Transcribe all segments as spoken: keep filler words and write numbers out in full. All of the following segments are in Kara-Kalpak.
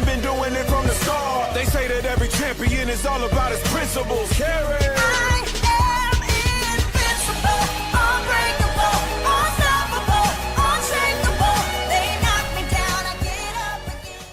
Been doing it from the start. They say that every champion is all about his principles. Carry. I am invincible, unbreakable, unstoppable, unshakable. They knock me down, I get up again.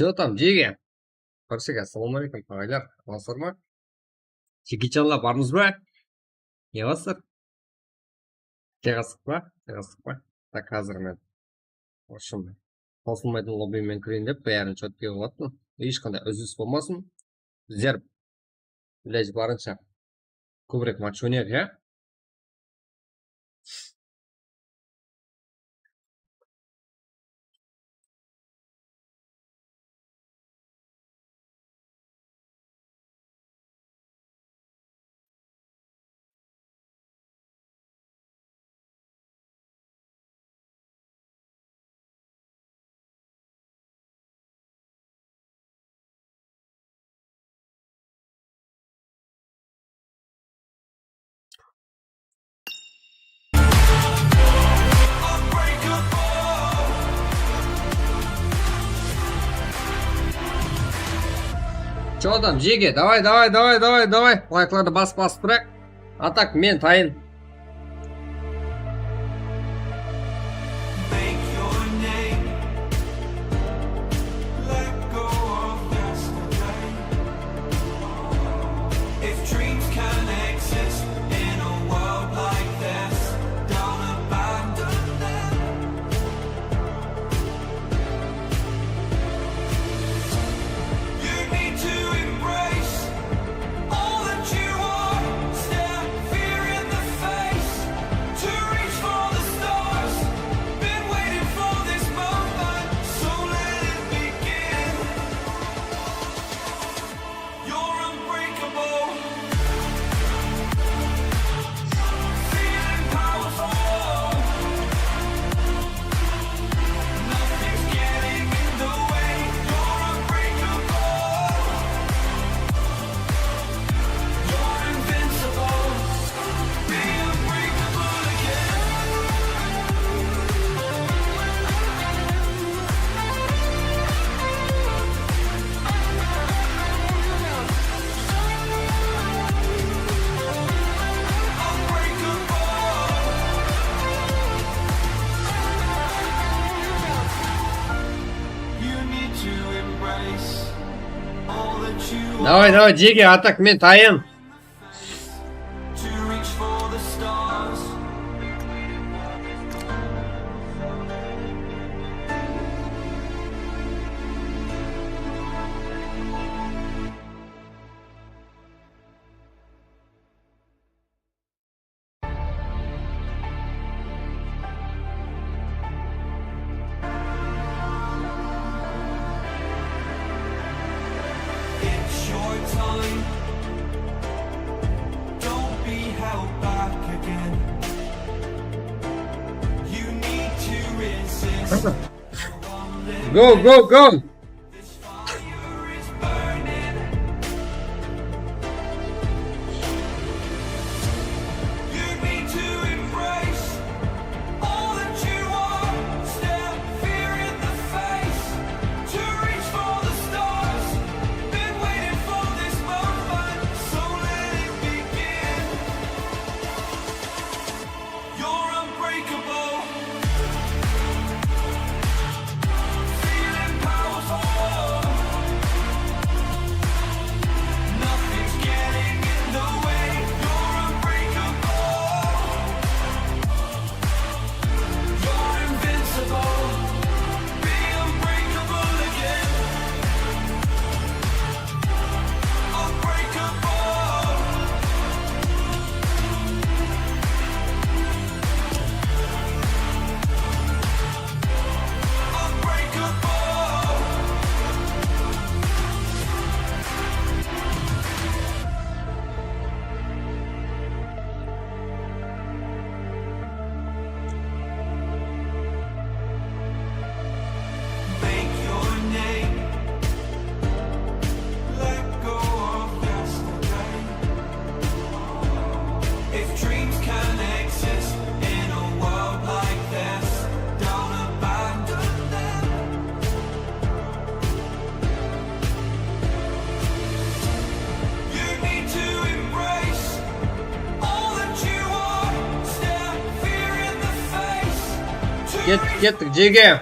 Что там, Джиги? Barshege assalawma aleykum, aǵaylar. Amansızlar ma? Jigitjanlar, barmız ba? Ne qılasızlar? Jayǵastıq pa? Jayǵastıq pa? Tak, házir men, в общем, qosılmaytın lobby men kireyin dep, bárin chotke qılıp attım. Hesh qanday úzilis bolmasın. Bizler, ilajı barınsha, kóbirek match oynayıq, ya? Чё там, Джиги? Давай, давай, давай, давай, давай. Layklardı bas, basıp turayıq. A tak, men tayın. Давай, давay, Джиги, a tak, men tayın. Go, go, go! Kettik, kettik, Jege.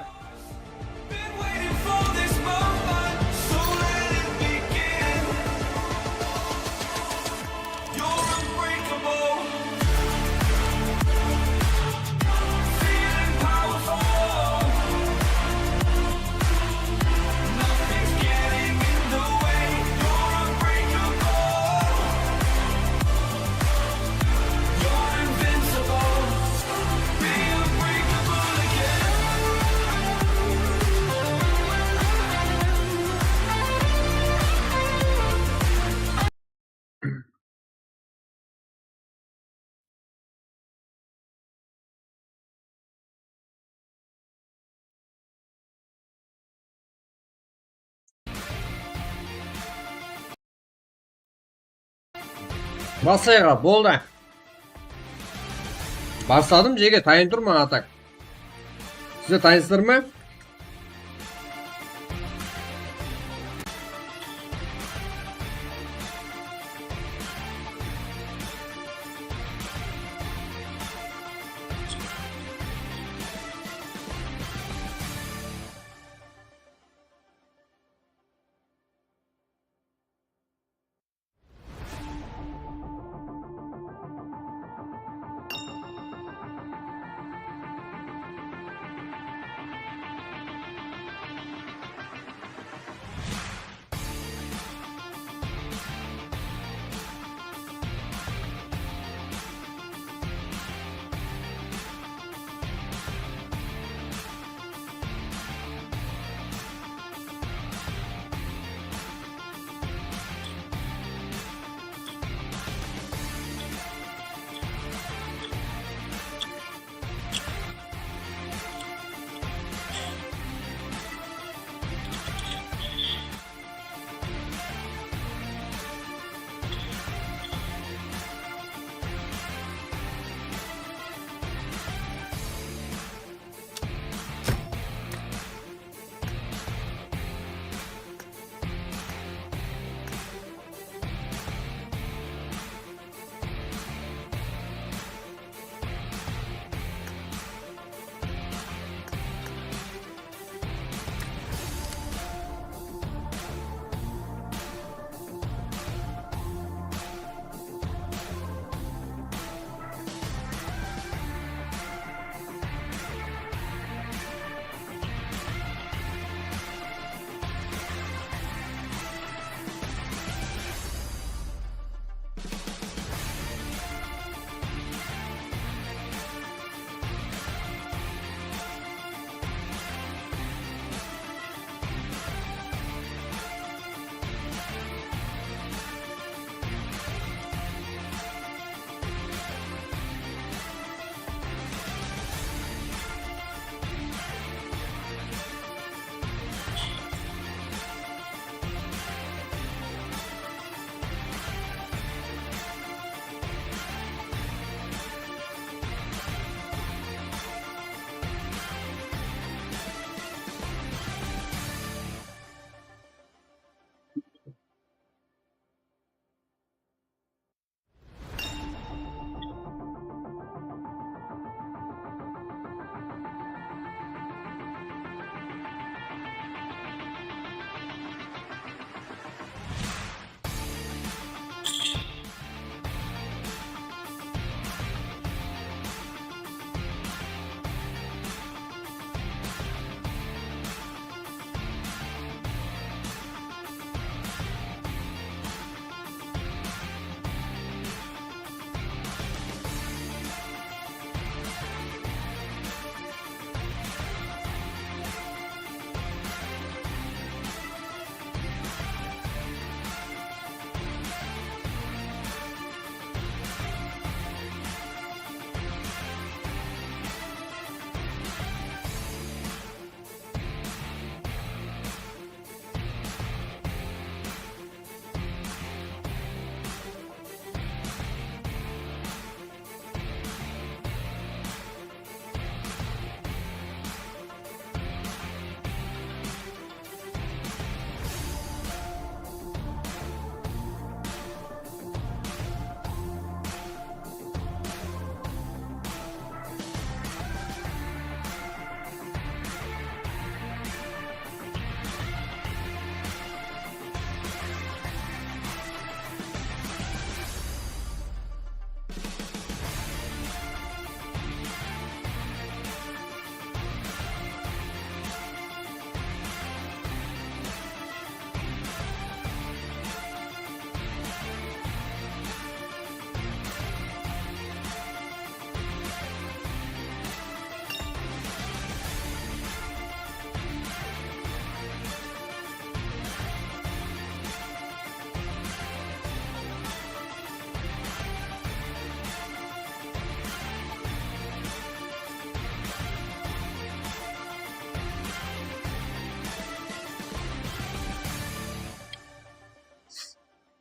Baslayıq, boldı. Basladım, jege, tayın turman, atak. Sizler tayınsızlar ma?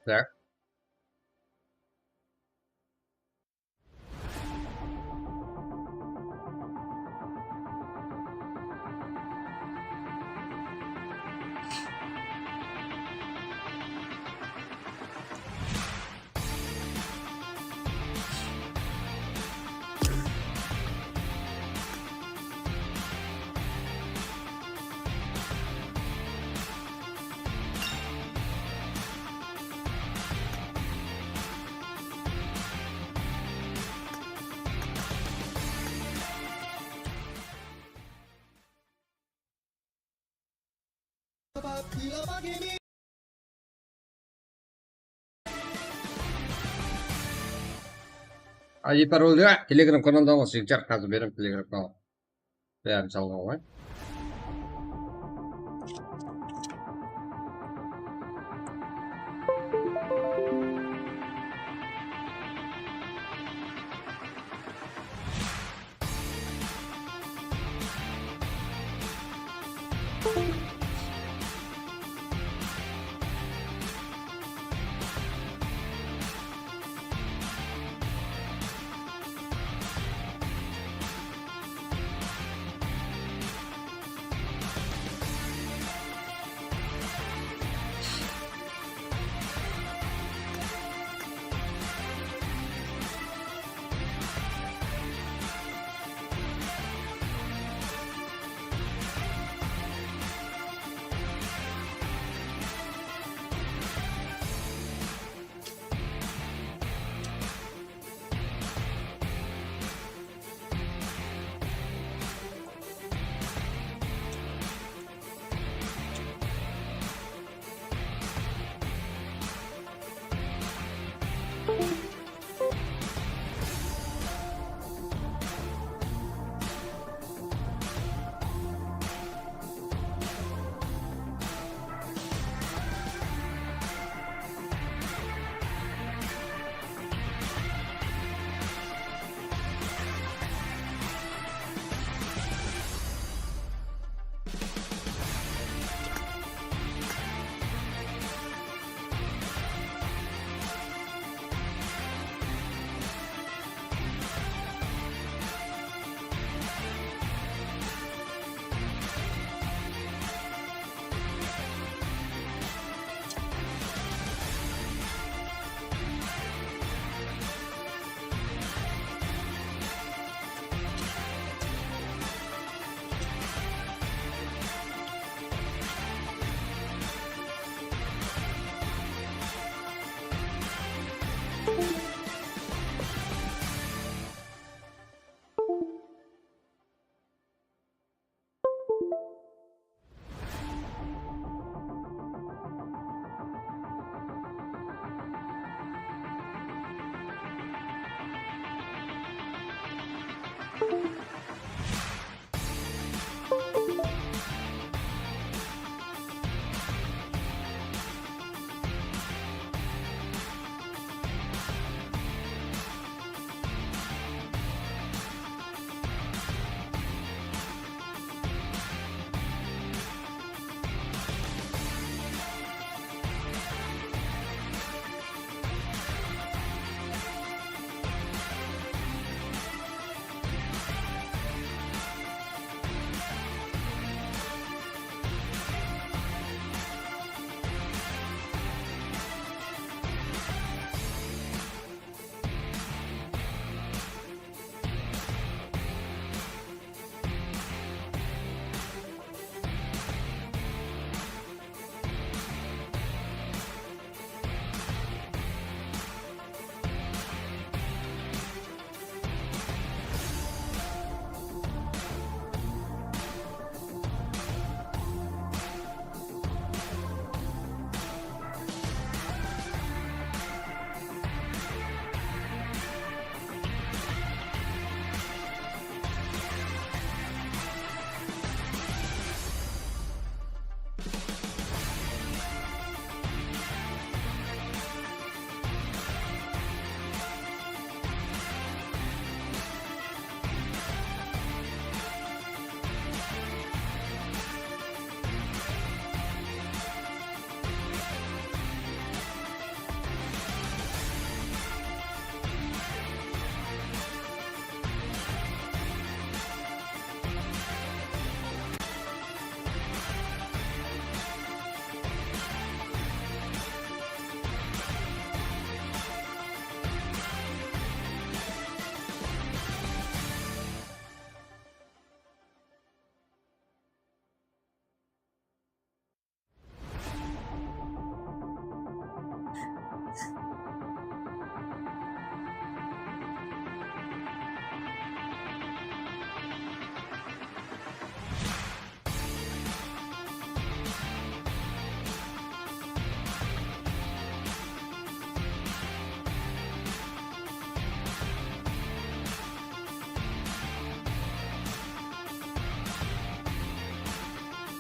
Так. Ay, paroldi, Telegram kanalda alsın, jigitler, házir berem Telegram kanal. Bárin salǵan ǵoy.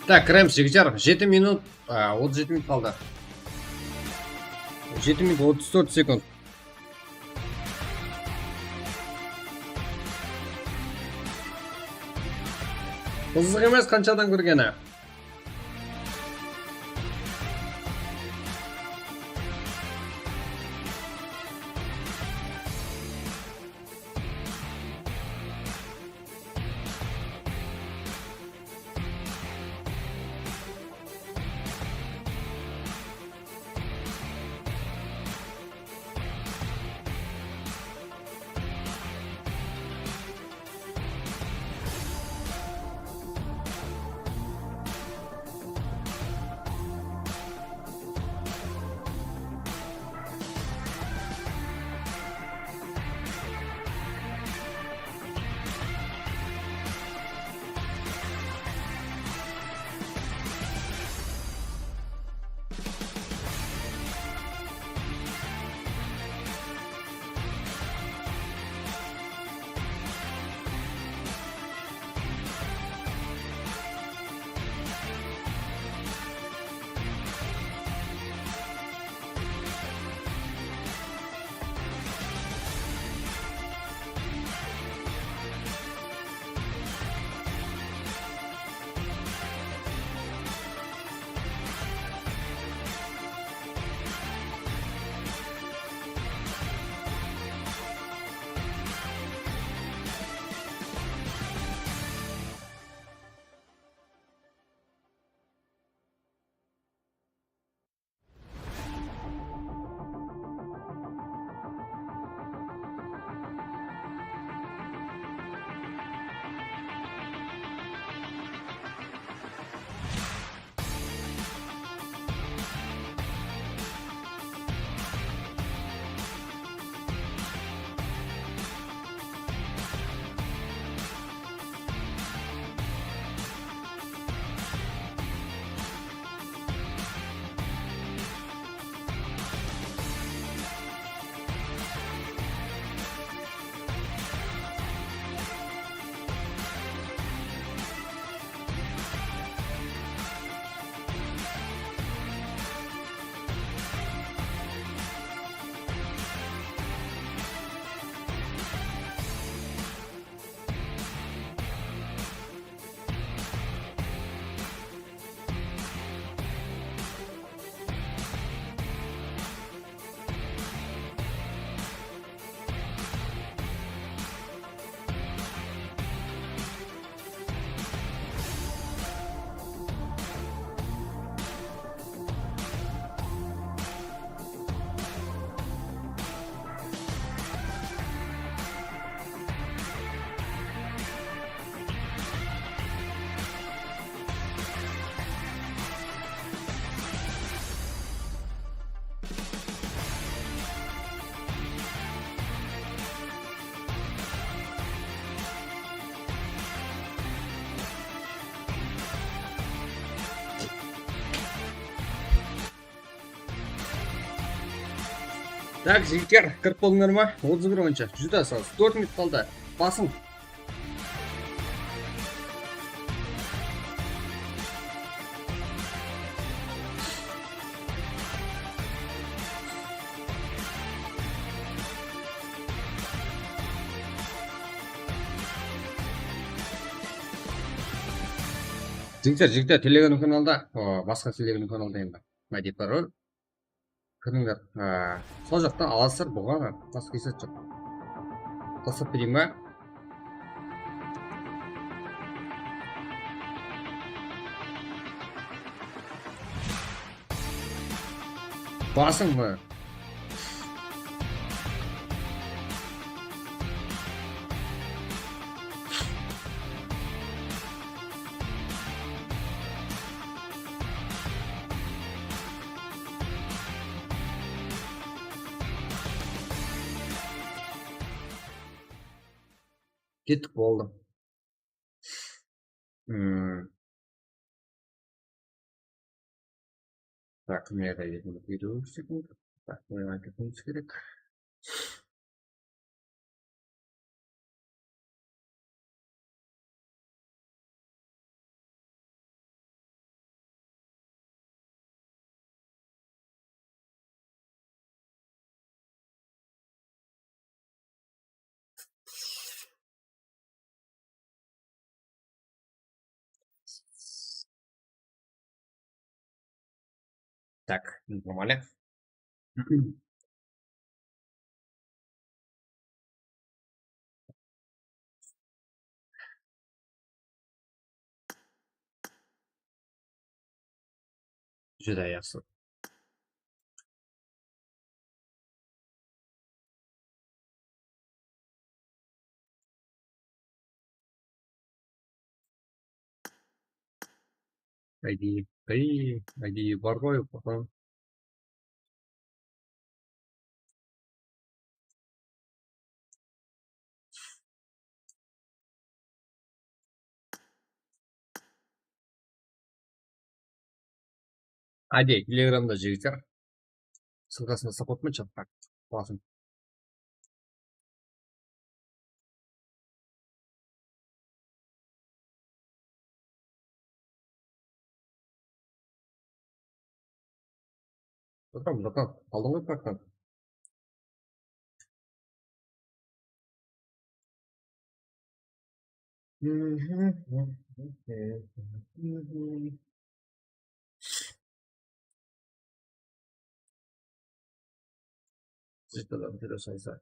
Tak, kiremiz, jigitler. Jeti minut, a, otız jeti minut qaldı. Jeti minut, otız tórt sekund. Qızıq emes, qansha adam kirgeni. Tak, jigitler, kirip boldıńlar ma? Otız bir oyınsha. Júdá saz. Tórt minut qaldı. Basıń. Jigitler, jigitler, Telegram kanalda, o, basqa Telegram kanalda endi. Mádiyat Parol. Kirińler. Á, sol jaqtan alasızlar, buǵan basqa esap joq. Taslap bereyin ba? Basıń mı? Kettik, boldı. Hmm. Tak, mına jerde endi bir sekund. Tak, mına jerde ketiwimiz kerek. Так, normalno. Júdá jaqsı. I D, ey, I D bar ǵoy, aha. Áde, Telegramda jigitler. Ssılkasın taslap qoyıppan chatqa. Basıń. Bratан, bratан, qaldıń ǵoy, bratан. Sırttan júdá saysa.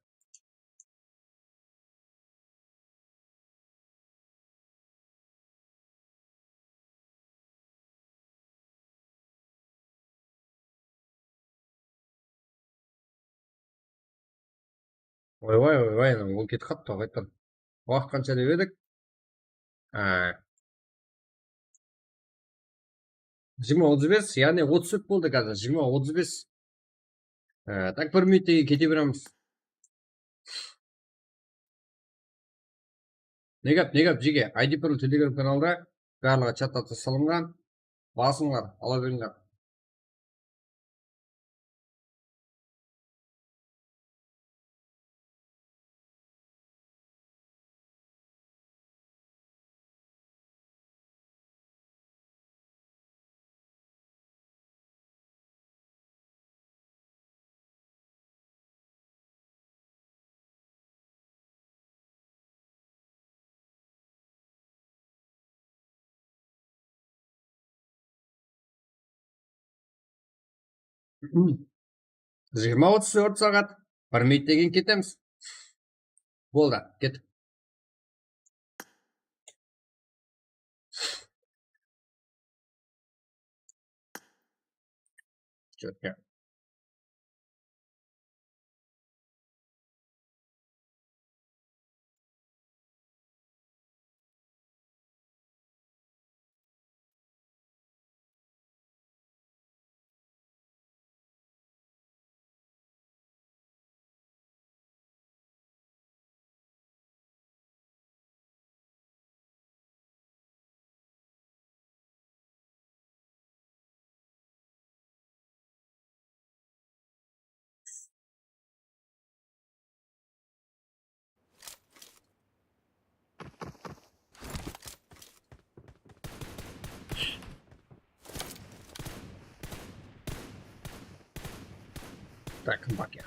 Oybay, oybay, ol ketip qaptı, qayttan. Waqıt qansha dep edik? Á, jigirma otız bes, yaǵnıy otız tórt boldı házir, jigirma otız bes. Á, tak, bir minut degen kete beremiz. Ne gáp, ne gáp, jige? I D Pro Telegram kanalda barlıǵı chatqa taslanǵan. Basıńlar, ala berińler. Jigirma otız tórt saat, bir minut degen ketemiz. Boldı, kettik. Чётко. Так, bak ya.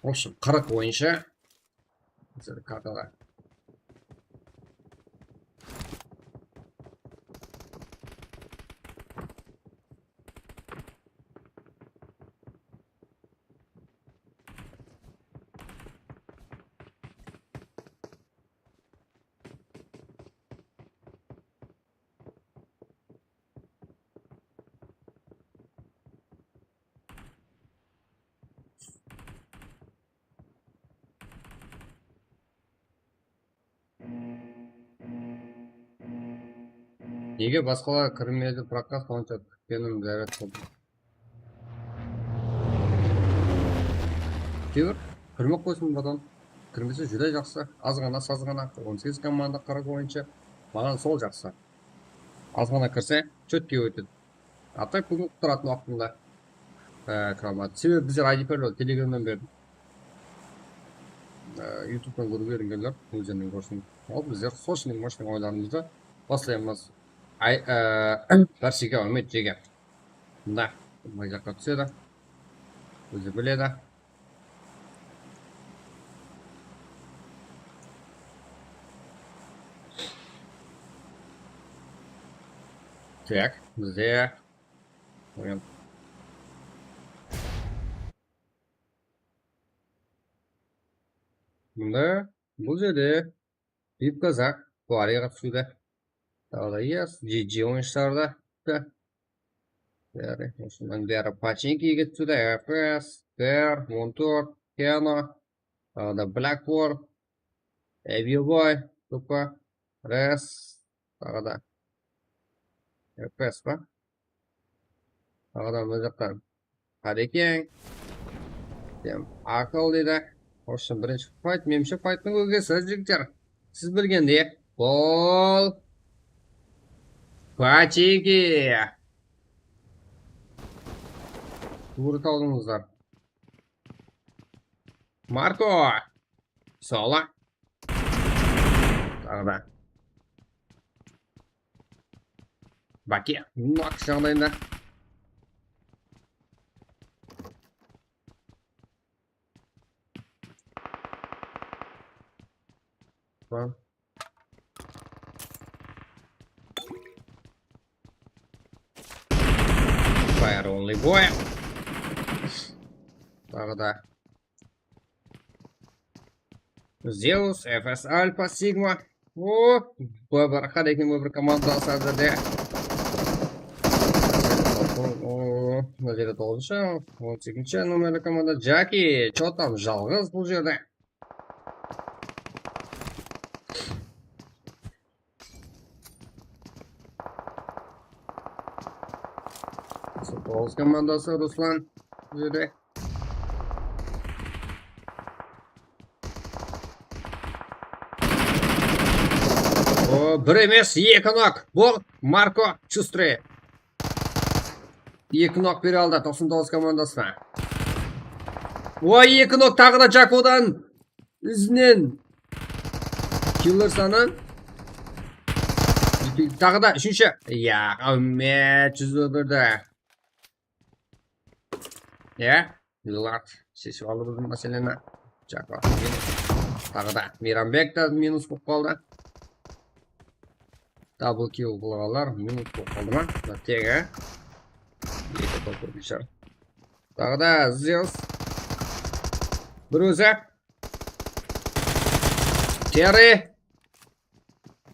В общем, qırıq boyınsha bizler kartada. Nege basqalar kirmedi, прокат, sonsha kútkenim zárát boldı. Kir, kirmey qoysın, bratан. Kirmese, júdá jaqsı. Azǵana, sazǵana, on segiz komanda qırıq boyınsha. Maǵan sol jaqsı. Azǵana kirse, чётко ótedi. А так búgin qutqaratın waqtında, e, kiramat. Sebebi bizler I D P Telegram-nan berdik. E, YouTube-tan kórip berińler, ózlerinden kórsin. Al, bizler сочный, мощный oylarımızdı baslaymız. Ay, e, bárshege áwmet, jege. Mına, mına jaqqa túsedi. Ózi biledi. Так, bizde oyan. Mında, bul jerde Vip Kazak, Buxariyge qatıp túsiwdi. Taǵı da, yes, G G oyınshıları da. Beri, usınnan beri Pachinki ketip túsiwdi, F S, Ter, on tórt, Keno, taǵı da Black War, Abiboy, Tupa, Res, taǵı da F S pa? Taǵı da mına jaqtan Qárekeń. Dem, aqıl deydi. Xoshım, birinshi fayt, menimshe, fayttıń ógesi, jigitler. Siz bilgendey, bul Pachinki. Tuwrı tawdıńızlar. Marko. Sola. Taǵı da. Baki. Nok jaǵdayında. Tamam. Fire only boy. Taǵı da. Zeus, F S Alpha, Sigma. O, Bobr, Qárekeń Bobr komandası házirde. O, mına jerde toǵızınshı, on segizinshi nomerli komanda. Jaki, chё tam, jalǵız bul jerde. Toǵız komandası, Ruslan, bul jerde. O, bir emes, eki nok. Bul Marko Chustri. Eki nok bere aldı, toqsan toǵız komandasına. O, eki nok taǵı da Jakodan. Izinen. Killer sanı. Taǵı da úshinshi. Ya, áwmet, júz bir de. Ya, Willard sheship aldı biziń máseleni. Jakov minus. Taǵı da Meyranbek te minus bolıp qaldı. Double kill qılǵanlar minus bolıp qaldı ma? Mına tegi. Eki top bir bishar. Taǵı da Zeus. Bir ózi. Terry.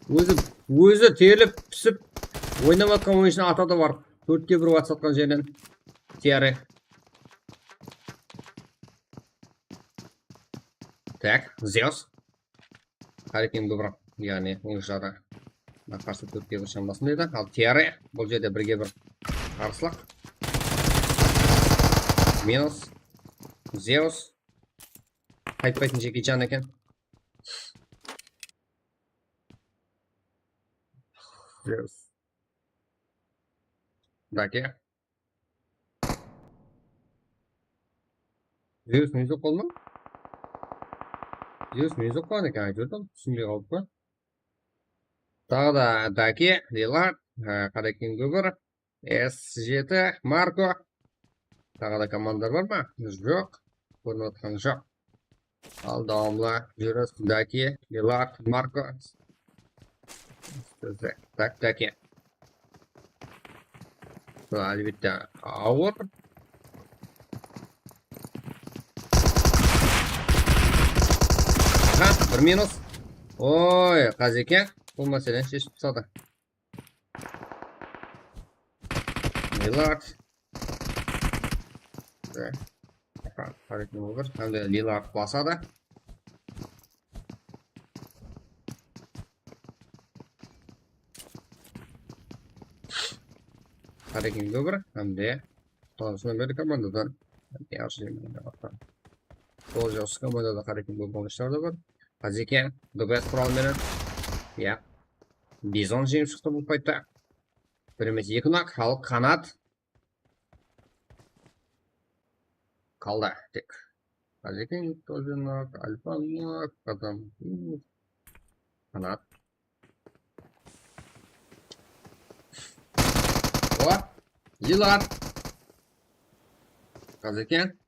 Ózi, ózi terlep, pisip, oynap atqan oyınshını atadı bar. Tórtke bir atıp atqan jerinen. Terry. Tak, Zeus. Qárekeń Bobr, yaǵnıy, oyınshıları qarsı tórtke bir shamasında edi. Al Terry, bul jerde birge bir qarsılıq. Minus. Zeus. Qaytpaytın Jeki Chan eken. Zeus. Dake. Zeus ne joq boldı ma? Zeus ne joq bolǵan eken, aytıp atırman, túsinbey qalıp pa? Taǵı da Dake, Lillard, e, Qárekeń Bobr, S jeti, Marko. Taǵı da komandalar bar ma? Joq. Kórinip atqan joq. Al, dawamlı júriwsiz, Daki, Lillard, Marko. Tak, Daki. Bul, álbette, awır. Aha, bir minus. Oy, Qázeken bul máseleni sheship tasladı. Lillard. Ve Qárekeń Bobr. Hám de Lillard basadı. Qárekeń Bobr hám de toǵızınshı komandadan. Sol jaqsı komandada Qárekeń Bobr oyınshıları da bar. Qázeken, D B S quralı menen. Ya. Bizon jeńip shıqtı bul paytta. Bir emes, eki nak, al Qanat. Qaldı tek. Qázeken тоже nak, Alfa nak, Qazan, Qanat. O, Lillard. Qázeken.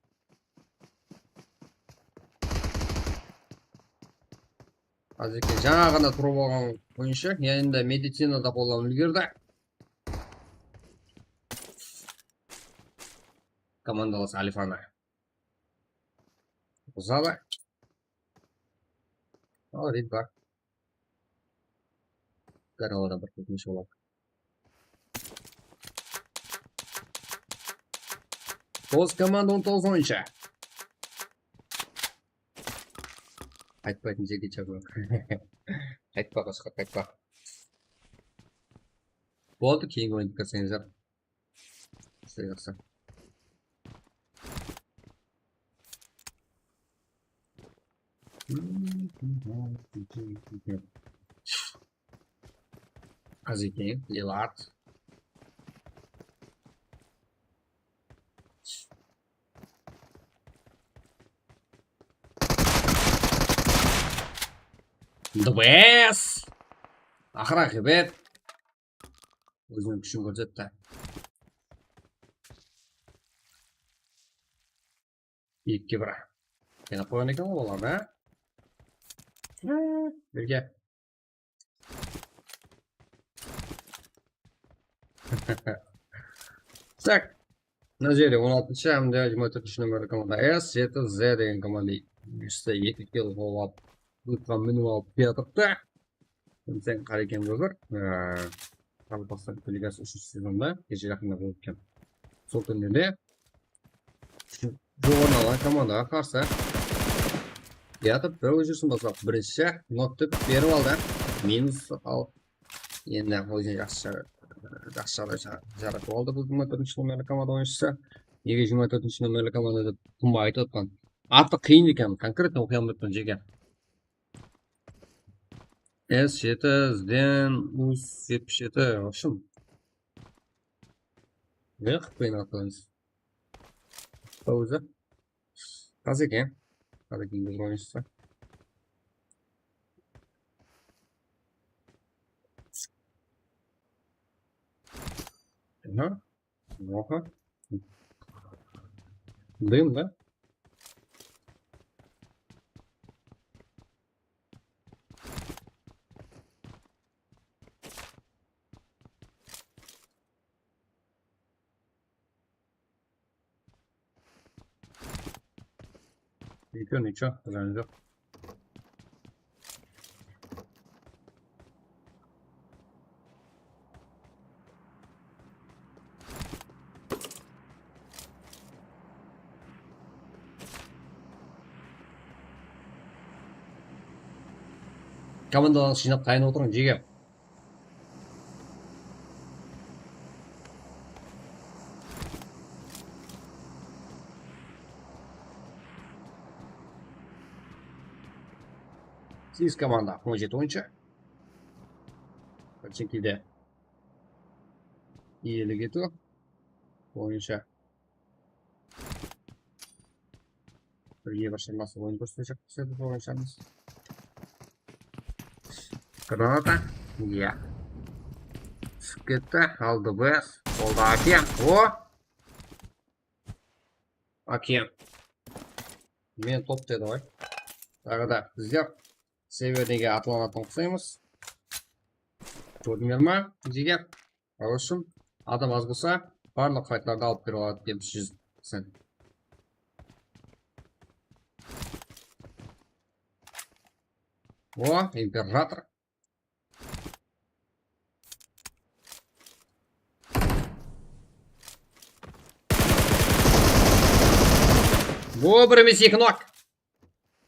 Qázeken jańa ǵana turıp alǵan oyınshı, endi medicinada qollanıp úlgerdi. Komandalas Alifana. Uzadı. Al, red bar. Garaladan bir kótinish boladı. Toǵız komanda on toǵız oyınshı. Qaytpaytın jerge chaqırıń. Qaytpa, qosqa, qaytpa. Boldı, keyingi oyındı kórseńizler. Sizler jaqsı. Az eken, Lilard. Dbs. Aqır aqıbet. Óziniń kúshin kórsetti. Ekige bir. Yana qoyǵan eken ǵoy olardı, á? Birge. Tak. Mına jerde on altınshı hám de jigirma tórtinshi nomerli komanda S jeti Z degen komanda. Ústi eki kill qılıp alıp, minip alıp kiyatırıptı. Sen Qarekemge bir, e, Qaraqalpaqstan Kupa ligası úshinshi sezonda keche jaqında bolıp ótken. Sol túnde de joqarıdan alǵan komandaǵa qarsı yatıp, bir ózirsin baslap, birinshi nok dep berip aldı. Minus al. Endi ózine jaqsı, jaqsı jaǵday ja-, jaratıp aldı bul jigirma tórtinshi nomerli komanda oyınshısı. Nege jigirma tórtinshi nomerli komanda dep kúnba aytıp atırman? Atı qıyın eken, konkretno oqıy almay atırman, jeke. S jeti, Zden, Us jetpis jeti, в общем. Ne qıp payın atlańız. Ózi. Qaz eken. Qaz eken, biz oyınshısı. Aha. Oha. Dın da. Niycho, niycho, zan joq. Komandalarıńızdı jıynap tayın otırıń, jege. Segiz komanda, on jeti oyınsha. Kópshilikte iyelik etiw boyınsha. Birge bir shırması oyın kórsetecek bolsa, biz oyınshımız. Granata. Iya. Túsip ketti. Aldı biz. Oldı, áke. O! Áke. Men top dedi ǵoy. Taǵı da bizler seviyege atlanatın uqsaymız. Kórdińler ma, jigit? Qarasın, adam az bolsa, barlıq faytlardı alıp kire aladı, júz prosent. O, imperator. O, bir emes, eki nok.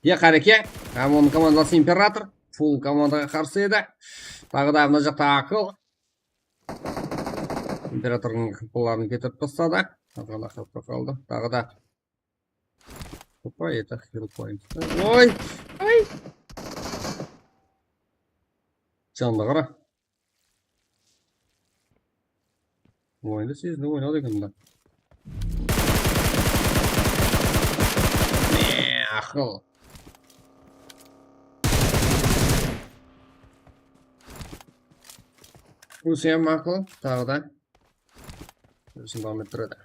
Ya, Qareke, hám onıń komandası Imperator. Full komandaǵa qarsı edi. Taǵı da mına jaqta Aqıl. Imperatordıń hıpıların ketirip tasladı. Aqıl aqırıp qaldı. Taǵı da. Opa, это hero point. Oy! Ay! Jandı qara. Oyındı sezdi, oynadı eken mında. Ne, Aqıl. Húseyin Aqıl, taǵı da. Júrisin dawam ettiredi.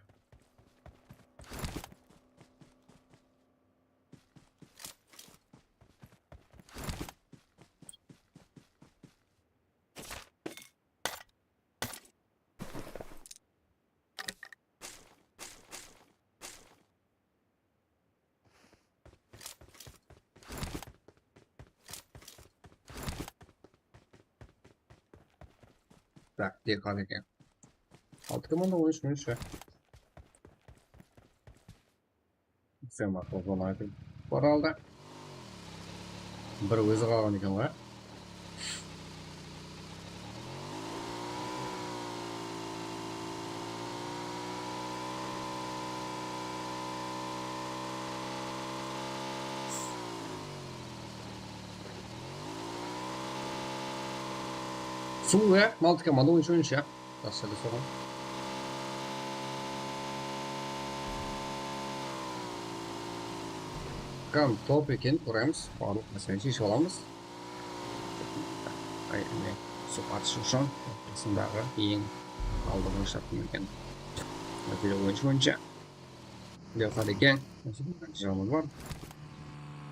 Tak, D K eken. Altı komanda, on úsh, on úsh. Sen baq, o zaman aytıp baraldı. Bir ózi qalǵan eken ǵoy. Suw, e, altı komanda, on úsh, on úsh, ya. Basqa da soǵan. Kam top eken, koramız. Barlıq nárseni sheship alamız. Ay, ne, suw atısh ushın ortasındaǵı eń aldınǵı shaptım eken. Nátiyje boyınsha, boyınsha. Lewxat eken. Jıǵımız bar.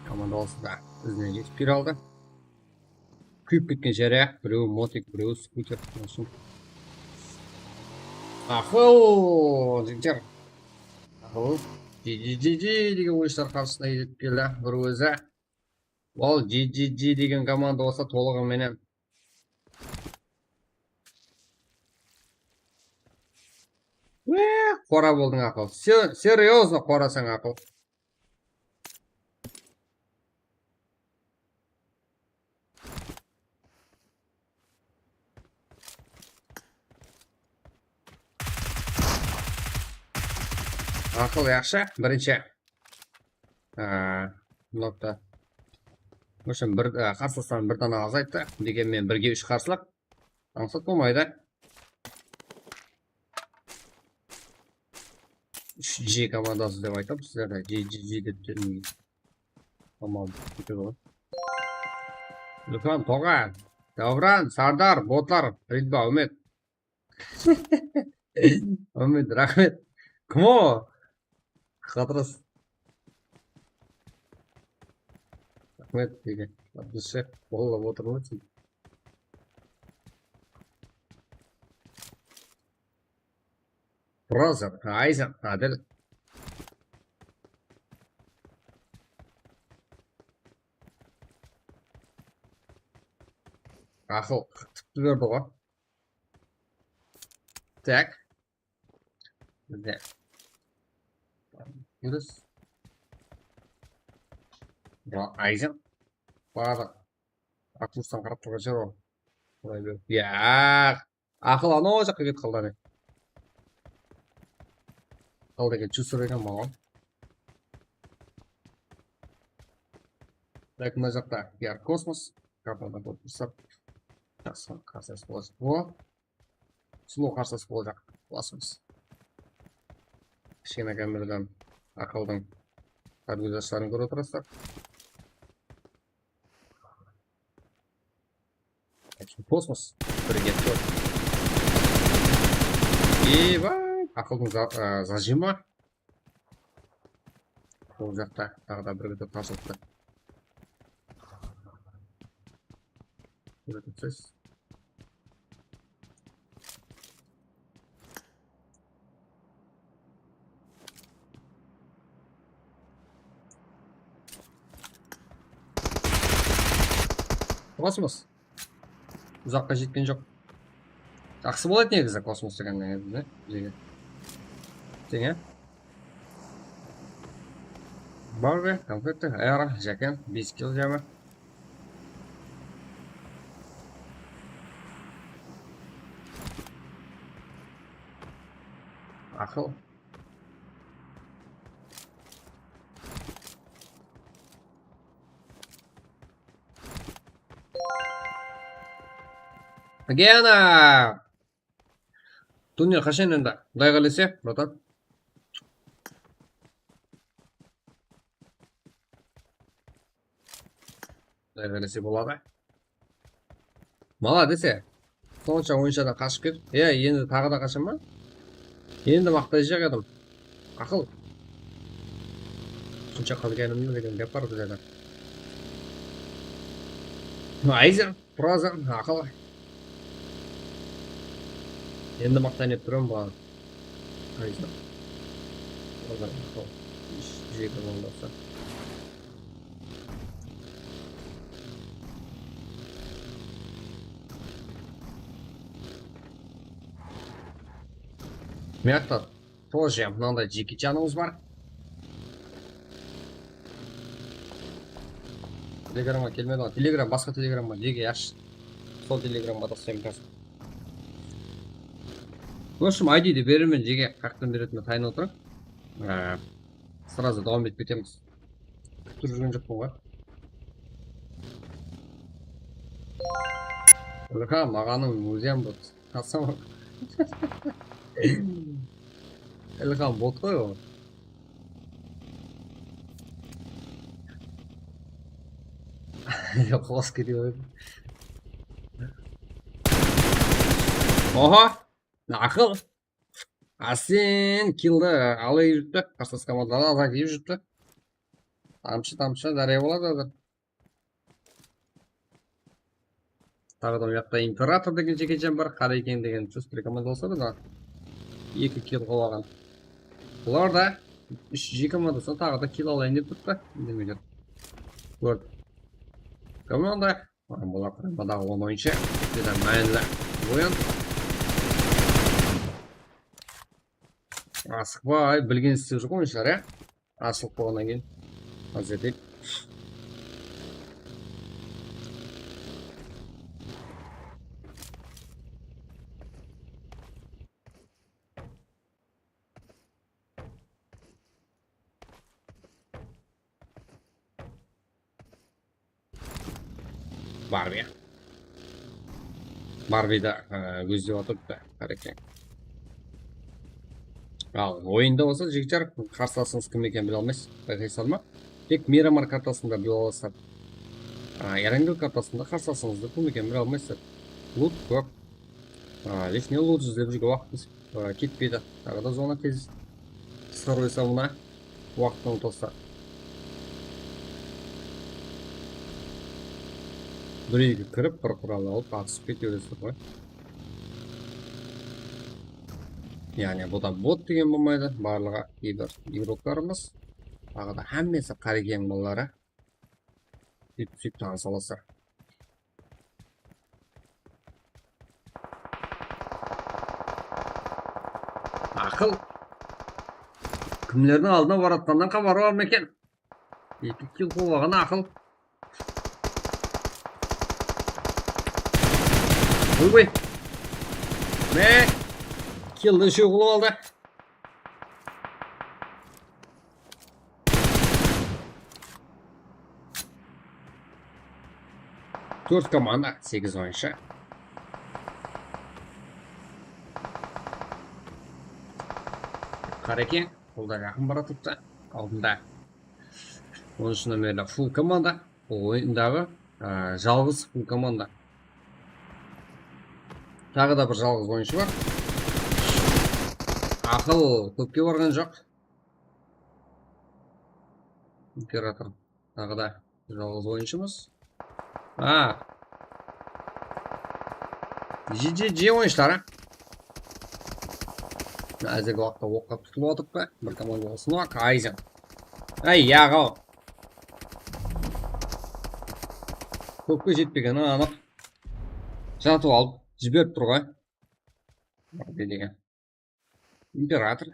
Komanda bolsa da izinen jetip kire aldı. Kúyip ketken járayaq, birew motik, birew skuter, mashina. Aqıl, jigitler. Aqıl. G G G G degen oyınshılar qarsısına jetip keldi. Bir ózi. Ol G G G degen komanda bolsa tolıǵı menen. Wee, qora boldıń, Aqıl. Se-, серьёзно qorasań, Aqıl. Aqıl, yaqshı, birinshi. Aa, nokta. В общем, bir, a, qarsılastan bir dana azayttı. Degenmen, birge úsh qarsılıq. Ańsat bolmaydı. Úsh G komandası dep aytıp, sizlerge G G G dep. Tamam, kete ǵoy. Lukman, Toǵa, Davran, Sardar, botlar, Ridba, Umed. Umed, raxmet. Kim o? Qatırız. Raxmet, deydi. Bizshe, bollap otır ma, deydi. Brother, Ayzan, Adil. Aqıl, tip berdi ǵoy. Tak. Bizde. Yunus. Ya, Ayzan. Barlıq. Aqılstan qarap turǵan shıǵar ol. Qulay berip. Ya. Aqıl anaw jaqqa ketip qaldı, áne. Qaldı eken, чувствовать eken maǵan. Так, mına jaqta Yar Kosmos. Kartadan kórip tursaq. Jaqsı, qarsas bolajaq. O. Sulıw qarsas bolajaq. Basımız. Kishkene kameradan Aqıldıń podguzasların kórip otırasızlar. Kosmos. Birge tur. Eyba! Aqıldıń za-, a, zajima. Sol jaqta taǵı da bir bitim tashılıptı. Kórip tursańız. Kosmos. Uzaqqa jetken joq. Jaqsı boladı negizi kosmos degen negizi, bizge. Teń, á? Bar be, konfetti, Ayara, Jáken, bes kill jámi. Aqıl. Gena! Turniir qashan endi? Quday qálese, bratan. Quday qálese boladı. Молодец, e. Sonsha oyınshadan qashıp ketip. E, endi taǵı da qashaman? Endi maqtayjaq edim. Aqıl. Sonsha qálgenimdi degen gáp bar bizlerde. Ayzan. Brother, aqıl. Endi maqtayın dep turaman buǵan. Ayzan. Brother, aqıl. Ish, júregi bolmasa. Mıyaqta тоже mınanday Jeki Chanımız bar. Telegramǵa kelmedi ǵoy. Telegram, basqa Telegramǵa, Jeki, ashshı. Sol Telegramǵa da isleymen házir. В общем, I D de beremen, Jeki, qaqtan beretin tayın otırıń. Ee, Srazı dawam etip ketemiz. Kútip júrgen joqpan ǵoy. Ilham aǵanıń ózi hám bot. Asama. Ilham bot ǵoy ol. Yoq, qos ketiyor. Oha! Aqıl! Ásen killdi alıp júripti. Qarsılas komandalar azayıp júripti. Tamshı, tamshı, dárya boladı házir. Taǵı da mıyaqta Imperator degen jekejam bar, Qarekeń degen, júz bir komanda bolsa da, eki kill qıp alǵan. Bular da úsh jeke komandasına taǵı da kill alayın dep turıptı. Indemey júr. Kórdim. Komanda. Bular quramadaǵı on oyınshı. Júdá mánili oyın. Asıqpay, bilgen islep júr ǵoy oyınshılar, ya. Asılıp bolǵannan keyin. Házir eteyik. Barbi. Barbi da, e, ózlep atırıptı, Qarekeń. Al, oyında bolsa, jigitler, qarsılasıńız kim ekenin bile almaysız, bayqaysızlar ma? Tek Miramar kartasında bile alasızlar. A, Erangel kartasında qarsılasıńızdı kim ekenin bile almaysızlar. Lut kóp. A, lishniy lut izlep júrgen waqıt A, ketpeydi. Taǵı da zona tez qısqarıp qoysa mına waqıttan tozsa. Bir úyge kirip, bir qural alıp, atısıp kete beresizler ǵoy. Yaǵnıy, bu da bot degen bolmaydı. Barlıǵı кейbir igroklarımız. Taǵı da hámmesi Qarekeń balaları. Sóytip, sóytip tanısa alasızlar. Aqıl. Kimlerdiń aldına baratqannan xabarı bar ma eken? Eki kill qolǵan Aqıl. Oy, oy. Me. Killdi úshew qılıp aldı. Tórt komanda, segiz oyınshı. Qarekeń, qolda jaqın baratırıptı. Aldında onınshı nomerli full komanda. Bul oyındaǵı, á, jalǵız full komanda. Taǵı da bir jalǵız oyınshı bar. Aqıl kópke barǵan joq. Imperator. Taǵı da jalǵız oyınshımız. A. G G G oyınshılar, a. Házirgi waqıtta oqqa tutılıp atırıptı. Bir komanda bolsın, a, Kaizen. Ay, yaǵaw. Kópke jetpegeni anıq. Jatıp alıp jiberip tur ǵoy. Ne degen. Imperator.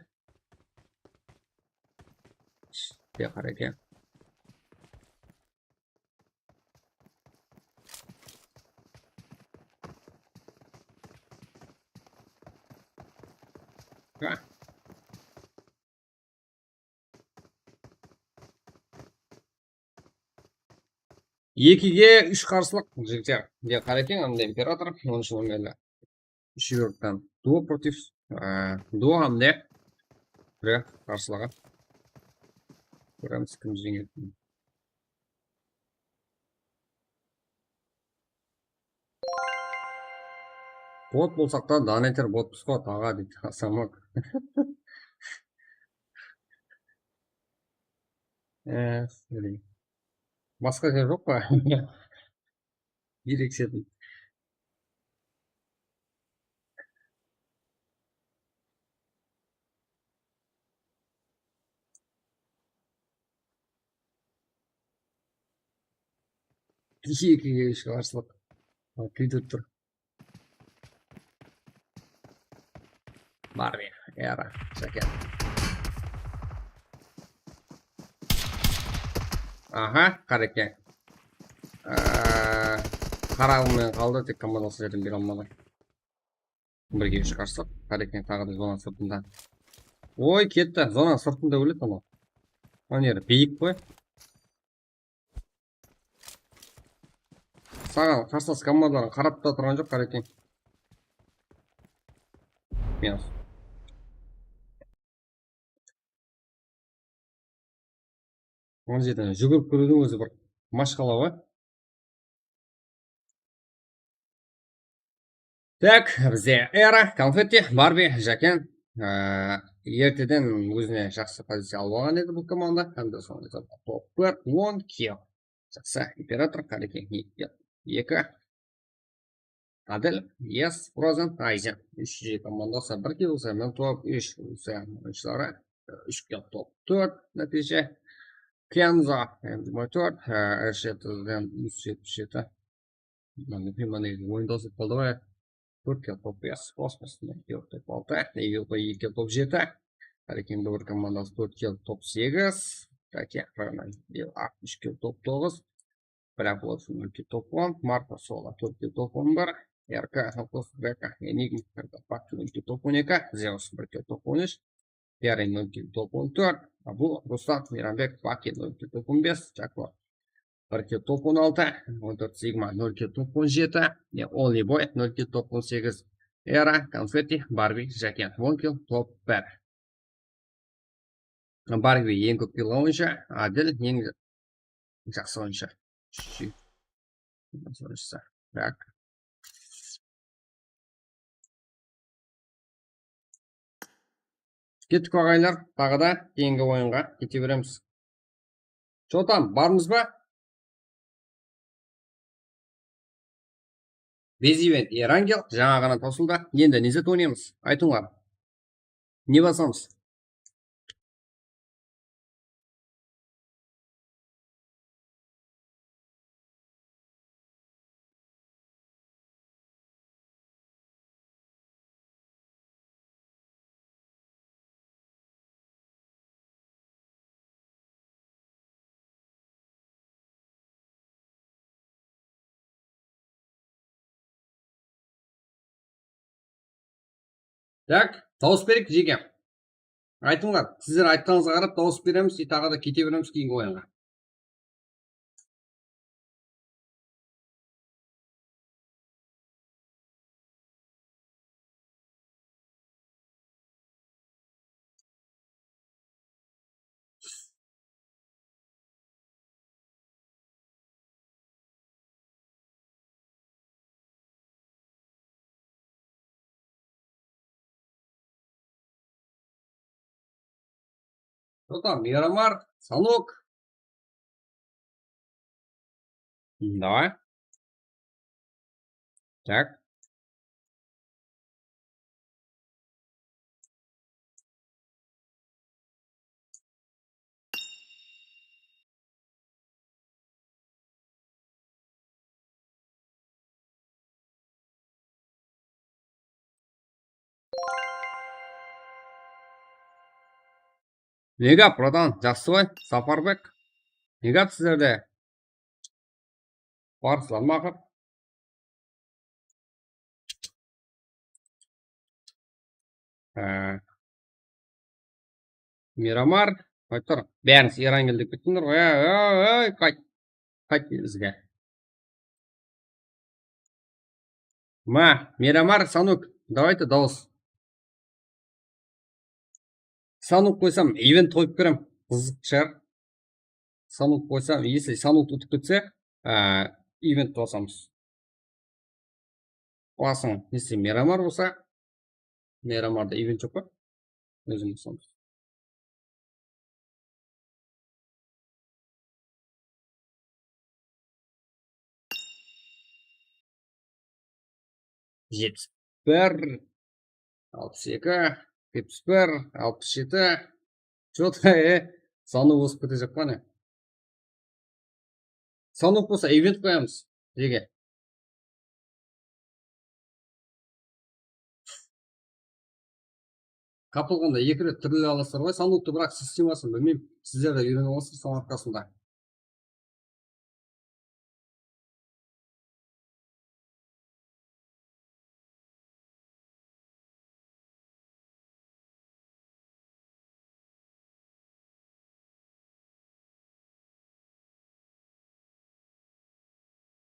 Baqar eken. Ha. Ekige úsh qarsılıq, jigitler. Mine, Qarekeń, hamda Imperator, onınshı nomerli. Úsh júrekten. Duo против, e, duo hamda bir qarsılıǵı. Kóremiz, kim jeńedi. Bot bolsaq ta, dan eter botpız ǵo, taǵa, deydi. Asamok. E, basqa jeri joq pa? Erek isetin. Ekige úsh qarsılıq. Al, kúydirip tur. Bar ya. Era, Jaken. Aha, Qarekeń. Aa, qaralmay qaldı, tek komandası jerden bere almadı. Birge shıqarsaq, Qarekeń taǵı da zonanıń sırtında. Oy, ketti, zonanıń sırtında óledi anaw. Mına jeri biyik qoy. Saǵan qarsılas komandalarıń qarap ta turǵan joq, Qarekeń. Minus. Mına jerden júgirip kiriwdiń ózi bir mashqala ǵoy. Tak, bizde Era, Konfetti, Barbi, Jaken. Á, erteden ózine jaqsı poziciya alıp alǵan edi bul komanda. Hám de sonı top bir, on kill. Jaqsı, Imperator, Qarekeń, eki. Adil, Yes, Frozen, Aizen. Úsh G komandası bir kill, Semen top úsh, Semen oyınshıları, úsh kill, top tórt nátiyje. Kenzo, M jigirma tórt, e, R jeti, Zen úsh jetpis jeti. Mına, mına oyın dawıs etip qaldı ǵoy. Tórt kill, top bes, Kosmos, tórt kill, top altı, Evil Play, eki kill, top jeti. Qarekeń bir komandası tórt kill, top segiz. Katyaq, Rayman, úsh kill, top toǵız. Black Wolf, nol kill, top on. Marko Solo, tórt kill, top on bir. R K, Nokos, Greka, Enigma, Pak, nol kill, top on eki. Zeus, bir kill, top on úsh. Piyare, nol kill, top on tórt. Abu, Ruslan, Miranbek, Paki, nol kill, top on bes. Jaklo, bir kill, top on altı. On tórt, Sigma, nol kill, top on jeti. Ne, Only Boy, nol kill, top on segiz. Era, Konfetti, Barbi, Jaken, on kill, top bir. Barbi eń kóp kill alǵan oyınshı, Adil eń jaqsı oyınshı. Shı. Oyınshısı. Tak. Kettik, aǵaylar, taǵı da keyingi oyınǵa kete beremiz. Chotam, barmız ba? Base event Erangel jańa ǵana tawsıldı. Endi ne zat oynaymız? Aytıńlar. Ne basamız? Tak, dawıs bereyik, jeke. Aytıńlar, sizler aytqanıńızǵa qarap dawıs beremiz, e, taǵı da kete beremiz keyingi oyınǵa. Что там, Мирамар, Санук? Давай. Так. Nega, bratan, jaqsı ǵoy, Saparbek. Nega sizlerde? Barsızlar ma, axır? Há. Miramar, qayt tur. Bárińiz Erangel dep kettińler ǵoy. Áy, áy, áy, qayt. Qayt bizge. Ma, Miramar, Sanuk, давайте, dawıs. Sanuk qoysam, event qoyıp berem. Qızıq shıǵar. Sanuk qoysam, если Sanuk utip ketse, á, event basamız. Basıń, если Miramar bolsa, Miramarda event joq pa? Ózim basamız. Jetpis bir, alpıs eki, jetpis bir, alpıs jeti. Что-то, e, sanı osıp ketecek pa ne? Sanı bolsa event qoyamız. Jeke. Qapılǵanda eki ret túrle alasızlar ǵoy, sanduqtı, biraq sistemasın bilmeymen. Sizler de úyrenip alasızlar, sonıń arqasında.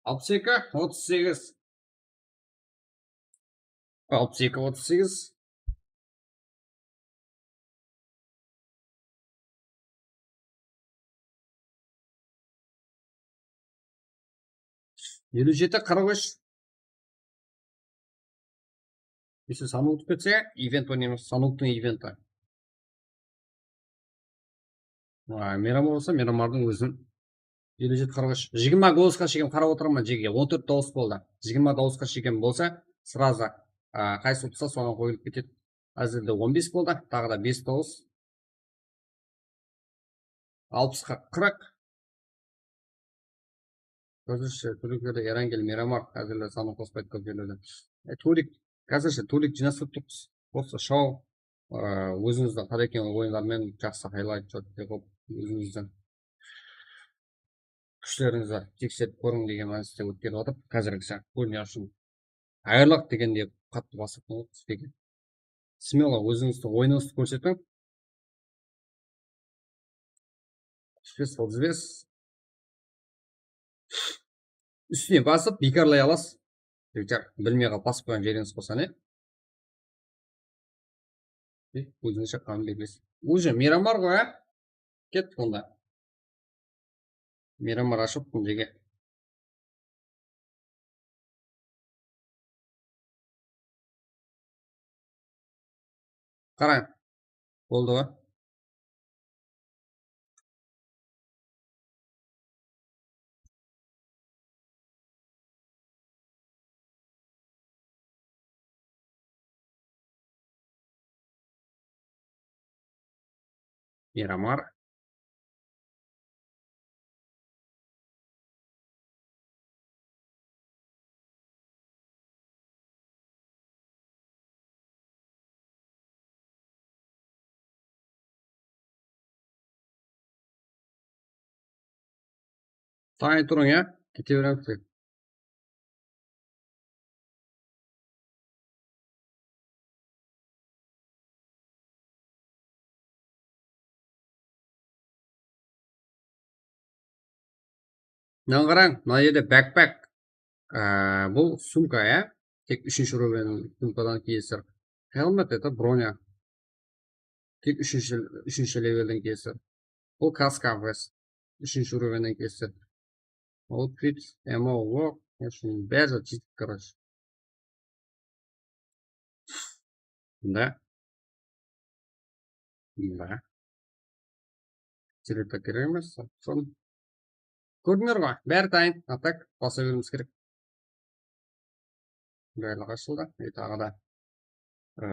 Alpıs eki, otız segiz. Alpıs eki, otız segiz. Eliw jeti, qırq úsh. Ese sanıp ótip ketse, event oynaymız, sanıptıń eventi. A, Miramar bolsa, Miramardıń ózin. Eliw jeti, qırq úsh. Jigirma golosqa shekem qarap otırman jege. On tórt dawıs boldı. Jigirma dawısqa shekem bolsa, sraza, a, qaysı utsa, soǵan qoyılıp ketedi. Házirde on bes boldı. Taǵı da bes dawıs. Alpısqa qırq. Házirshi túriklerdi Erangel, Miramar, házirler sanın qospaydı kóp jerlerde. E, túrik, házirshi túrik jıynastırıp turıppız. Просто shaw, e, ózińizdiń qalayken oyınlarmen jaqsı haylay, chotke qılıp, ózińizdiń kúshlerińizdi tekserip kóriń degen mániste ótkerip atır. Házirgi saat, kóriniyar ushın. Tayarlıq degende qattı basıp qoyıp islegen. Смело ózińizdiń oyınıńızdı kórsetiń. Ústiń basıp biykarlay alasız. Bilmey qalıp basıp qoyǵan jerińiz bolsa, ne? Ózińiz shaqqanın bermesiz. Уже Miramar ǵoy, a? Kettik onda. Miramar ashıp jege. Qarań. Boldı ǵoy. Miramar. Tanıy turıń, ya. Kete beremiz. Mınaǵan qarań, mına jerde backpack. Á, bul sumka, ya. Tek úshinshi уровень sumkadan kiyesir. Helmet, это броня. Tek úshinshi, úshinshi levelden kiyesir. Bul kaska, vest. Úshinshi уровеньden kiyesir. Outfit, ammo, oq, в общем, bári zat jetik, короче. Да. Да. Selektor kerek emes. Sol. Kórdińler ǵoy, bári tayın. A так, basa beriwimiz kerek. Bári ashıldı. E, taǵı da. E,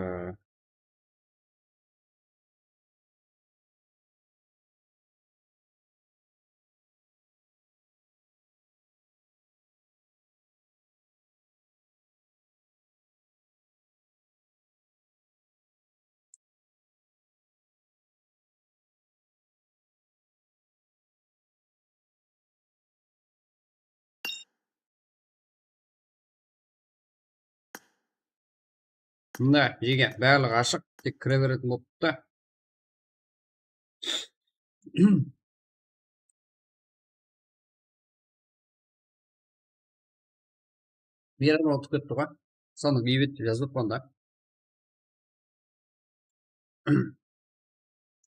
Mına, jege, barlıǵı ashıq, tek kire beretin bolıptı. Miyram utıp ketti ǵoy. Sonı biybitte jazıp atpan da.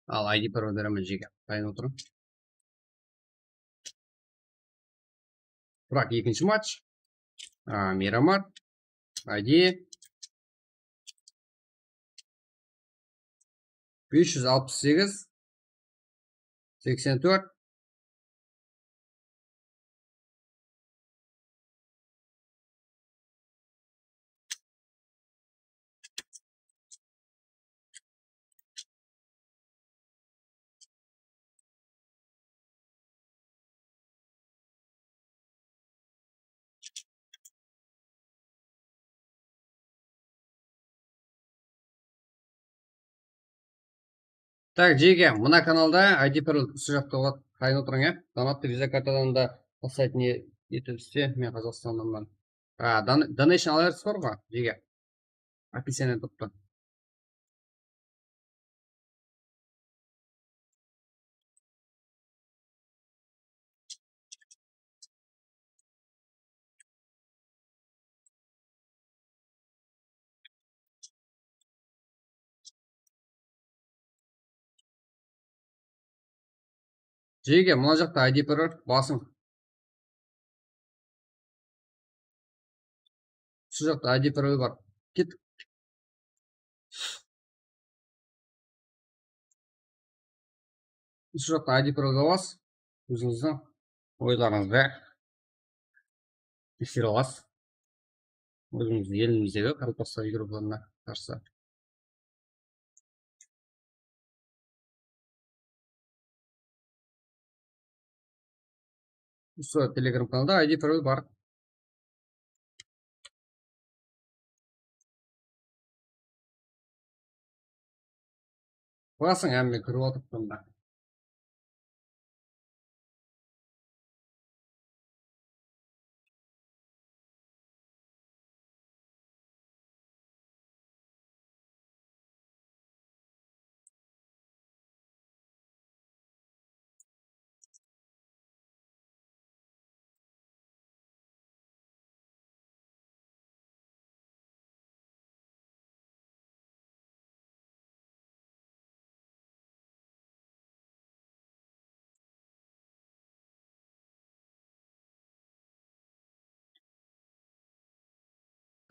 Al, I D parol beremen jege. Dayın otırıń. Biraq ekinshi match. A, Miramar. I D. Bes júz alpıs segiz, seksen tórt. Tak, jeke, mına kanalda I D Pearl usı jaqta boladı. Qarap otırıń, ya. Donat, Visa kartadan da taslaytın e-, etip iste, men Qazaqstandanman. A, don-, donation alerts bar ǵoy, jeke. Описание turıptı. Jeke, mına jaqta I D Pearl basıń. Usı jaqta I D Pearl bar. Ket. Usı jaqta I D Pearl bas. Ózińizdiń oylarıńızdı teksere alasız. Ózimiz elimizdegi qaraqalpaqstan mikrofonna qarsı. Usı Telegram kanalda I D Pearl bar. Basıń, hámme kirip atırıptı mında.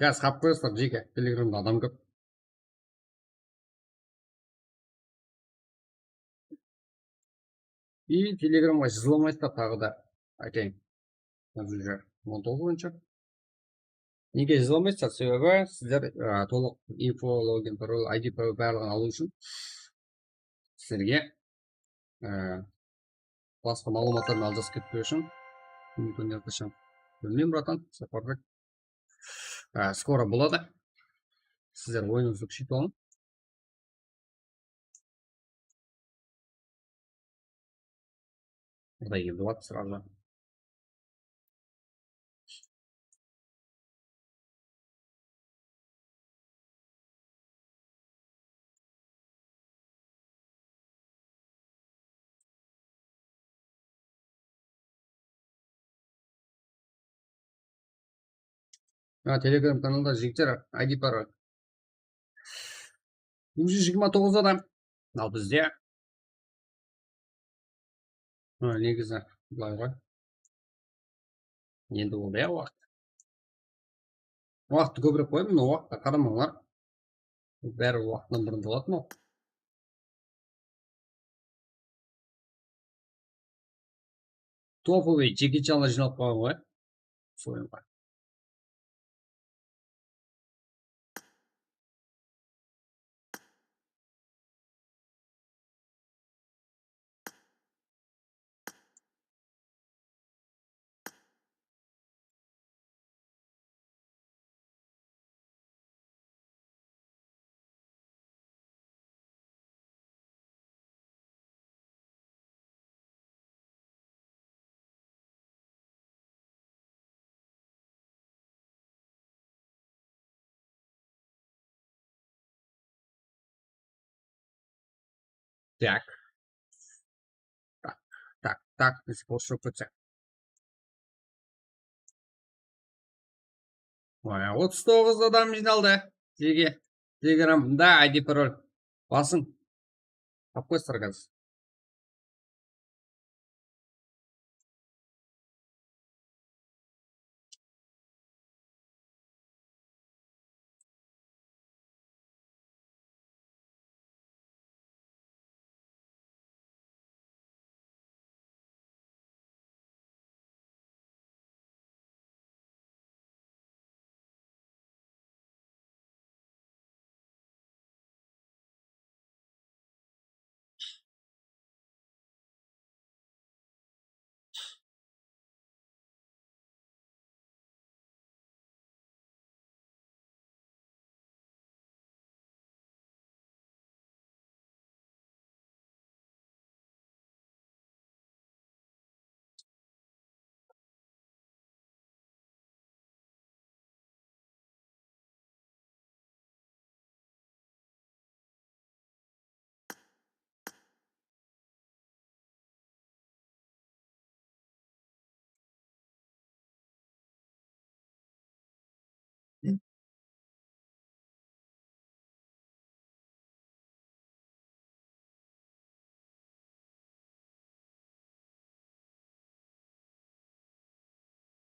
Gaz, qap qoyasızlar, jeke, Telegramda adam kóp. И Telegramǵa jazıla almaysızlar taǵı da, aytayın. Házir уже on toǵız boyınsha. Nege jazıla almaysızlar? Sebebi sizler, e, tolıq info, login, parol, I D, parol barlıǵın alıw ushın sizlerge, e, basqa maǵlıwmatlardı aljasıp ketpew ushın mumkin, házirge bilmeymen, bratan, Sapardıń. E, skoro boladı. Sizler oyınıńızdı kúsheytip alıń. Qıday keldi, вот, сразу. Ha, Telegram kanalda jigitler, I D bar. Úsh júz jigirma toǵız adam. Al bizde. Ha, negizi, bılay ǵoy. Endi boldı, ya, waqıt. Waqıttı kóbirek qoyıń, mına waqıtqa qaramańlar. Bári waqıttan burın boladı mınaw. Topovıy Jeki Chanlar jıynalıp qalǵan ǵoy. Sol oyınǵa. Tak. Tak, tak, tak, biz boş joq ketsek. Mine, otız toǵız adam jıynaldı. Jeke, Telegramda I D parol. Basıń. Tap qoysızlar házir.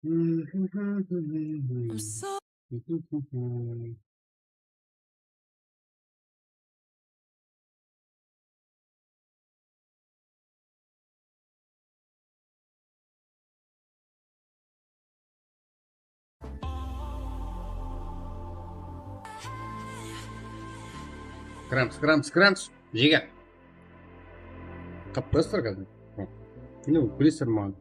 I'm so Krams, krams, krams. Jege. Qıp qoyasızlar házir. Mine, kúlesizler maǵan.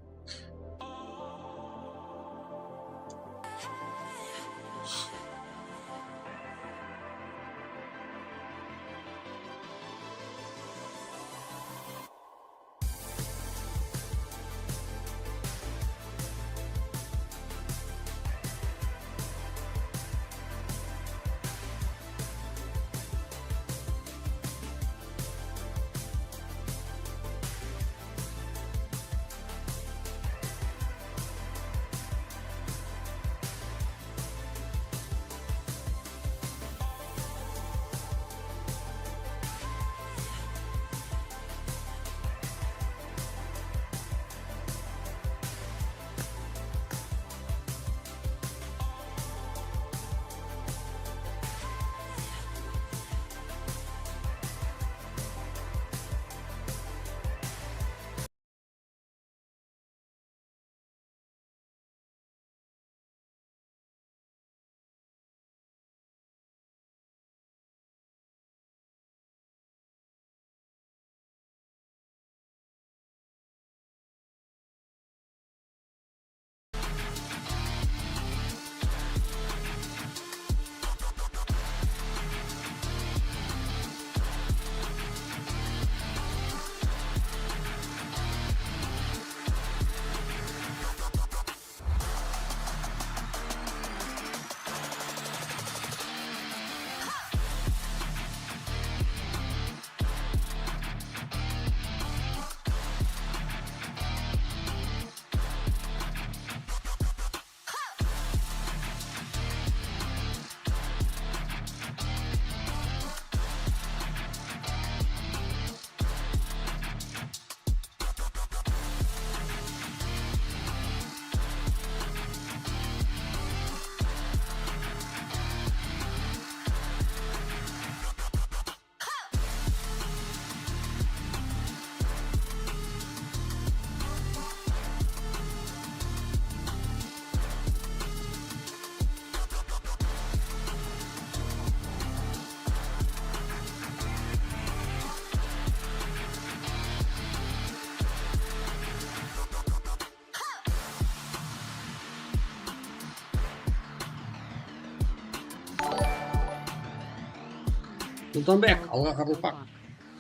Sultanbek, alǵa, qaraqalpaq.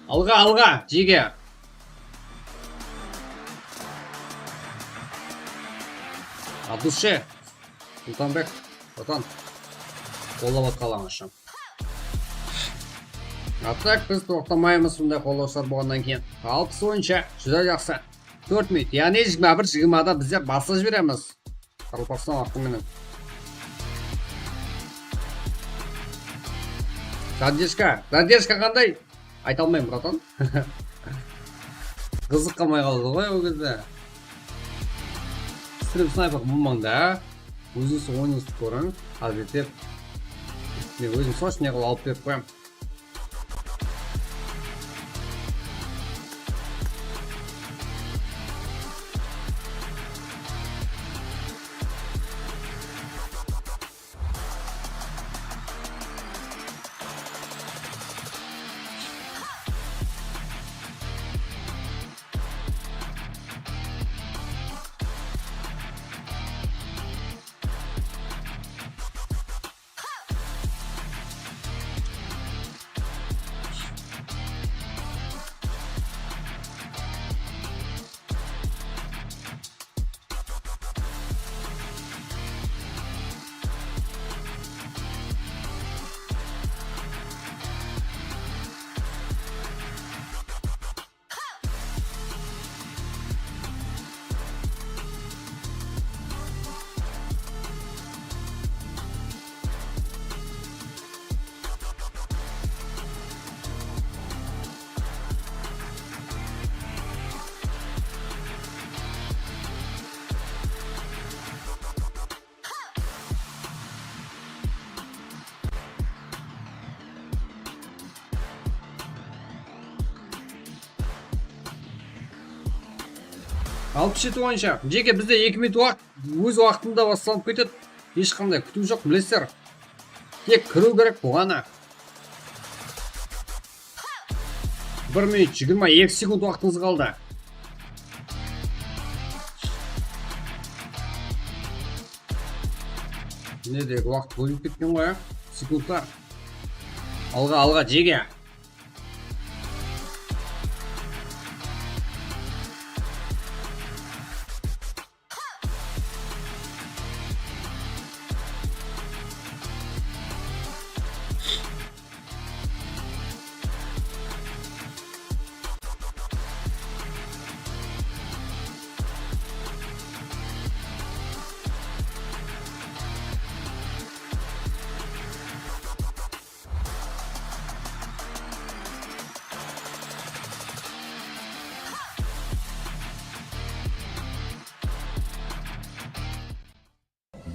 Alǵa, alǵa, jege. Atlısı. Sultanbek, bratan. Qollap atqanlań ushın. A tak biz toqtamaymız, bunday qollawshılar bolǵannan keyin. Alpıs boyınsha júdá jaqsı. Tórt minut, yaǵnıy jigirma bir jigirmada bizler baslap jiberemiz. Qaraqalpaqstan waqtı menen. Zadержка, zadержка qanday? Ayta almayman, bratan. Qızıq qalmay qaldı ǵoy ol gezde. Strim snayper bulmań da. Ózińiz oynayıp kóriń. Házir dep. Men ózim sol ushın ne qılıp alıp berip qoyaman. Alpıs jeti oyınsha. Jeke, bizde eki minut waqıt, óz waqtında baslanıp ketedi. Hesh qanday kútiw joq, bilesizler. Tek kiriw kerek bolǵanı. Bir minut jigirma eki sekund waqtıńız qaldı. Mine de waqıt bólinip ketken ǵoy, a? Sekundlar. Alǵa, alǵa, Jeke.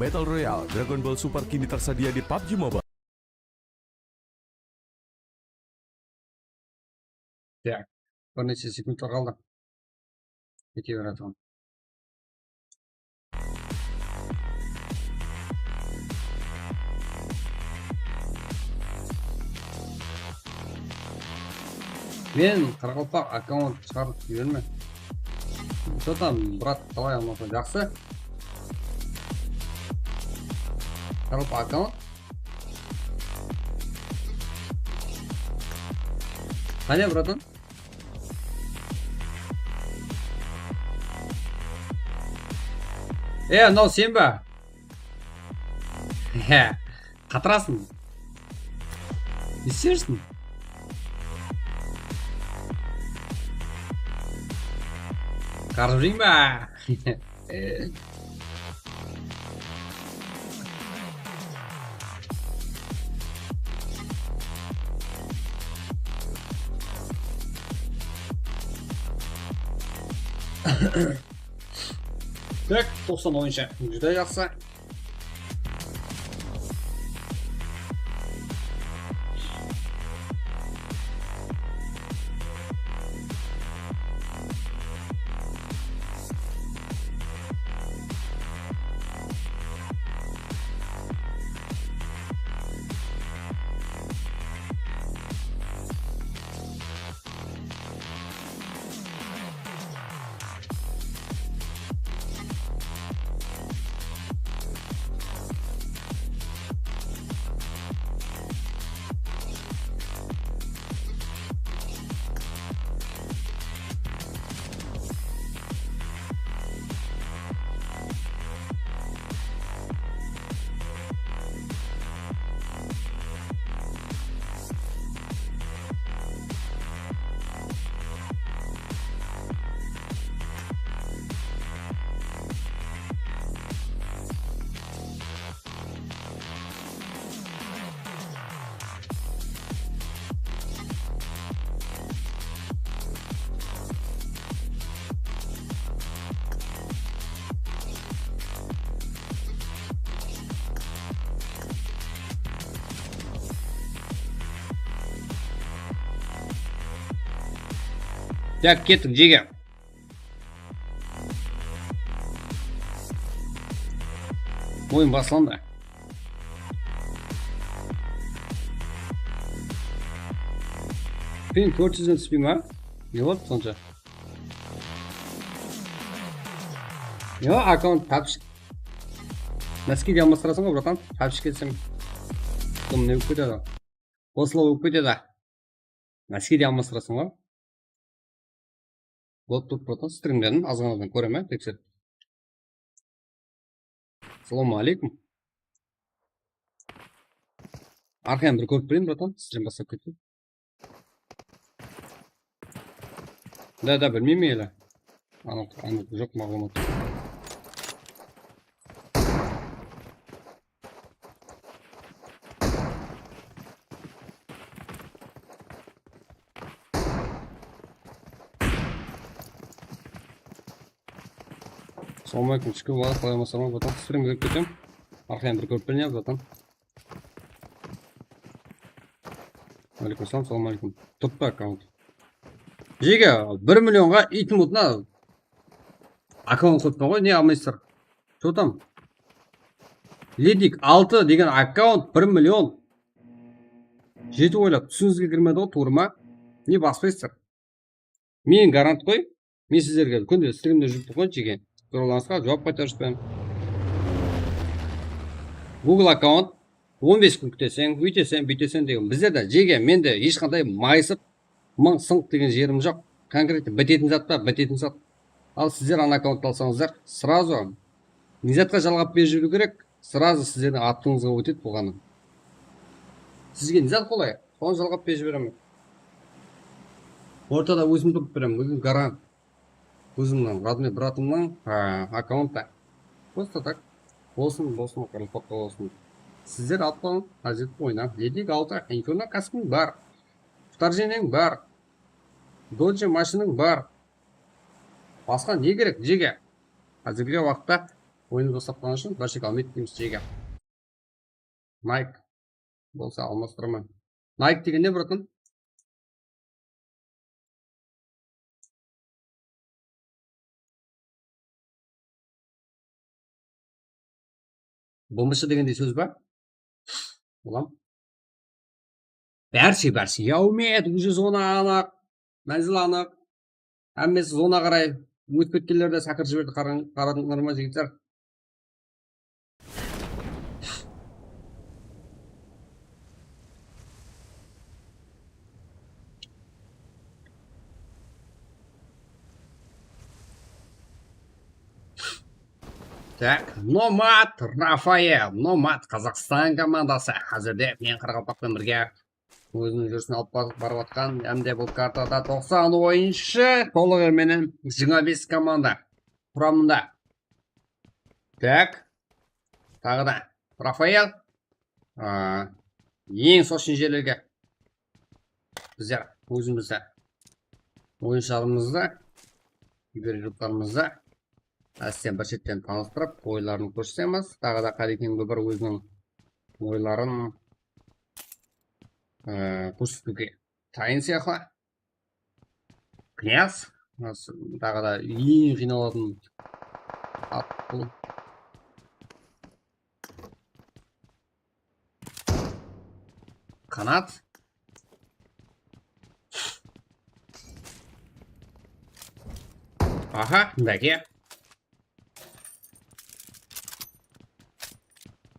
Battle Royale Dragon Ball Super kini tersedia di PUBG Mobile. Tak, bir neshe sekundlar qaldı. Kete beratuǵın. Men qaraqalpaq akkaunt shıǵarıp jiberme. Что там, brat, qalay, almasa jaqsı? Qaraqalpaq akkaunt. Qáne, bratan? E, mınaw sen ba? He, qatırasın. Ne istersiń? Qarjıń ba? E. Tak, toqsan oyınsha. Júdá jaqsı. Tak, kettik, Jeke. Oyın baslandı. Ping tórt júzden túspey ma? Ne boldı sonsha? Yo, akkaunt topshik. Noski de almastırasań ǵoy, bratan. Topshik etseń. Bul ne bolıp ketedi? Bosılaw bolıp ketedi. Noski de almastırasań ǵoy. Bolıp turıp, bratan, strimlerin azǵanadan kóremen, tekserip. Assalamu aleykum. Arqayın bir kórip bereyin, bratan, strim baslap kettim. Da, da, bilmeymen ele. Anıq, anıq joq maǵlıwmat. Assalawma aleykum, túske bala, qalay, amasızlar ma, bratan? Strimge kirip ketem. Arqayın bir kórip bereyin, bratan. Aleykum salam, assalawma aleykum. Turıptı akkaunt. Jeke, bir millionǵa iytim otına. Akkaunt qoyıppan ǵoy, ne almaysızlar? Что там? Ledik altı degen akkaunt bir million. Jetip oylap, túsińizge kirmedi ǵoy, tuwrı ma? Ne baspaysızlar? Men garant ǵoy. Men sizlerge kúnde strimde júrip turǵan jeke sorawlarıńızǵa juwap qaytarıp júrimen. Google akkaunt on bes kún kúteseń, óyteseń, búyteseń degen. Bizlerde jeke, mende hesh qanday mayısıp, mıń sınıq degen jerim joq. Konkretno bitetin zat pa, bitetin zat. Al sizler ana akkaunt alsańızlar, сразу ne zatqa jalǵap berip jiberiw kerek, сразу sizlerdiń atıńızǵa ótedi bolǵanı. Sizge ne zat qolay, sonı jalǵap berip jiberemen. Ortada ózim turıp beremen, ózim garant. Ózimniń, родной bratımnıń, a, akkauntı. Просто так. Bolsın, bolsın, qırılpaqqa bolsın. Sizler alıp qalıń, házir oyna. Ledik altı, Inferno kaskıń bar. Vtorjenień bar. Dodge mashinıń bar. Basqa ne kerek, jeke? Házirgi waqıtta oyındı baslap qalǵan ushın bir shek almaydı deymiz, jeke. Nike bolsa almastıraman. Nike degen ne, bratан? Bumıshı degendey sóz ba? Ulan. Bárshi, bárshi. Yawmet, уже zona anıq. Mánzil anıq. Hámmesi zona qaray. Ótip ketkenlerde shaqırıp jiberdi. Qarań, qaradıńlar ma, jigitler? Так, Nomad Rafael, Nomad Qazaqstan komandası házirde men qaraqalpaqpenen birge óziniń júrisin alıp bar-, barıp atqan, hám de bul kartada toqsan oyınshı, tolıq menen jigirma bes komanda quramında. Так, taǵı da Rafael, a, eń soshın jerlerge bizler ózimizdi, oyınshalarımızdı, kiberdurıplarımızdı ásten bir shetten tanıstırıp, oyların kórsetemiz. Taǵı da Qarekeń bir óziniń oyların, e, kórsetiwge tayın sıyaqlı. Knyaz, taǵı da eń qıynalatın at bul. Qanat. Aha, Dake.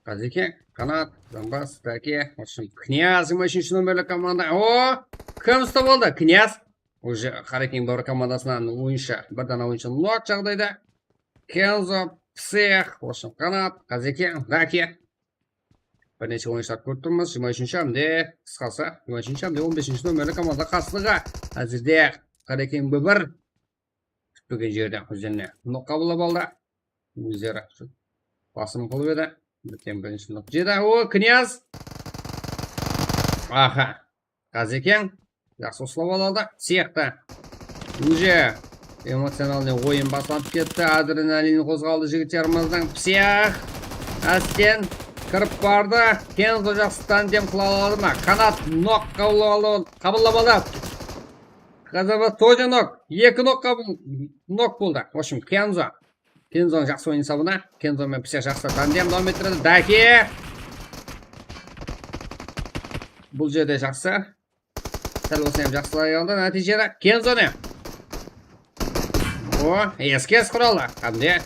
Qazekeń, Qanat, Zambas, Dake. В общем, Knyaz, jigirma úshinshi nomerli komanda. O, kim usta boldı? Knyaz. Уже Qarekeń Bábir komandasınan oyınshı, bir dana oyınshı nok jaǵdayda. Kenzo, Psix, в общем, Qanat, Qazekeń, Dake. Bir neshe oyınshılar kórip turmız. Jigirma úshinshi hám de, qısqası, jigirma úshinshi hám de on besinshi nomerli komanda qaslıǵı. Házirde Qarekeń Bábir kútpegen jerden ózlerine nok qabıllap aldı. Ózleri basım qılıp edi. Birden birinshi nok jedi. O, Knyaz. Aha. Qazekeń. Jaqsı uslap aladı. Sıyaqta. Уже эмоциональный oyın baslanıp ketti. Adrenalin qozǵaldı jigitlerimizdiń. Psix. Ásten kirip bardı. Kenzo jaqsı tandem qıla aladı ma? Qanat nok qabıllap aldı. Qabıllap aldı. Qazaba тоже nok. Eki nok qabıl-, nok boldı. В общем, Kenzo. Kenzonıń jaqsı oyın esabına. Kenzo menen Psix jaqsı tandem dawam ettiredi. Dake. Bul jerde jaqsı. Sál bolsa hám jaqsılay aldı nátiyjede. Kenzo ne? O, S K S quralı. Qámde.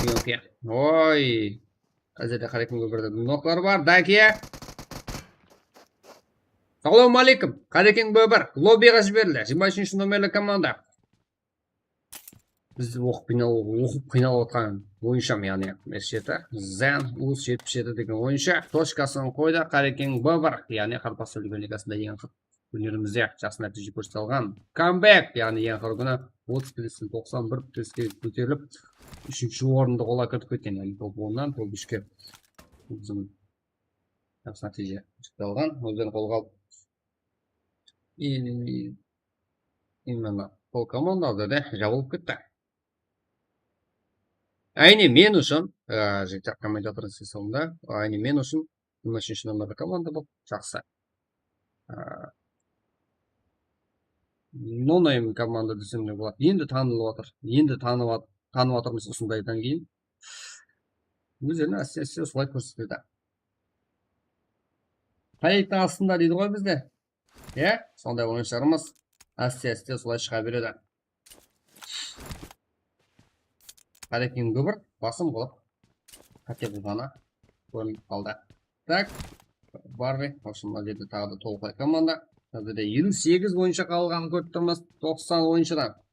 Yoki. Oy. Házirde Qarekeń Bábirde noklar bar. Dake. Salawma aleykum. Qarekeń Bábir. Lobbiǵa jiberildi. Jigirma úshinshi nomerli komanda. Biz oqıp qıynalıp, oqıp qıynalıp atqan oyınshım, yaǵnıy S jeti, Zen, Uz jetpis jeti degen oyınshı tochkasın qoydı. Qarekeń Bábir, yaǵnıy Qaraqalpaqstan Respublikasında eń aqırǵı turnirimizde jaqsı nátiyje kórsete alǵan. Comeback, yaǵnıy eń aqırǵı kúni otız plyustan toqsan bir plyuske kóterilip, úshinshi orındı qolǵa kiritip ketken, yaǵnıy top onnan top úshke. Ózim jaqsı nátiyje kórsete alǵan, ózlerin qolǵa alıp, и именно sol komandalar da jabılıp ketti. Áyne men ushın, e, jigitler, kommentatordıń sesovında, áyne men ushın jigirma úshinshi nomerli komanda bul jaqsı. E, No name komanda desem de boladı. Endi tanılıp atır. Endi tanıp at-, tanıp atırmız usındaydan keyin. Ózlerin áste-áste usılay kórsetedi. Qarektiń astında deydi ǵoy bizde. Iya, sonday oyınshılarımız áste-áste usılay shıǵa beredi. Qarektiń gúbir basım qılıp, qáte bolǵanı kórinip qaldı. Tak, Barbie, в общем, mına jerde taǵı da tolıqlay komanda. Házirde eliw segiz oyınshı qalǵanın kórip turmız, toqsan oyınshıdan.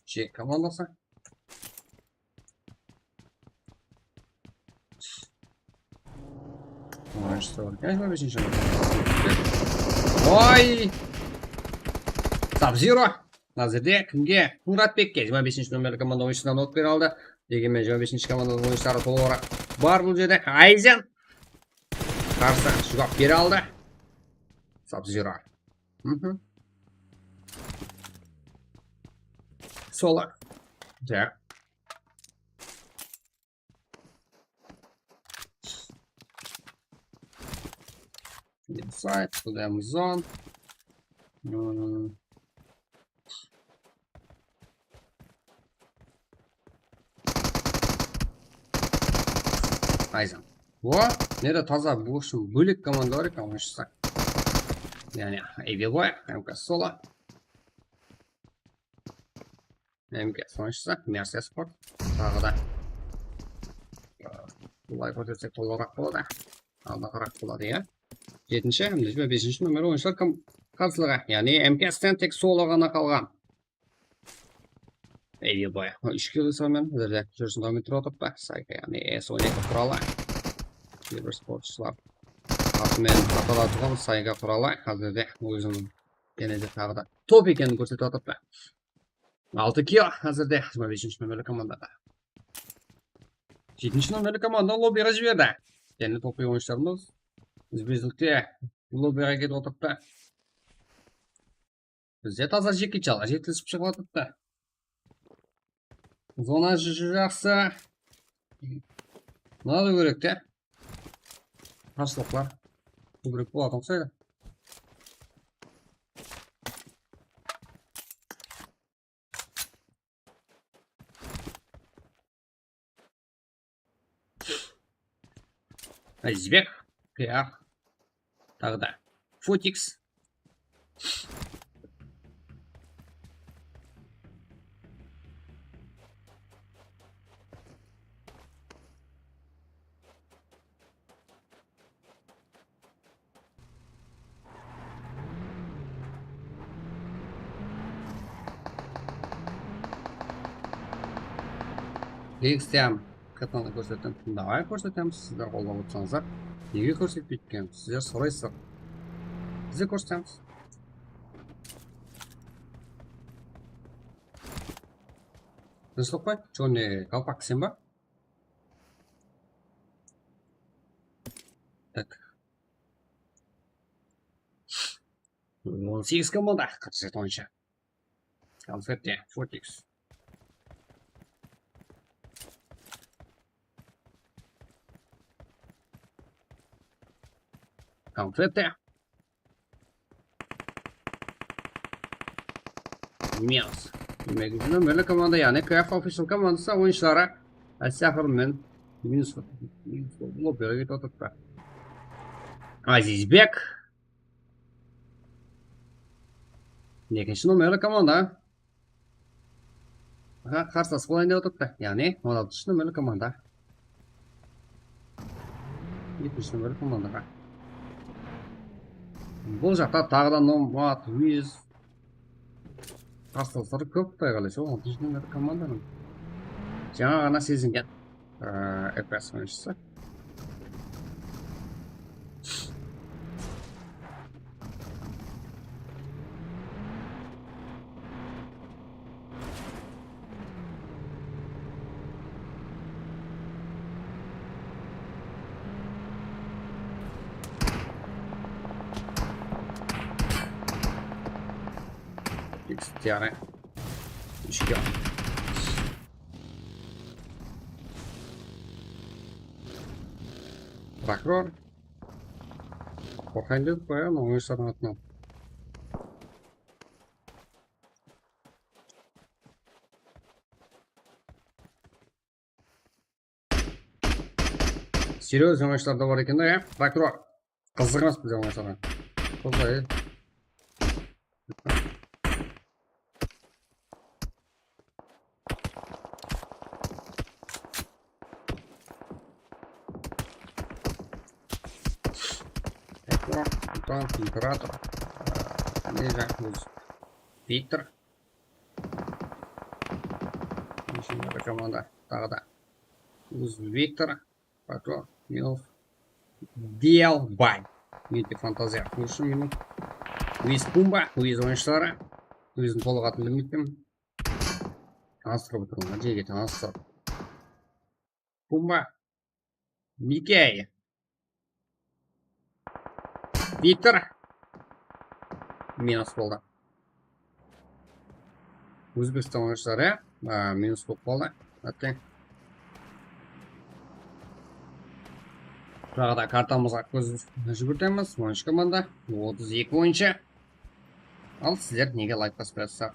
Jek komandası. Oyınshısı bar eken jigirma besinshi. Oy! Sub-Zero. Házirde kimge? Muratbekke, jigirma besinshi nomerli komanda oyınshısınan otper aldı. Degenmen, jigirma besinshi komandanıń oyınshıları tolıǵıraq bar bul jerde. Ayzen. Qarsı juwap bere aldı. Sub-Zero. Mhm. Solo. Tak. Inside, kıdayımız zone. Hmm. Ayzan. O, nede taza, bu ushın bólek komanda bar eken, oyınshısı. Yaǵnıy, Eviboy, M K Solo. M K oyınshısı, Mercy Sport. Taǵı da. Bulay kórsetsek, tolıǵıraq boladı. Aldaǵıraq boladı, ya. Jetinshi hám de jigirma besinshi nomer oyınshılar kim qarsılıǵı. Yaǵnıy, M K-sten tek Solo ǵana qalǵan. Ey, boy. Úsh kill salman, bizde júrsin dawam ettirip otırıptı. Sayka, yaǵnıy, S on eki quralı. Bir sportshılar atı menen atıla turǵan Sayka quralı házirde óziniń jáne de taǵı da top ekenin kórsetip atırıptı. Altı kill házirde jigirma besinshi nomerli komandada. Jetinshi nomerli komanda lobbiǵa jiberdi. Jáne topiy oyınshılarımız izbe-izlikte lobbiǵa ketip otırıptı. Bizde taza jeke jala jetilisip shıǵıp atırıptı. Zona jı-, jı-, jaqsı. Mına da kóbirek te. Qarsılıqlar kóbirek bolatuǵın uqsaydı. Izbek, Qıyaq, taǵı da Fotiks. Lextiam katanı kórsettim. Davay, kórsetemiz. Sizler qollap otsańızlar, nege kórsetpeydi ekenbiz? Sizler soraysızlar. Bizler kórsetemiz. Tinıshlıqpay? Jonni Kalpak, sen ba? Tak. On segiz komanda, qırq jeti oyınshı. Konfetti, Fotiks. Konfetti. Miyaz. Demek, nomerli komanda, yaǵnıy K F Official komandası oyınshıları Asyaxr menen minus, minus lobbiǵa ketip otırıptı. Azizbek. Ekinshi nomerli komanda. Aha, qarsılas bolayın dep otırıptı. Yaǵnıy, on altınshı nomerli komanda. Ekinshi nomerli komandaǵa. Bul jaqta taǵı da Nomad, Wiz. Qarsılasları kóp, Quday qálese, on altınshı nomerli komandanıń. Jańa ǵana sezingen. Ee, F P S oyınshısı. Tiyarı. Úshke. Prokuror. Qorqayın dedik qoy, ya, mına oyınshılardıń atınan. Seryoznıy oyınshılar da bar eken da, ya, prokuror. Qızıq emes bizden oyınshılarǵa. Qızıq, ya. Prokuror, Sultan, imperator. Ee, ne jaq, óz Viktor. Neshinde bir komanda taǵı da. Óz Viktor, Prokuror, Milf, Dialbay. Mende fantaziya ushın meniń. Óz Pumba, óz oyınshıları, ózin tolıq atın bilmeymen. Tanıstırıp otırman, jerge tanıstırıp. Pumba, Mikey. Viktor. Minus boldı. Ózbekstan oyınshıları, a, minus bolıp qaldı. Átteń. Taǵı da kartamızǵa kóz júgirtemiz. On úsh komanda, otız eki oyınshı. Al, sizler nege layk basıp qoyaysızlar?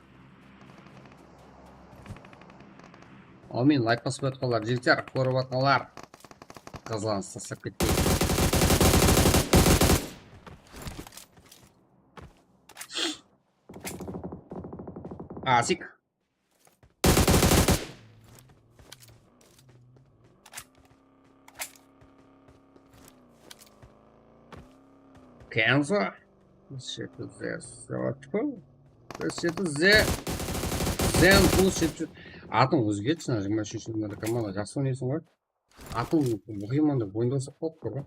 Al, men layk basıp qoyatqanlar, jigitler, kórip atqanlar. Qızǵanıs taslap ketpey. Asik. Kenzo. Biz jeti Z. Zavatko. Biz jeti Z. Zen plus jeti. Atın ózgertshi, jigirma úshinshi nomer komanda. Jaqsı oynaysıń ǵoy. Atın oqıyman dep oyında bolsaq bolıp tur ǵoy.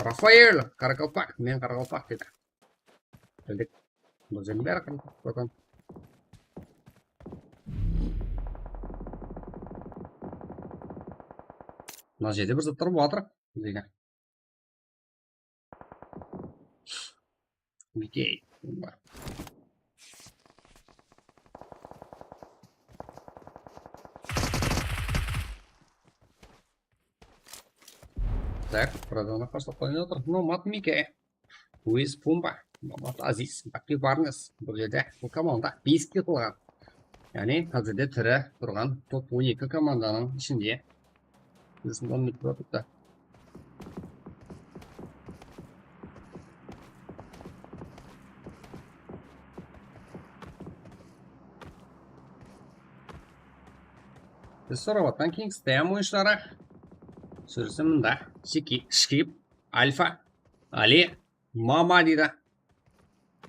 Rafael, qaraqalpaq, men qaraqalpaq dedi. Bildik. Bul jerdiń bári qaraqalpaq. Mına jerde bir zatlar bolıp atır. Bizge. Óyteyik. Tak, birazdan qarshılap qoyıp atır. Nomad Mike. Luis Pumba, Nomad Aziz, Baki Barnes. Bul jerde bul komanda bes kill qılǵan. Yaǵnıy, házirde tiri turǵan top on eki komandanıń ishinde. Bizdiń on minut turıptı. Biz sorap atqan Kingstem oyınshıları. Sürisi mında. Siki, Shkip, Alfa, Ali, Mama deydi.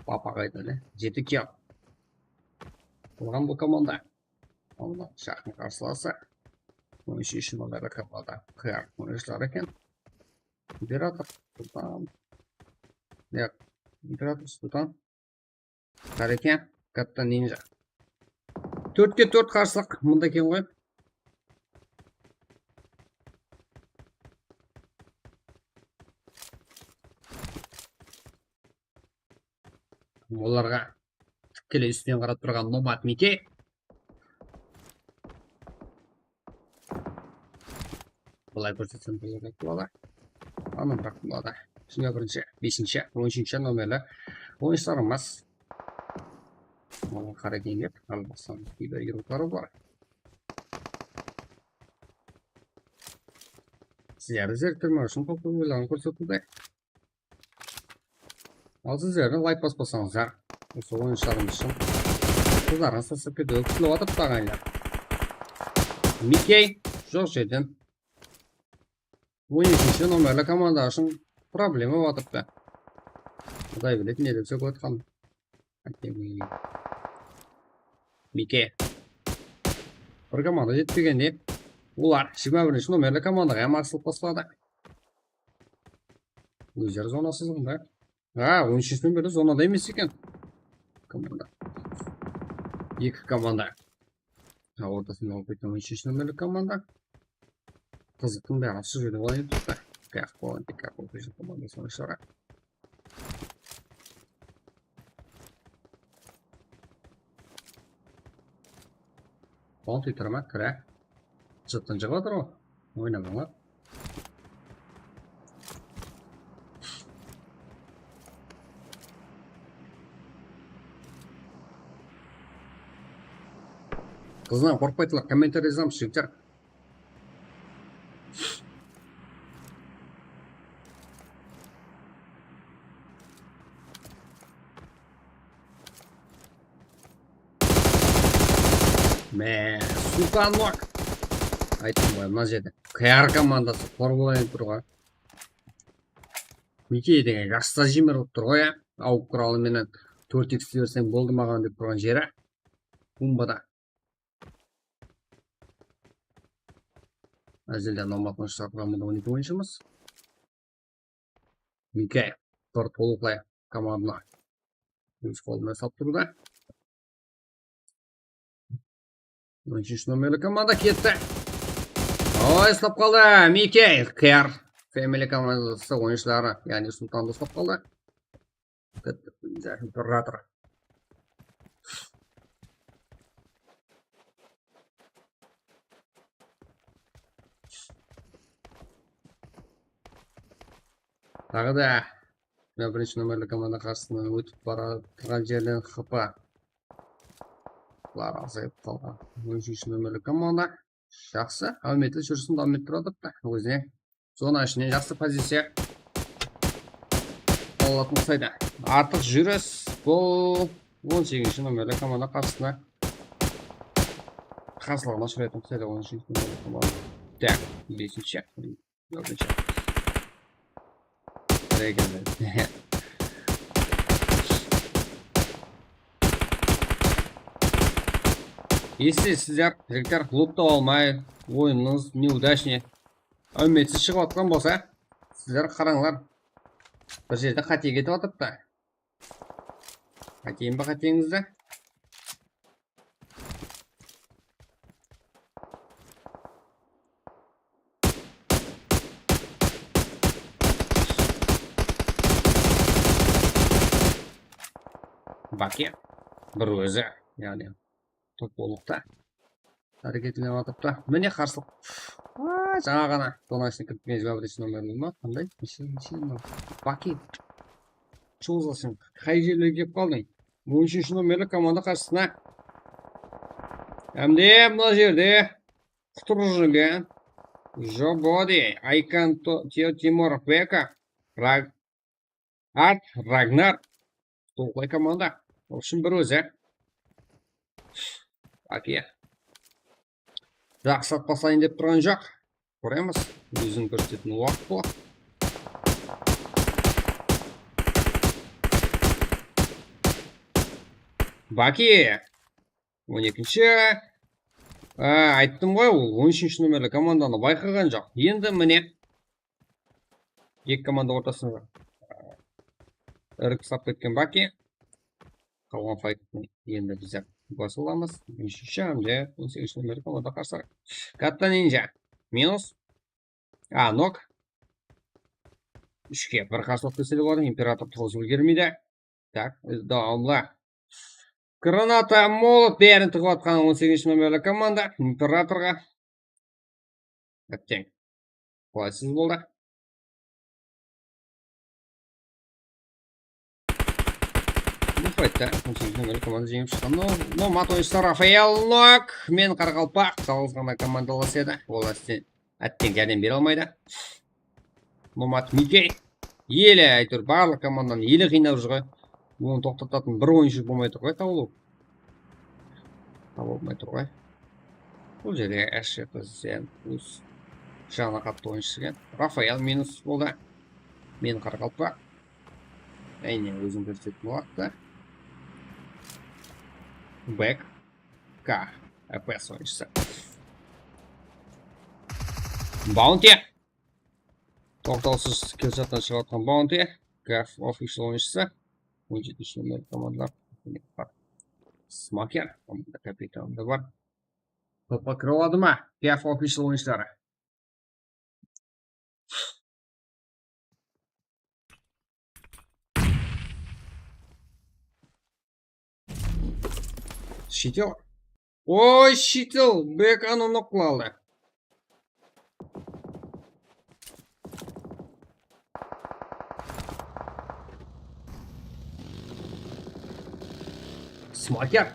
Papa qayda ele? Jeti kill. Qılǵan bul komanda. Onda jaqın qarsılası. On úshinshi nomerli komanda. Qıyar oyınshılar eken. Imperator, Sultan. Yaq, Imperator, Sultan. Qara eken, Katta Ninja. Tórtke tórt qarshılıq. Mında eken ǵoy. Olarǵa tikkeley ústinen qarap turǵan Nomad Mike. Bılay kórsetsem, bılay boladı. Ana, biraq boladı. Jigirma birinshi, besinshi, on úshinshi nomerli oyınshılarımız. Olar qara kiyingen, al bastan kiydi, yurtları bar. Sizlerdi zeriktirmek ushın qol qoyıp oylaǵan kórsetiwde. Al, sizler de layk baspasańızlar, usı oyınshılarımız ushın qızlarıńız taslap ketiwi kútip atırıptı, aǵayinler. Mikey, joq jerden. On ekinshi nomerli komanda ushın problema bolıp atırıptı. Quday biledi, ne dep sókip atqanın. Mikey. Bir komanda jetpegende, olar jigirma birinshi nomerli komandaǵa hám asılıp basladı. Ózleri zonasız mında. Ha, on úshinshi nomerli zonada emes eken. Komanda. Eki komanda. Ha, ortasında olıp ketken on úshinshi nomerli komanda. Qızıqtıń bári usı jerde bolayın. Qıyaq bolayın, tek qıyaq bolayın, komanda soń shıǵar. Bounty turma, kire. Jıttın jıǵıp atır ǵo. Oynamańlar. Qızdan qorqpaydılar, kommentariya jazamız, jigitler. Mine, Sultan Nok. Ayttım ǵoy, mına jerde K R komandası qor bolayın tur ǵoy. Mikey degen jaqsı jiymerip tur ǵoy, ya. Awıq quralı menen tórt X berseń boldı maǵan dep turǵan jeri. Bumbada. Ázelde Nomad on úsh satqanmında on eki oyınshımız. Mikey bir tolıqlay komandını óz qolına salıp turdı. On úshinshi nomerli komanda ketti. Oy, uslap qaldı. Mikey, K R Family komandası oyınshıları, yaǵnıy Sultandı uslap qaldı. Imperator. Taǵı da mına birinshi nomerli komanda qarsısınan ótip baratırǵan jerden H P lar azayıp qalǵan. On úshinshi nomerli komanda. Jaqsı, áwmetli júrisin dawam ettirip atırıptı. Ózine zona ishine jaqsı poziciya alatın qısaydı. Artıq júris bul on segizinshi nomerli komanda qarsısına qarsılıǵına ushıraytın qısaydı on úshinshi nomerli komanda. Tak, besinshi, dórtinshi. Regenler. Esi sizler, jigitler, loot taba almay, oyınıńız neudachniy. Áwmetsiz shıǵıp atqan bolsa, sizler qarańlar. Bir jerde qáte ketip atırıptı. Aytayın ba qáteńizdi? Baki. Bir ózi, yaǵnıy, top bollıqta háreketlenip atırıptı. Mine, qarsılıq. Aa, jańa ǵana tonashına kirip ketken jigirma birinshi nomerli ma? Qanday? Neshe, neshe nomer? Baki. Chuzılsın. Qay jerlerge kelip qaldıń? On úshinshi nomerli komanda qarsısına. Hámde mına jerde qutırıp júrgen Jobodi, Aykan, Teo Timur, Beka, Rag-, Art, Ragnar. Tolıqlay komanda. Ushın bir ózi. Ake. Jaqsı atpaslayın dep turǵan joq. Kóremiz. Ózin kórsetetin waqıt bul. Baki. On ekinshi. Á, ayttım ǵoy, ol on úshinshi nomerli komandanı bayqaǵan joq. Endi mine. Eki komanda ortasında irik uslap ketken Baki. Qalǵan fayttı endi bizler basa alamız. Úshinshi hámde on segizinshi nomerli komanda qarsı. Katta Ninja. Minus. A, nok. Úshke bir qarsı uslap kesilip atır. Imperator turǵızıp úlgermeydi. Tak, dawamlı. Granata, molot, bárin tıǵıp atqan on segizinshi nomerli komanda Imperatorǵa. Átteń. Qolaysız boldı. Bul faytta on segizinshi nomerli komanda jeńip shıqqan. No, Nomad oyınshısı Rafael Nok. Men qaraqalpaq, jalǵız ǵana komandalas edi. Ol áste Átteń járdem bere almaydı. Nomad Mikey. Ele, áytewir, barlıq komandanı ele qıynap júr ǵoy. Onı toqtatatın bir oyınshı bolmay tur ǵoy, tabılıw. Taba almay tur ǵoy. Bul jerde Ashir Zenus. Janı qattı oyınshısı eken. Rafael minus boldı. Men qaraqalpaq. Áyne, ózin kórsetetin waqtı. Bek. K. F S oyınshısı. Bounty. Toqtawsız killshottan shıǵıp atqan Bounty. Gaf Official oyınshısı. On jetinshi nomer komandalar. Smoker. Komanda kapitanı da bar. Topqa kire aladı ma? Gaf Official oyınshıları. Shityor. Oy, shitil, B K nı noqlalı. Smoker.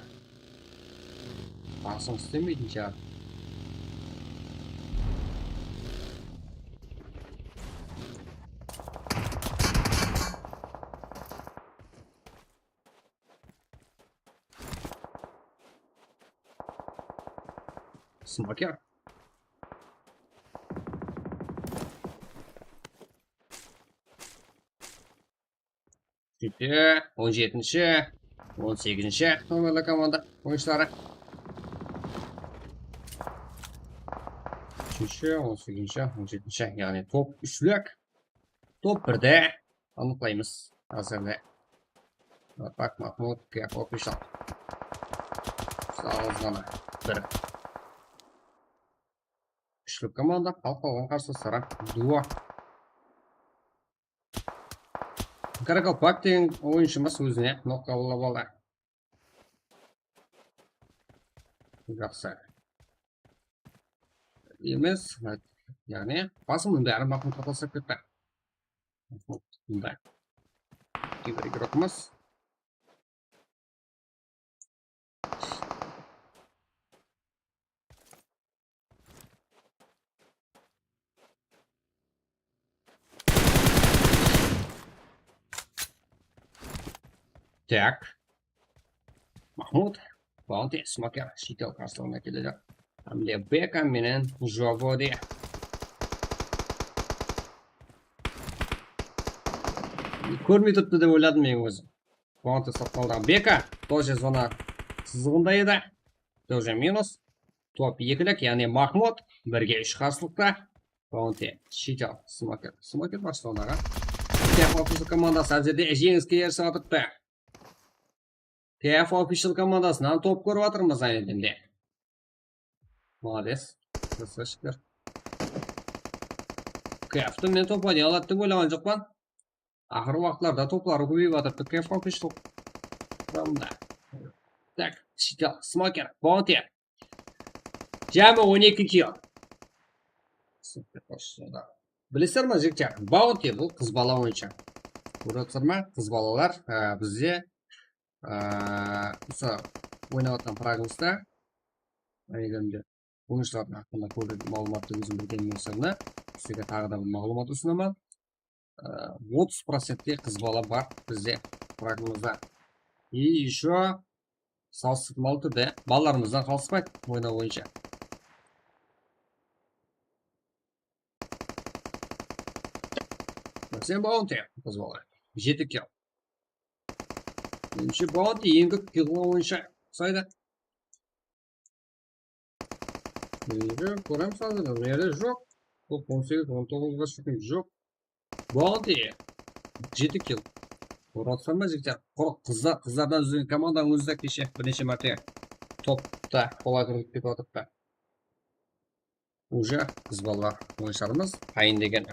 Basım islemeydi ya. Smoker. Úshinshi, on jetinshi, on segizinshi nomerli komanda oyınshıları. Úshinshi, on segizinshi, on jetinshi, yaǵnıy top úshlik. Top birdi anıqlaymız házirde. Bak, Mahmut, Kef Official. Salıs ǵana bir. Úshlik komanda, al qalǵan qarsılısları duo. Karakalpak degen oyınshımız ózine nok qabıllap aldı. Jaqsı. Emes, yaǵnıy, basımnıń bári Mahmutqa taslap ketti. Mahmut, mında. Kiber igrokımız. Tak. Mahmut, Bounty, Smoker, Shitel qarsılığına keledi. Hámde Beka menen Jovodi. Kórmey turıptı dep oyladım men ózim. Bounty saqtaldı. Beka, тоже zona sızıǵında edi. Тоже minus. Top ekilik, yaǵnıy Mahmut, birge úsh qarsılıqta. Bounty, Shitel, Smoker. Smoker bashladı onaǵa. Kef Official komandası házirde jeńiske erisip atırıptı. Kef Official komandasınan top kórip atırmız áne demde. Molodec. Krasavchikler. Kefti men top oynay aladı dep oylaǵan joqpan. Aqırǵı waqıtlarda topları kóbeyip atırıptı Kef Official quramında. Tak, Shitel, Smoker, Bounty. Jámi on eki kill. Bilesizler ma, jigitler? Bounty bul qız bala oyınshı. Kórip atırsızlar ma? Qız balalar, e, bizde, e, usı oynap atırǵan pragımızda, áne demde, oyınshılardıń haqqında kóbirek maǵlıwmattı ózim bilgenimniń sırına sizlerge taǵı da bir maǵlıwmat usınaman. Ee, otız procentke qız bala bar bizde pragımızda. И ещё salıstırmalı túrde balalarımızdan qalıspadı oynaw boyınsha. Sen Bounty, qız bala. Jeti kill. Menimshe, Bounty eń kóp kill qılǵan oyınsha usaydı. Mende kóremiz házir, mende joq. Top on segiz, on toǵızǵa shıqtım, joq. Bounty jeti kill. Kórip atırsızlar ma, jigitler? Qurı qızlar, qızlardan úzilgen komandanıń ózi de keshe bir neshe márte topta qolay kirip ketip atırıptı. Уже qız balalar oyınsharımız tayın degen.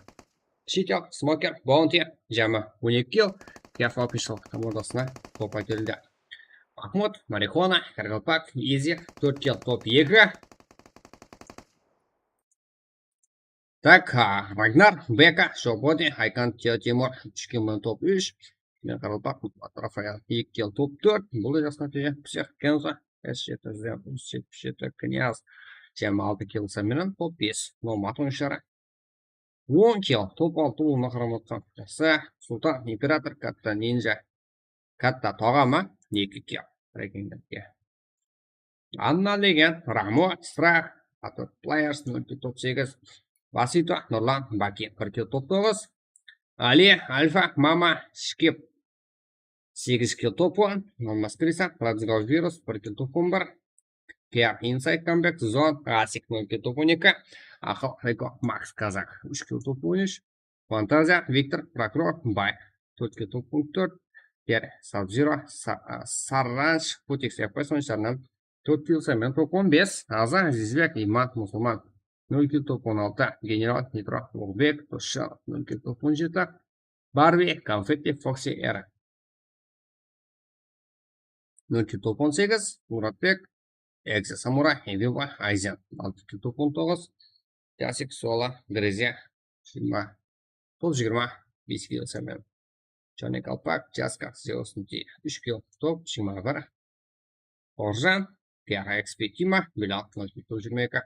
Shitel, Smoker, Bounty, jámi on eki kill. Kef Official komandasına top ákeldi. Mahmut, Marihuana, Qaraqalpaq, Easy, tórt kill, top eki. Tak, a, Ragnar, Beka, Shobodi, Aykan, Teo, Timur, úsh kill menen top úsh. Men Qaraqalpaq, Rafael, eki kill, top tórt. Bul da jaqsı nátiyje. Psix, Kenzo, S jeti júz jetpis jeti, Knyaz, jámi altı kill menen top bes. Nomad oyınsharı. On kill, top altı bolıwına qaramatqan. Jaqsı. Sultan, Imperator, Katta, Ninja, Katta, Toǵama, eki kill. Breaking Badke. Anna Legend, Ramo, Strah, Atot Players, nol kill, top segiz. Vasito, Nurlan, Baki, bir kill, top toǵız. Ali, Alfa, Mama, Shkip, segiz kill, top on. Almas Krisa, Radikal Virus, bir kill, top on bir. P R Inside, Comeback, Zon, Asik, nol kill, top on eki. Aqıl, Riko, Max, Kazak, úsh kill, top on úsh. Fantaziya, Viktor, Prokuror, Bay, tórt kill, top on tórt. Peri, Sub-Zero, Sa-, a, Sarransh, Putix, F P S oyınsharınan tórt kill menen top on bes. Aza, Azizbek, Iman, Musulman, nol kill, top on altı. General, Nitro, Ulbek, Toshshanov, nol kill, top on jeti. Barbi, Konfetti, Foxy, Era, nol kill, top on segiz. Muratbek, Exe Samurai, Eviva, Aizen, altı kilo, top on toǵız, Jasik, Sola, Grezya, jigirma, top jigirma, bes kilo salmen. Jonik Alpak, Jaska, Zeus, Nti, úsh kilo, top jigirma bir. Orjan, Piara, X P, Tima, Bilal, nol kilo, top jigirma eki.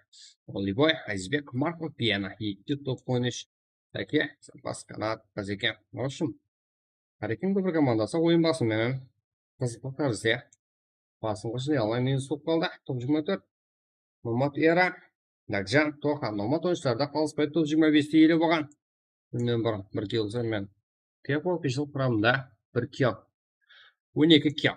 Oliboy, Azizbek, Marko, Piana, eki kilo, top on úsh. Áke, Zapas, Kanat, Qazeken. Noshım, Qarekeńge bir komandası oyın bası menen qızıqlı tarzda basın qosıla almay minus bolıp qaldı. Top jigirma tórt. Nomad, Era, Dagjan, Toxa, Nomad oyınsızlarda qalıspay top jigirma besti ele bolǵan. Kúnnen burın bir kilo salmen. Careful Official quramında bir kilo. On eki kilo.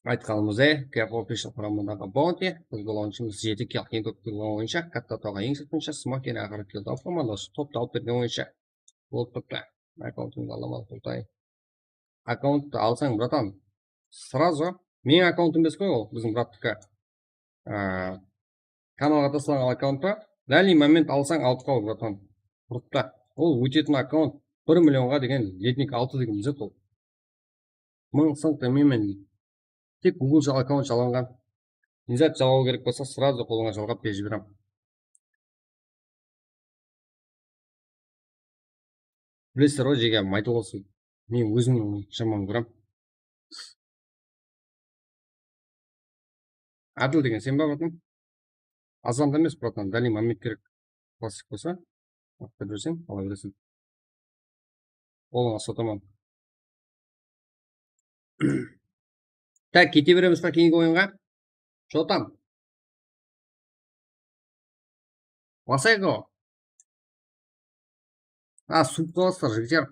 Aytqanımızday, Careful Official quramındaǵı Bounty, futbol oyınshımız jeti kilo, eń kóp futbol oyınshı, katta toǵa eń sırtınshı, Smokin aqırı kilo, top komandası, toptı alıp bergen oyınshı. Bolıp turıptı. Akkauntıńdı alaman, Qurtay. Akkaunttı alsań, bratan, сразу. Meniń akkauntım emes ǵoy ol, biziń brattıkı. Á, kanalǵa taslanǵan akkaunt pa? Данный момент alsań, alıp qal, bratan. Qurıptı. Ol ótetin akkaunt, bir millionǵa degen, letnik altı degen zat ol. Mıń sınıqtı menmen deydi. Tek Google ja-, akkaunt jalǵanǵan. Ne zat jalǵaw kerek bolsa, сразу qolıńa jalǵap berip jiberemen. Bilesizler ǵoy, jege, maytılǵası. Men ózim jaman kórem. Ádil degen sen ba, bratan? Azanda emes, bratan, данный момент kerek. Klassik bolsa, waqıtta berseń, ala bereseń. Qolıńa sotaman. Tak, kete beremiz ba keyingi oyınǵa? Что там? Vasayko. A, suwıp qalasızlar, jigitler.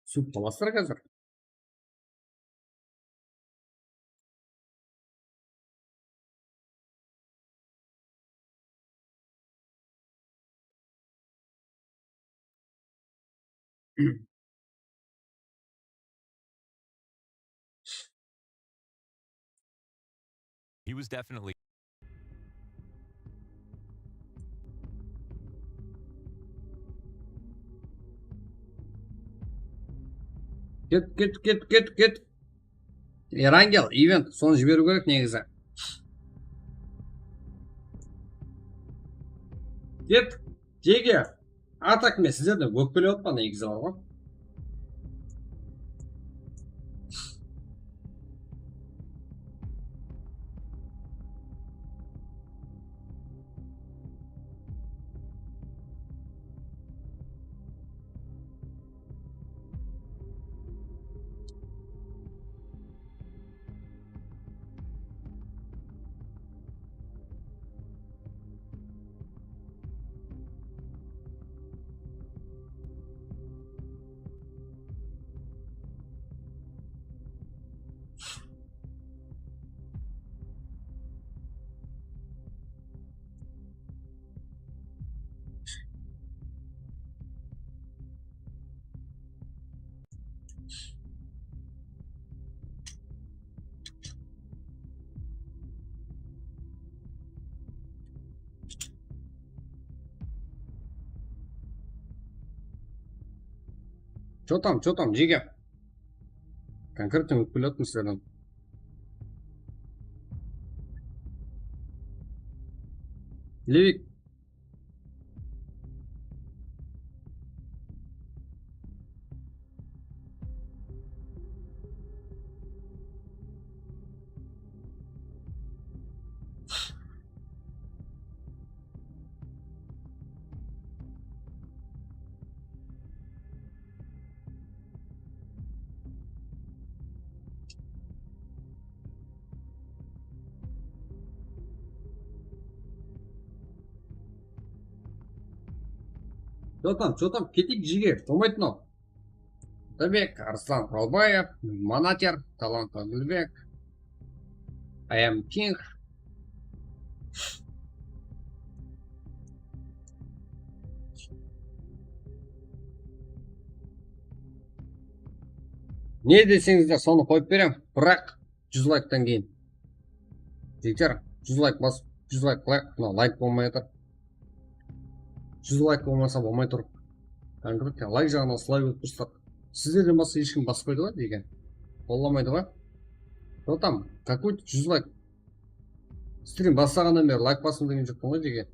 Suwıp qalasızlar házir. He was definitely Ket, ket, ket, ket, ket. Erangel, event, sonı jiberiw kerek negizi. Ket, jege. A tak men sizlerden ókpelep atpan, negizi bar ǵoy. Чё там, чё там, jigem? Konkretno ótip kelyaptım sizlerden. Levik. Чё там, чё там, кетик, jigem, болмайды mınaw. Tabek, Arslan Kuralbaev, Manater, Talant Adilbek, I am King. Ne deseńizler, sonı qoyıp berem, biraq júz layktan keyin. Jigitler, júz layk bas, júz layk qılayıq. Mına layk bolmay atır. Júz layk bolmasa bolmay tur. Konkretno layk jaǵınan sılay berip tursań. Sizlerden basqa hesh kim baspaydı ǵoy, jeke. Qollamaydı ǵoy. Что там, какой júz layk? Strim baslaǵannan beri layk basıń degen joqpan ǵoy, jeke.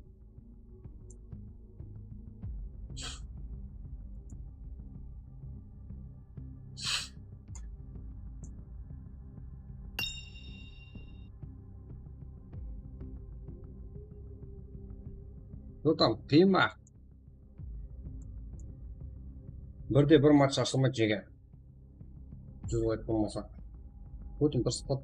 Что там, qıyın ba? Birde bir match ashılmaydı, jeke. Júz layk bolmasa. Putin tırısıp qaldı.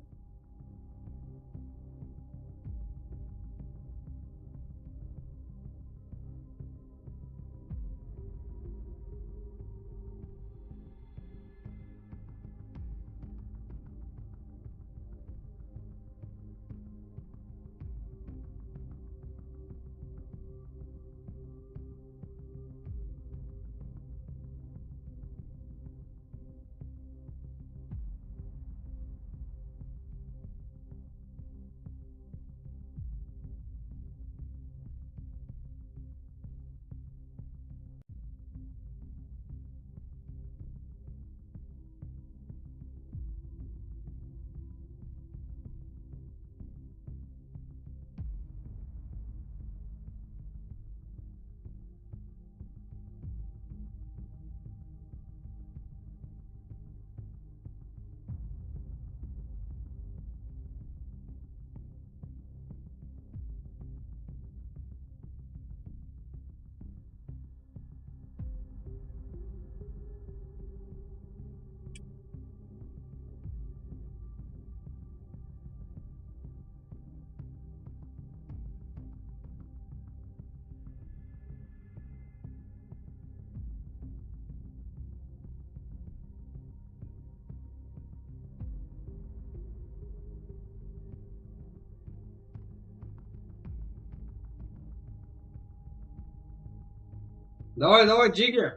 Давай, давай, jeke.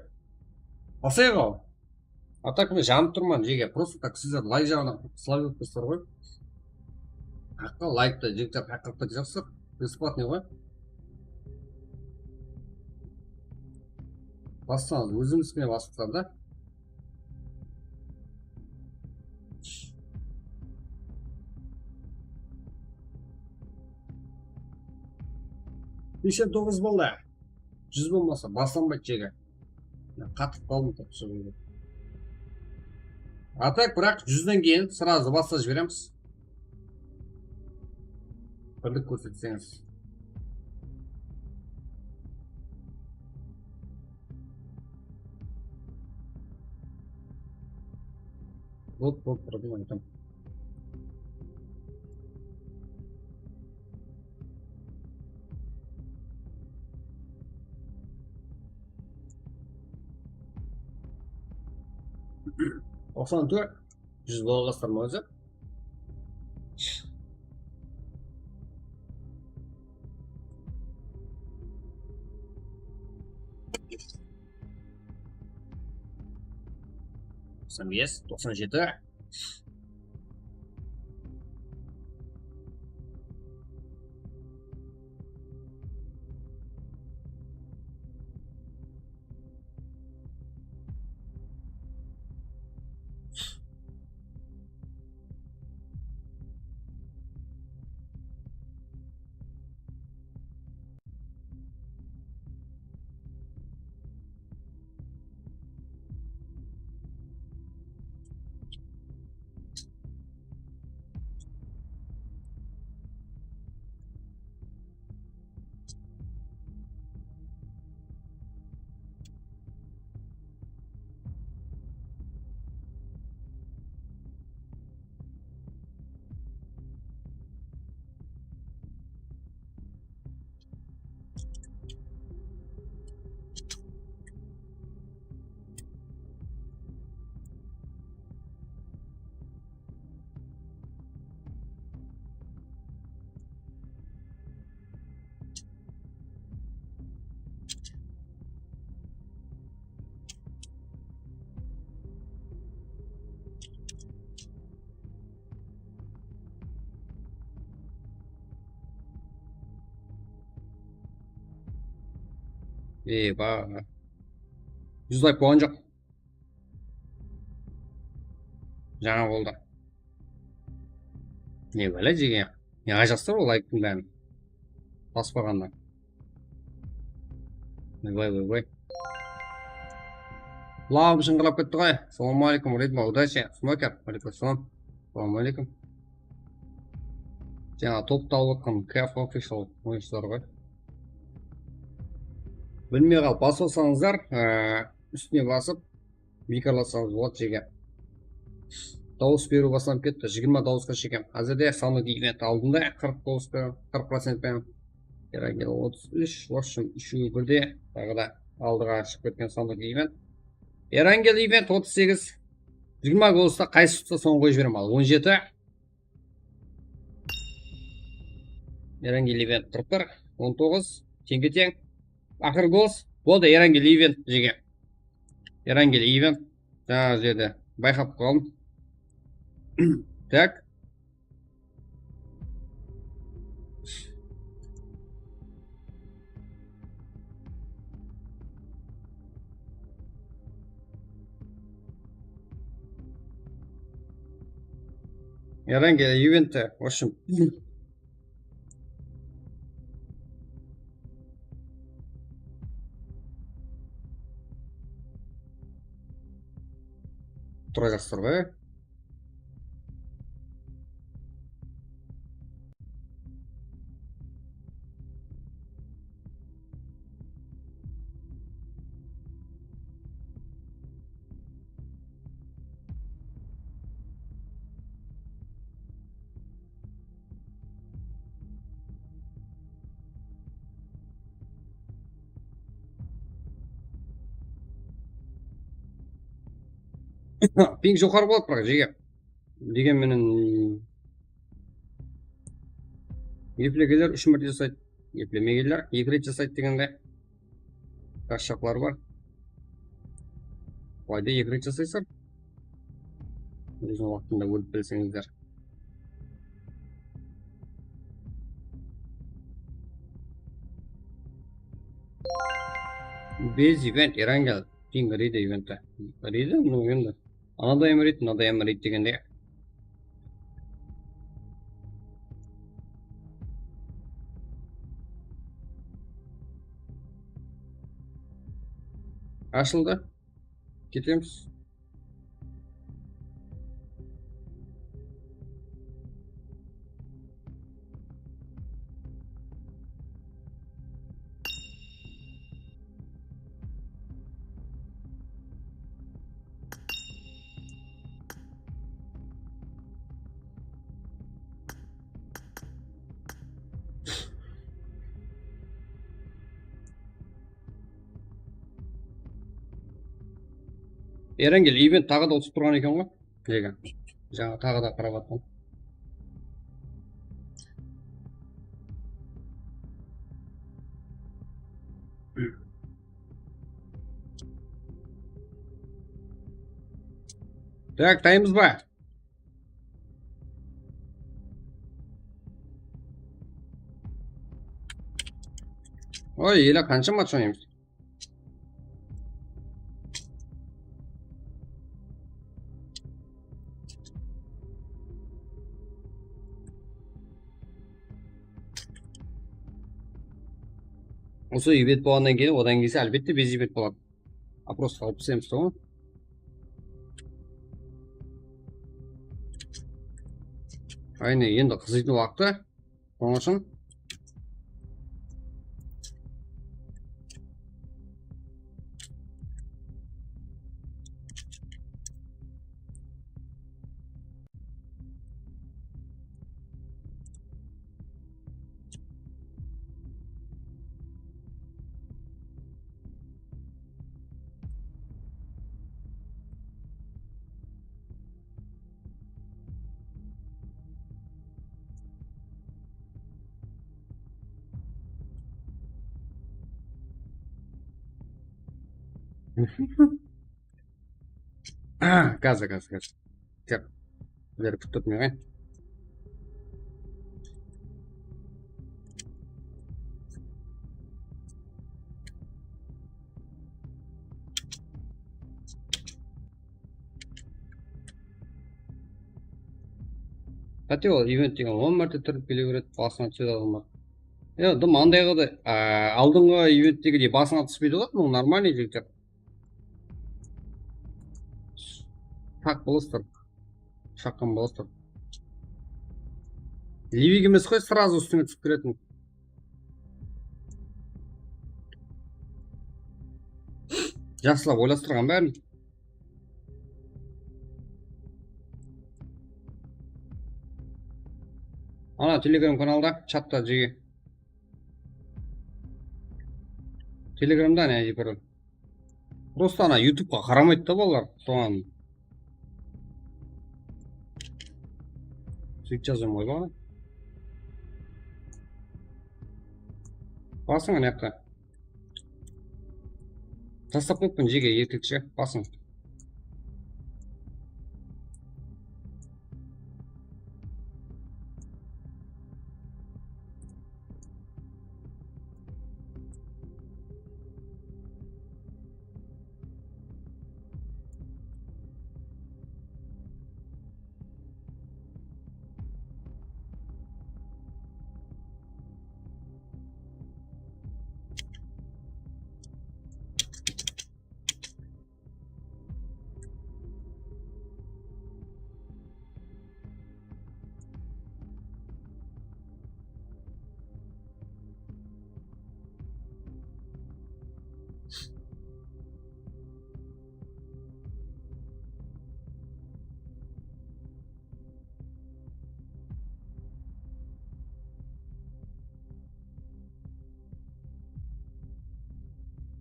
Basayıq. A tak men janıp turman, jeke. Просто так sizler layk jaǵınan sılay berip tursań ǵoy. Haqqa layk ta, jigitler, haqqa jaqsı. Бесплатный ǵoy. Bassańız, ózińiz kene basıpsızlar da. Seksen toǵız boldı. Júz bolmasa, baslanbaydı, jeke. Men qatıp qaldım, tap, sol jerde. A tak, biraq júzden keyin сразу baslap jiberemiz. Birlik kórsetseńiz. Bot, bot, turdım, aytam. Toqsan tórt, júz bolǵaslar ma ózi? Toqsan bes, toqsan jeti. Eba. Júz layk bolǵan joq. Jańa boldı. Ne bále jegen? Ne ajasır ol layktıń bárin? Baspaǵannan. Vay, vay, vay. Lawım shıńǵırlap ketti ǵoy. Assalamu aleykum, Redma, udachi. Smoker, aleykum assalam. Assalamu aleykum. Jańa topta alıp atqan Kaf Official oyınshılar ǵoy. Bilmey qalıp basıp alsańızlar, e, ústine basıp, biykarlasańız boladı, jege. Dawıs beriw baslanıp ketti. Jigirma dawısqa shekem. Házirde sanlı event aldında, qırq dawıs penen, qırq procent penen. Erangel otız úsh, в общем, úshewi birde, taǵı da aldıǵa shıǵıp ketken sanlı event. Erangel event otız segiz. Jigirma golsta qaysı tutsa, sonı qoyıp jiberemen. Al, on jeti. Erangel event qırq bir, on toǵız, teńge teń. Aqır gos. Boldı, Erangel event jege. Erangel event. Jańa jerde bayqap qaldım. Tak. Erangel eventte, в общем. Turajaqsızlar ǵoy. Ping joqarı boladı, biraq, jege. Degen menen, eplegenler úsh márte jasaydı, eplemegenler eki ret jasaydı degende. Qashshaqlar bar. Alayda eki ret jasaysań. Óziniń waqtında ólip bilseńizler. Base event, Erangel, ping ride eventi. Ride, ну, endi. Anaday hám ride, mınaday hám ride degende. Ashıldı. Ketemiz. Erangel, event taǵı da utıp turǵan eken ǵoy. Nege? Jańa taǵı da qarap atqan. Так, taymız ba? Oy, ele qansha match oynaymiz? Usı event bolǵannan keyin, odan kelse, álbette, base event boladı. Oproska alıp taslaymiz da. Ayne, endi qızıydıń waqtı. Onıń ushın Gazı, gazı, gazı. Tek. Beri kútip turmay ǵoy. Qáte ol event degen on márte túrip kele beredi, basına túsedi adamlar. Ya, dım andayǵa da, á, aldınǵı eventtegidey basına túspeydi ǵoy, bunıń normalnıy jigitler. Tak bolasızlar. Shaqqan bolasızlar. Livik emes ǵoy, srazu ústińe túsip kiretin. Jaqsılap oylastırǵan bárin. Ana, Telegram kanalda, chatta jege. Telegramda ne, Jibril? Prosta ana YouTubeqa qaramaydı da balalar, soǵan. Sóytip jazıwım ǵoy baǵana. Basıń ana jaqqa. Taslap qoyıppın jege erkekshi, basıń.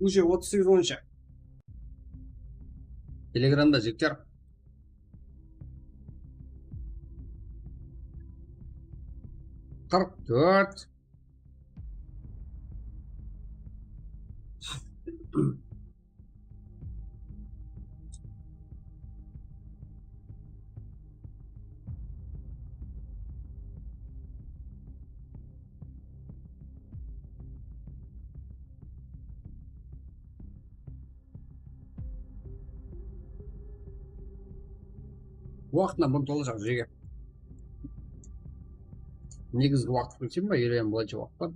Уже otız segiz boyınsha. Telegramda jigitler. Qırq tórt. Waqtına burın tolajaq jege. Negizgi waqıt bilsem ba, ele em bılayınsha waqıt bar.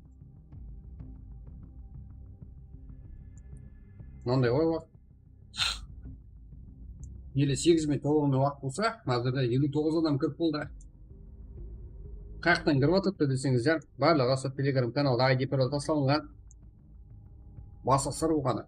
Mınanday ǵoy waqıt. Ele segiz minut tolıǵınan waqıt bolsa, házirde eliw toǵız adam kirip boldı. Qayaqtan kirip atırıptı deseńizler, barlıǵı sol Telegram kanalda I D parol taslanǵan. Basqa sır bolǵanı.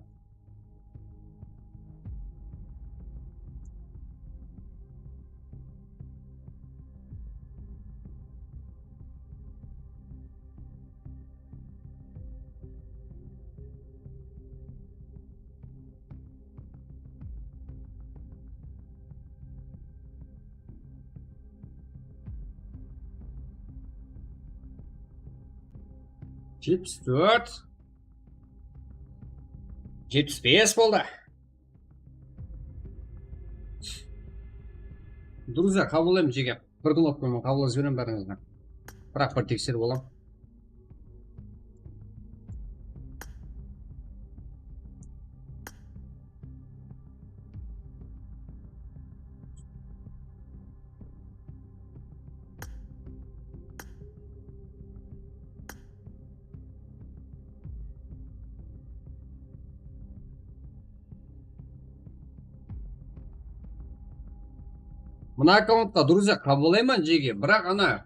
Jetpis tórt. Jetpis bes boldı. Durıza, qabıllaymız, jege. Bir knopka menen qabıllap jiberem bárińizdi. Biraq bir tekserip alam. Mına akkauntqa, друзья, qabıllayman jege, biraq ana,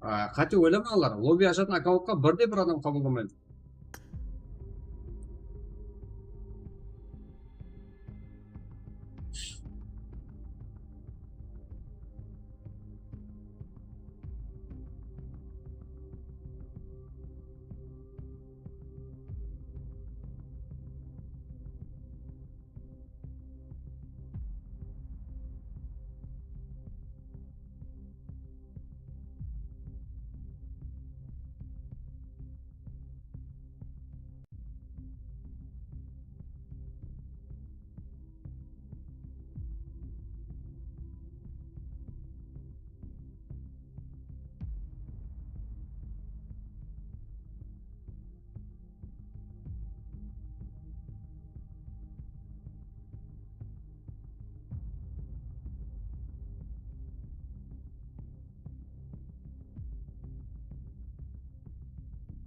a, qáte oylamańlar, lobby ashatuǵın akkauntqa bir de bir adam qabıllamaydı.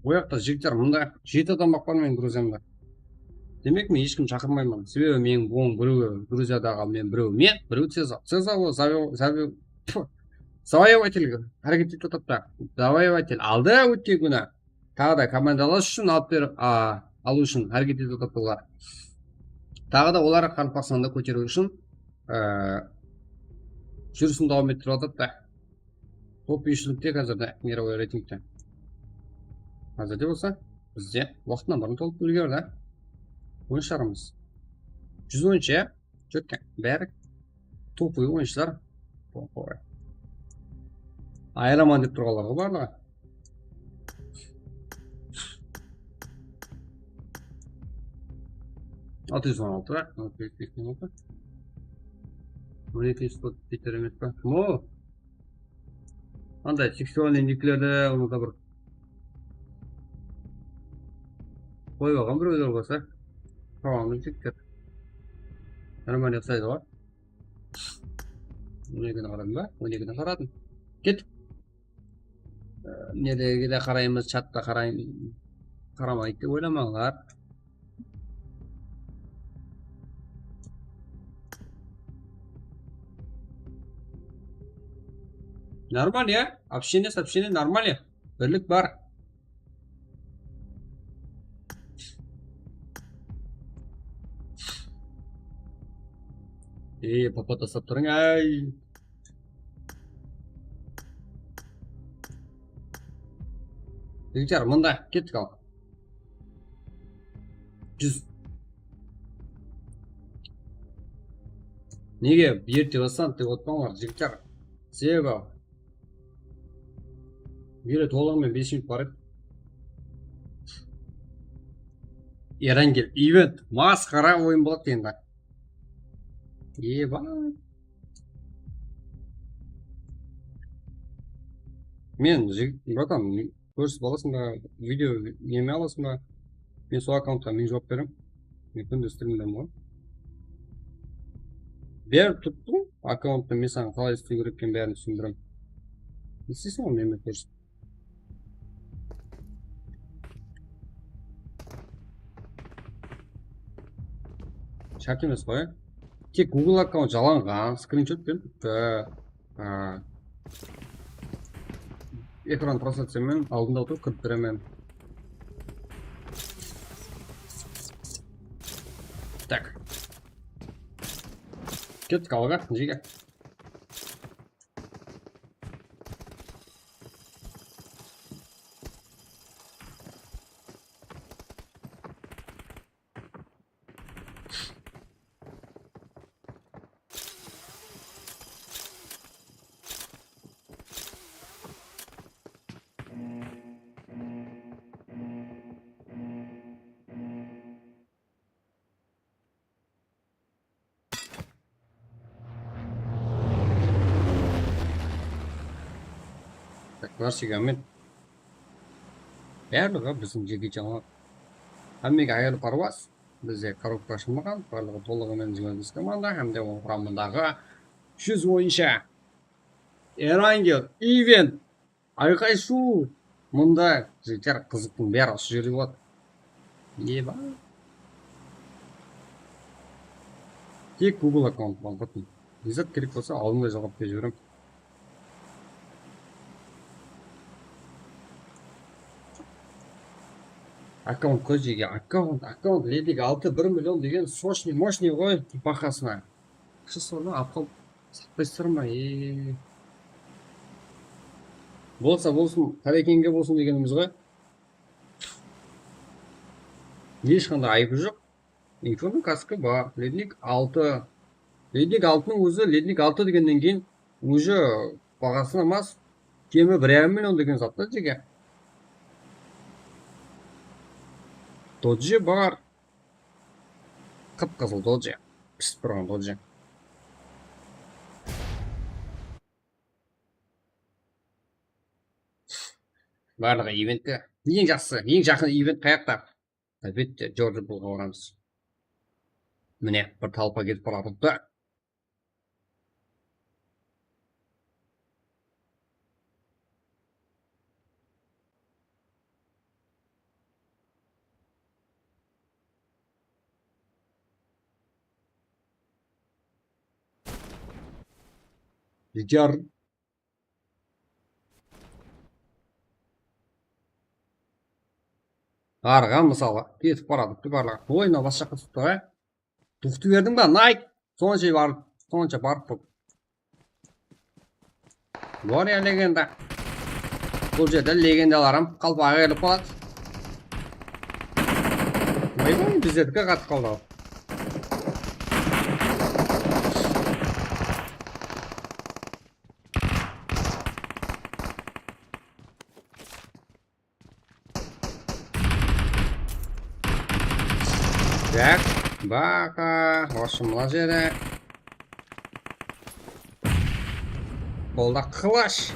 Oyaqta jigitler, mında jeti adam baqpan meniń druziyamda. Demek, men hesh kimdi shaqırmayman. Sebebi meniń buǵın birewi druziyadaǵı, men birew men, birew Ceza. Ceza o, zabe-, zabe-, tfu, завоеватель háreket etip atırıptı. Завоеватель aldı ótken kúni. Taǵı da komandalar ushın alıp berip, a, alıw ushın háreket etip atırıptı bular. Taǵı da olar qaraqalpaqstanda kóteriw ushın, e, júrisin dawam ettirip atırıptı. Top úyishilikte házirde, мировой reytingte. Házirde bolsa bizde waqtınan burın tolıp úlgerdi. Oyınshilarımız júz onınsha, четко, bári topoy oyınshılar. Ayıraman dep turǵanlarǵa barlıǵı. Altı júz on altı, on eki júz on altı. On eki júz on altı, on eki júz on altı, on eki júz on altı. Kim o? Anday seksualnıy niklerdi, onda bir qoyıp alǵan birewler bolsa. Tamam, jigitler. Нормально uqsaydı ǵoy. On ekini qaradım ba? On ekini qaradım. Ket. Ee, nelerge de qaraymız, chatta qaray-, qaramaydı dep oylamańlar. Нормально, ya. Общение, сообщение нормально. Birlik bar. Ey, papa taslap turıń, ay. Jigitler, mında kettik al. Júz. Nege erte baslandı dep otpańlar, jigitler? Sebebi beri tolıǵı menen bes minut bar edi. Erangel event masqara oyın boladı endi. Eba. Men, jigit, bratan, kórisip alasıń ba, video neme alasıń ba? Men sol akkauntqa men juwap beremen. Men kúnde strimdemeń ǵoy. Berip turıptı ǵoy, akkaunttı men saǵan qalay islew kerek ekenin bárin túsindiremen. Ne isteyseń ǵoy, mende kórsip. Shárt emes ǵoy. Tek Google akkaunt jalanǵan, skrinshot penen turıptı. A, ekran translyaciyamın aldında otırıp kirip beremen. Tak. Kettik alǵa, jege. Klassik amen. Barlıǵı biziń jeke jańa. Hámmege ayırıp parwaz. Bizde korobka ashılmaǵan, barlıǵı tolıǵı menen jigirma bes komanda hám de onıń quramındaǵı júz oyınsha. Erangel, Event, Ayqay shuw. Mında jigitler, qızıqtıń bári usı jerde boladı. Eba. Tek Google akkaunt bar, butın. Ne zat kerek bolsa, aldında jalǵap berip jiberemen. Akkaunt qoy, jege, akkaunt, akkaunt, ledik altı, bir million degen сочный, мощный ǵoy, bahasına. Kıshı sonı alıp qalıp satpaysızlar ma, e? Bolsa bolsın, Qarekenge bolsın degenimiz ǵoy. Hesh qanday ayıbı joq. Infonıń kaskı bar. Lednik altı. Lednik altınıń ózi, lednik altı degennen keyin уже bahasına mas. Kemi bir yarım million degen zat ta, jege. Dodge bar. Qıp-qızıl Dodge. Pisip turǵan Dodge. Barlıǵı eventke. Eń jaqsı, eń jaqın event qayaqta? Álbette, George Bullǵa baramız. Mine, bir talpa ketip baratırıptı. Jar. Arǵa, mısalı, ketip baradı, barlaǵan. Oy, mına basqa jaqqa tuttı ǵoy. Tuqtı berdiń ba, Nayk? Sonsha barıp, sonsha barıp tur. Bor ya legenda. Bul jerde legendalarım qalpaǵa kelip qaladı. Oy-oy, bizlerdiki qatıp qaldı. Tak, baqa, hoshım mına jeri. Qolda qılısh.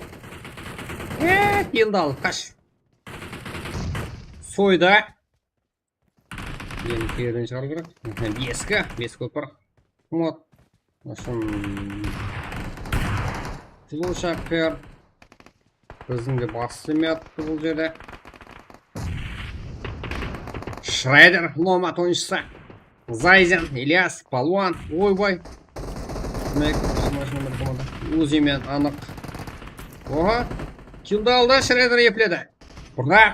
E, killdi al, qash. Soyda. Endi qayerden shıǵarıw kerek? Beski, bes kópir. Вот. Soshın Sluşaker. Biziń de bas islemey atırdı bul jerde. Shredder, Nomad oyınshısı. Zayzen, Ilyas, Palwan. Oy-boy. Demek, mashina komanda. Uzi menen anıq. Oha. Killdi aldı, Shredder epledi. Biraq,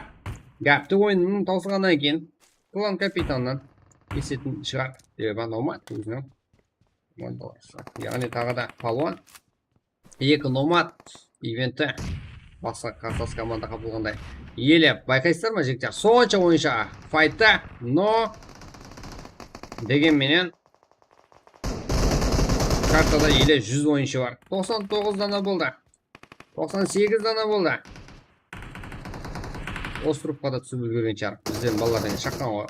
gápti oyınnıń tawsılǵannan keyin klan kapitanınan esetin shıǵar. Sebebi Nomad óziniń Yaǵnıy taǵı da Palwan. Eki Nomad eventi basqa qarsılas komandaǵa bolǵanday. Ele, bayqaysızlar ma, jigitler? Sonsha oyınsha faytta, no degen menen kartada ele júz oyınshı bar. Toqsan toǵız dana boldı. Toqsan segiz dana boldı. Ostrovqa da túsip úlgergen shıǵar. Bizden balalardan shaqqan ǵoy.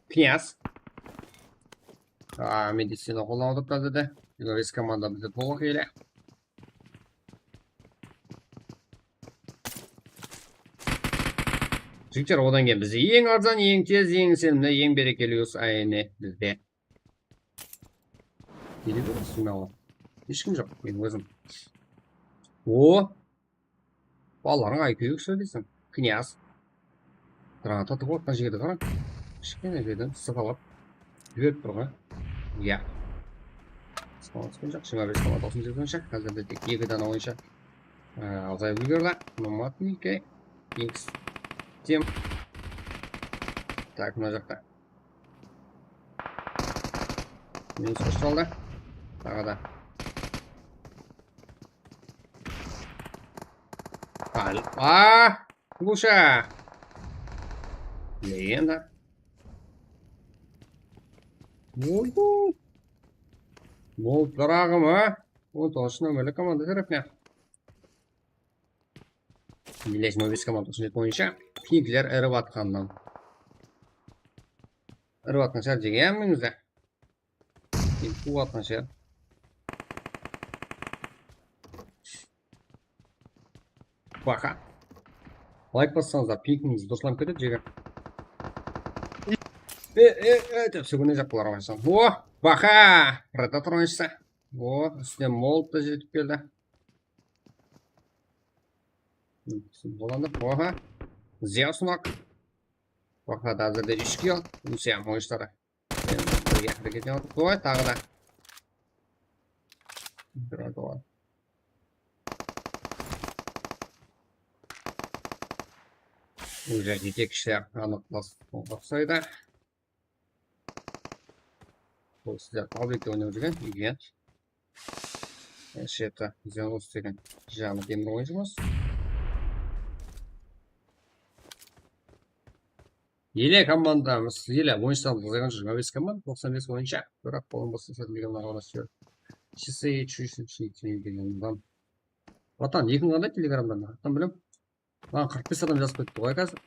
Knyaz. A, medicina qollanıp atırıptı házirde. Jigirma bes komanda bizde tolıq ele. Jigitler, odan keyin bizde eń arzan, eń tez, eń isenimli, eń berekeli us ayını bizde. Gele beresiz mına. Hesh kim joq, meniń ózim. O! Balalardıń I Q-ı kúshli deyseń. Knyaz. Granata atıp atqan jigerdi qarań. Kishkene jerden sıpalap jiberip tur ǵoy. Iya. Sıpalap atqan joq, jigirma bes komanda toqsan segiz oyınsha. Házirde tek eki dana oyınsha, ı, azayıp úlgerdi. Nomad, Nike, X, Tim. Tak, mına jaqta. Minus qoshıp aldı. Taǵı da. Al. A! Lusha! Legenda. Oy-oy. Boldı, raǵım, a? On toǵız nomerli komanda tárepinen. Millet on bes komanda boyınsha pinkler irip atqannan. Irıp atqan shıǵar, jege, ya, menińizde. Pink quwatqan shıǵar. Baqa. Layk bassańızlar, pinkińiz durıslanıp ketedi, jege. E, e, e, dep sógine jaqtılar oǵan. O, baqa! Predator oyınshısı. O, ústine Molt ta jetip keldi. Dolanıp, oha. Ziya Sunak. Baqa da házirde úsh kill. Úsiyam oyınshıları. Endi birge háreket etip atır. Qoy, taǵı da. Drago. Уже jetekshiler anıqlas uqsaydı. Bul sizler fabrikte oynap júrgen event. Sheta Zeus degen jaǵı temir oyınshımız. Ele komandamız, ele oyınshılarımız azayǵan júz jigirma bes komanda, toqsan bes oyınsha. Biraq bolın bolsa sizlerge mına qarasızlar. Часы, часы, часы degen adam. Vatan, ekiń qanday Telegramdan? Attan bilem. Maǵan qırq bes adam jazıp ketti ǵoy házir.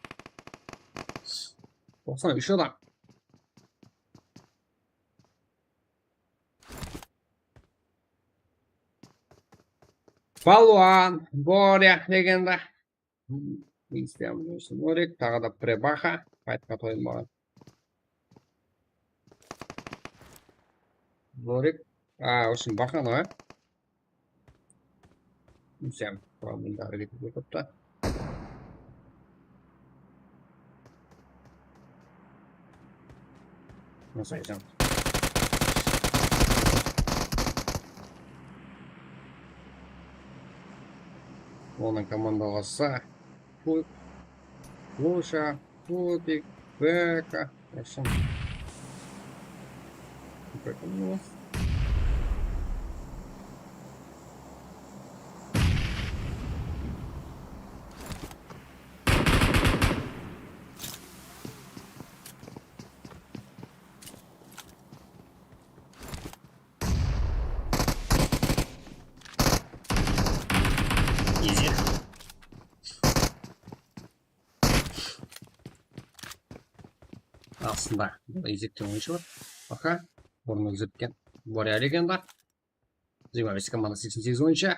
Toqsan úsh adam. Palwan, Borya, legenda. Instagram, Norik, taǵı da Prebaxa. Faytqa toyılmaǵan. Norik. A, ushın Baxa, no? Sen problemleri getirip otırıptı. Nasıl aytsam. Onıń komandalası Pu-, Losha, Putik, Beka. Aytsam. Beka emes. Ezik. Astında Ezikten oyınshı bar. Baka. Burın Ezikten Borya legenda. Jigirma bes komanda seksen segiz oyınshı.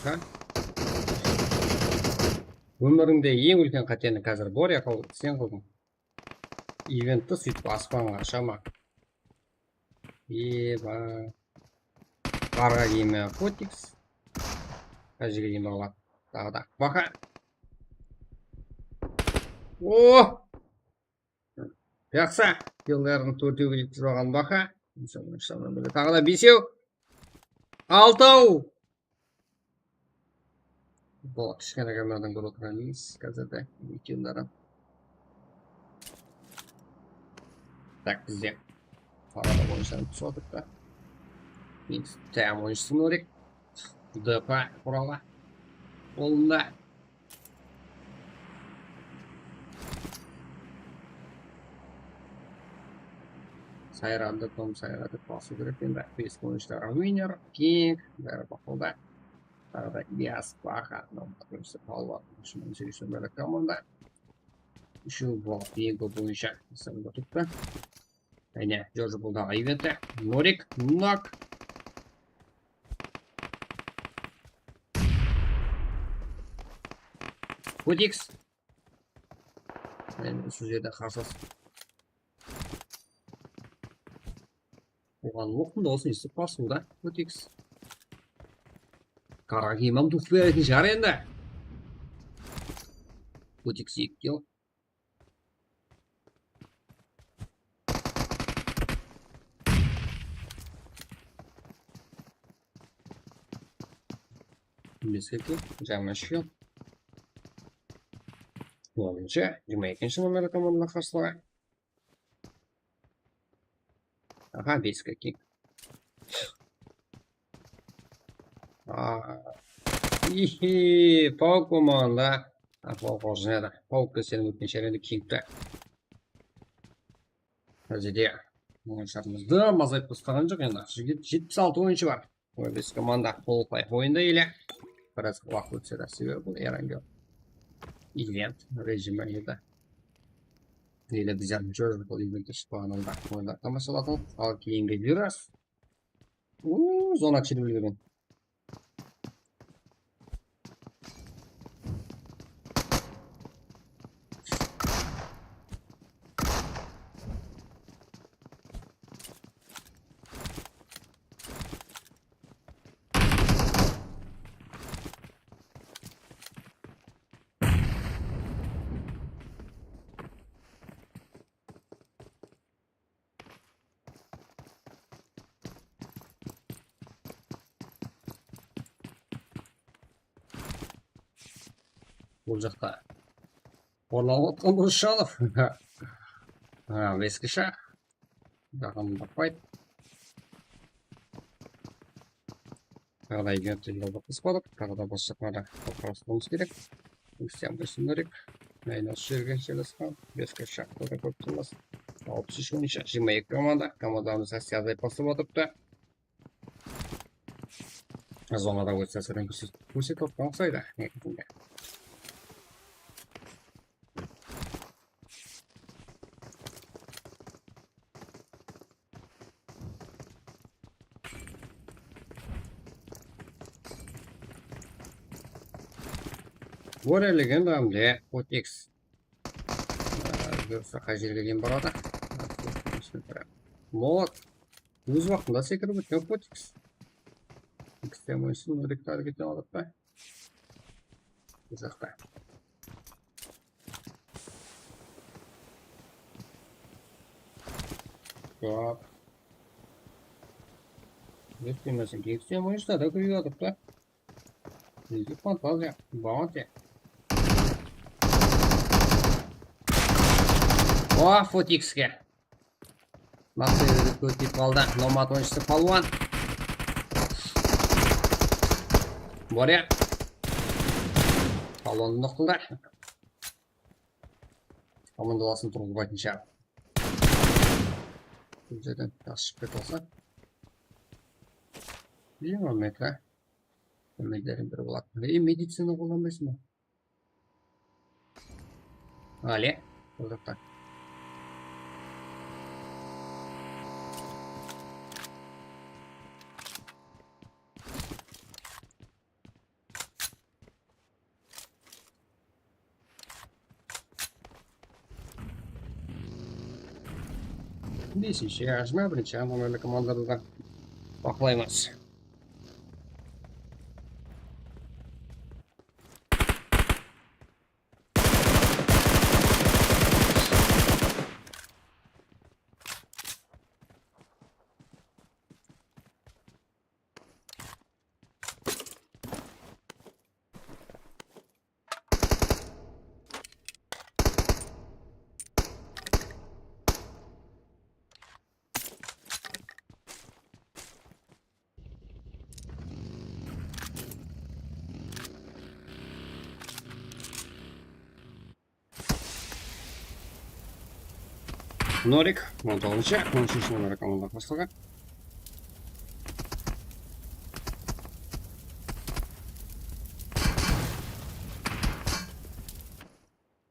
Ha? Ómirińde eń úlken qáteni házir Borya qıl-, sen qıldıń. Eventti sóytip aspanǵa ashama. Eba. Qarǵa kiyimi Kotix. Mına jerge deyin balalar. Taǵı da. Baka. Oh! Jaqsı. Killlerdiń tórtewge jetkizip alǵan Baka. Taǵı da besew. Altaw. Bul kishkene kamerdan kórip otırǵan emes, házirde. Ekewleri. Tak, bizde parada oyınsılar túsip atırıptı. Endi tayam oyınshısı Norik. D P quralı qolında. Sayradı, Tom sayradı, basıw kerek endi. Bes oyınshıları Winner, King, bári baqıldı. Taǵı da Ilyas, Baha, Nomad oyınshısı, Palwan, Shimon Seyisov, bári komanda. Úshew bol, eń kóp oyınsha sırında turıptı. Jáne Jorjı Buldaǵa iybetti. Norik, Nok. Kotix. Men usı jerde qarsas. Oǵan oqtım da, osını esitip qalsın da, Kotix. Qaraqıyım hám tuqıp beretin shıǵar endi. Kotix eki kill. Bes kill, jigirma úsh kill. Onınshı, jigirma ekinshi nomerli komandalar qarsılıǵı. Aha, bes kill. Aa, ihi, Pauk komanda. Ahval qawsın edi. Pauk keseniń ótken sherende kiyipti. Házirde oyınsharımızdı mazayıp basqanı joq endi. Jetpis altı oyınshı bar. Jigirma bes komanda qolqay oyında ele. Biraz waqıt ótse de, sebebi bul Erangel event rejimi edi. Ele bizler júr bul eventte shıqpaǵanında oyınlar tamashalasın. Al keyingi virus. Uuu, zona kishirip ulgergen. Bul jaqta orlanıp atqan Rushanov. Ha, Veskisha. Jaqın baqpaydı. Taǵı da eventti jolda qıspadıq. Taǵı da bas jaqlarda toqtawıs qılıwımız kerek. Úsyan bolsın kerek. Ayna usı jerge jelasqan. Veskisha, kóre kóp turmaz. Alpıs úsh boyınsha jigirma eki komanda. Komandamız áste azayıp baslap atırıptı. Zonada ótse, sirden kórset-, kórsetip atqan uqsaydı, negizinde. Bore legendamde Kotix. Jursa qay jerge deyin baradı? Molot. Óz waqtında sekirip ótken Kotix. Ekstrem oyınsın Nurik targetine alıp pa? Bul jaqta. Hop. Ekstrem oyınsın, ekstrem oyınsın da kóyip atırıp ta. Bizde fantaziya, bounty. O, Kotixke. Maqsaydı kótip qaldı. Nomad oyınshısı palwan. Bore. Palwandı noqtıldı. Komandalasın turǵızbaytın shıǵar. Bul jerden jaqsı shıǵıp kete alsa. Bilmem, metr. Medlerin bir boladı. Ey, medicina qollanbaysın ba? Ale, bul jaqta. Besinshi yarıshma birinshi nomerli komandalardı baqlaymız. Norik, on toǵızınshı, on úshinshi nomer komanda baslıǵı.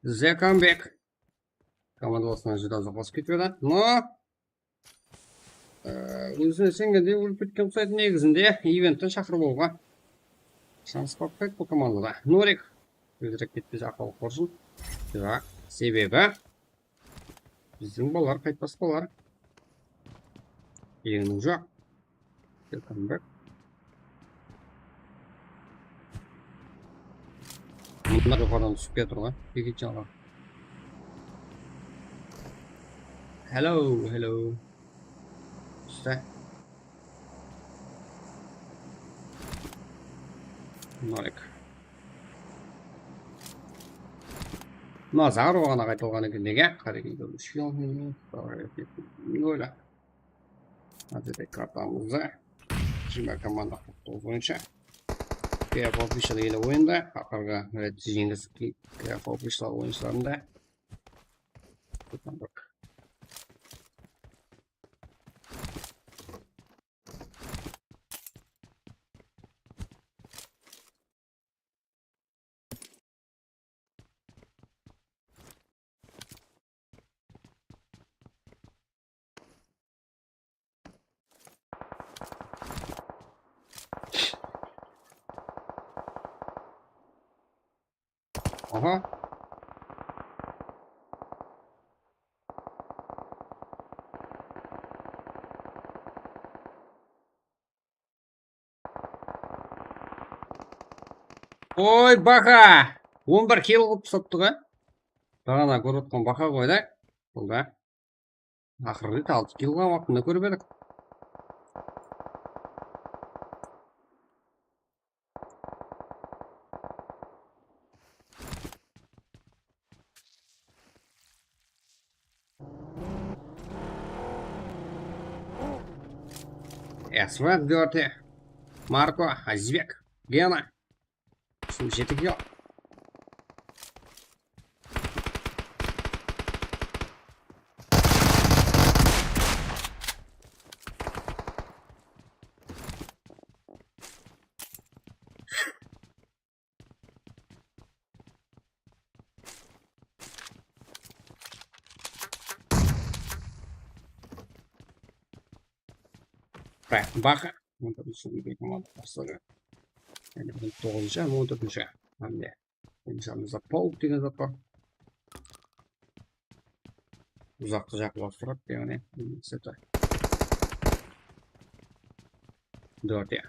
The Comeback. Komandalasınan júdá uzaqlasıp ketip edi. No. Ee, ózine isengendey ólip ketken uqsaydı negizinde eventten shaqırıp alıwǵa. Shans bap edi bul komandada. Norik. Tezirek ketpese aqlawı qorsın. Jaq, sebebi bizdiń balalar qaytpas balalar. Degeniń joq. Welcome back. Mına joqarıdan túsip kiyatır ǵoy. Beketjanǵa. Hello, hello. Túste. Norik. Nazar oǵana qaytalǵan eken nege? Qaragey, ne oyla. Házirde kartamızda jigirma komanda qırq toǵız boyınsha. Playoff official ele oyında, aqırǵı Red jeńis playoff official oyınshilarında. Aha. Oy, baqa! On bir kill qılıp tasaptı ǵoy. Baǵana kórip atqan baqa ǵoy da. Bul da. Aqırı ret altı kill qılǵan waqtında kórip edik. Esvet, Dörte, Marko, Azizbek, Gena. Suw jetik joq. Baqa. On toǵızınshı, on toǵızınshı hámle. Oynashamızda pauk degen zat bar. Uzaqtı jaqınlastırıp, yaǵnıy, seta. Dört, ya.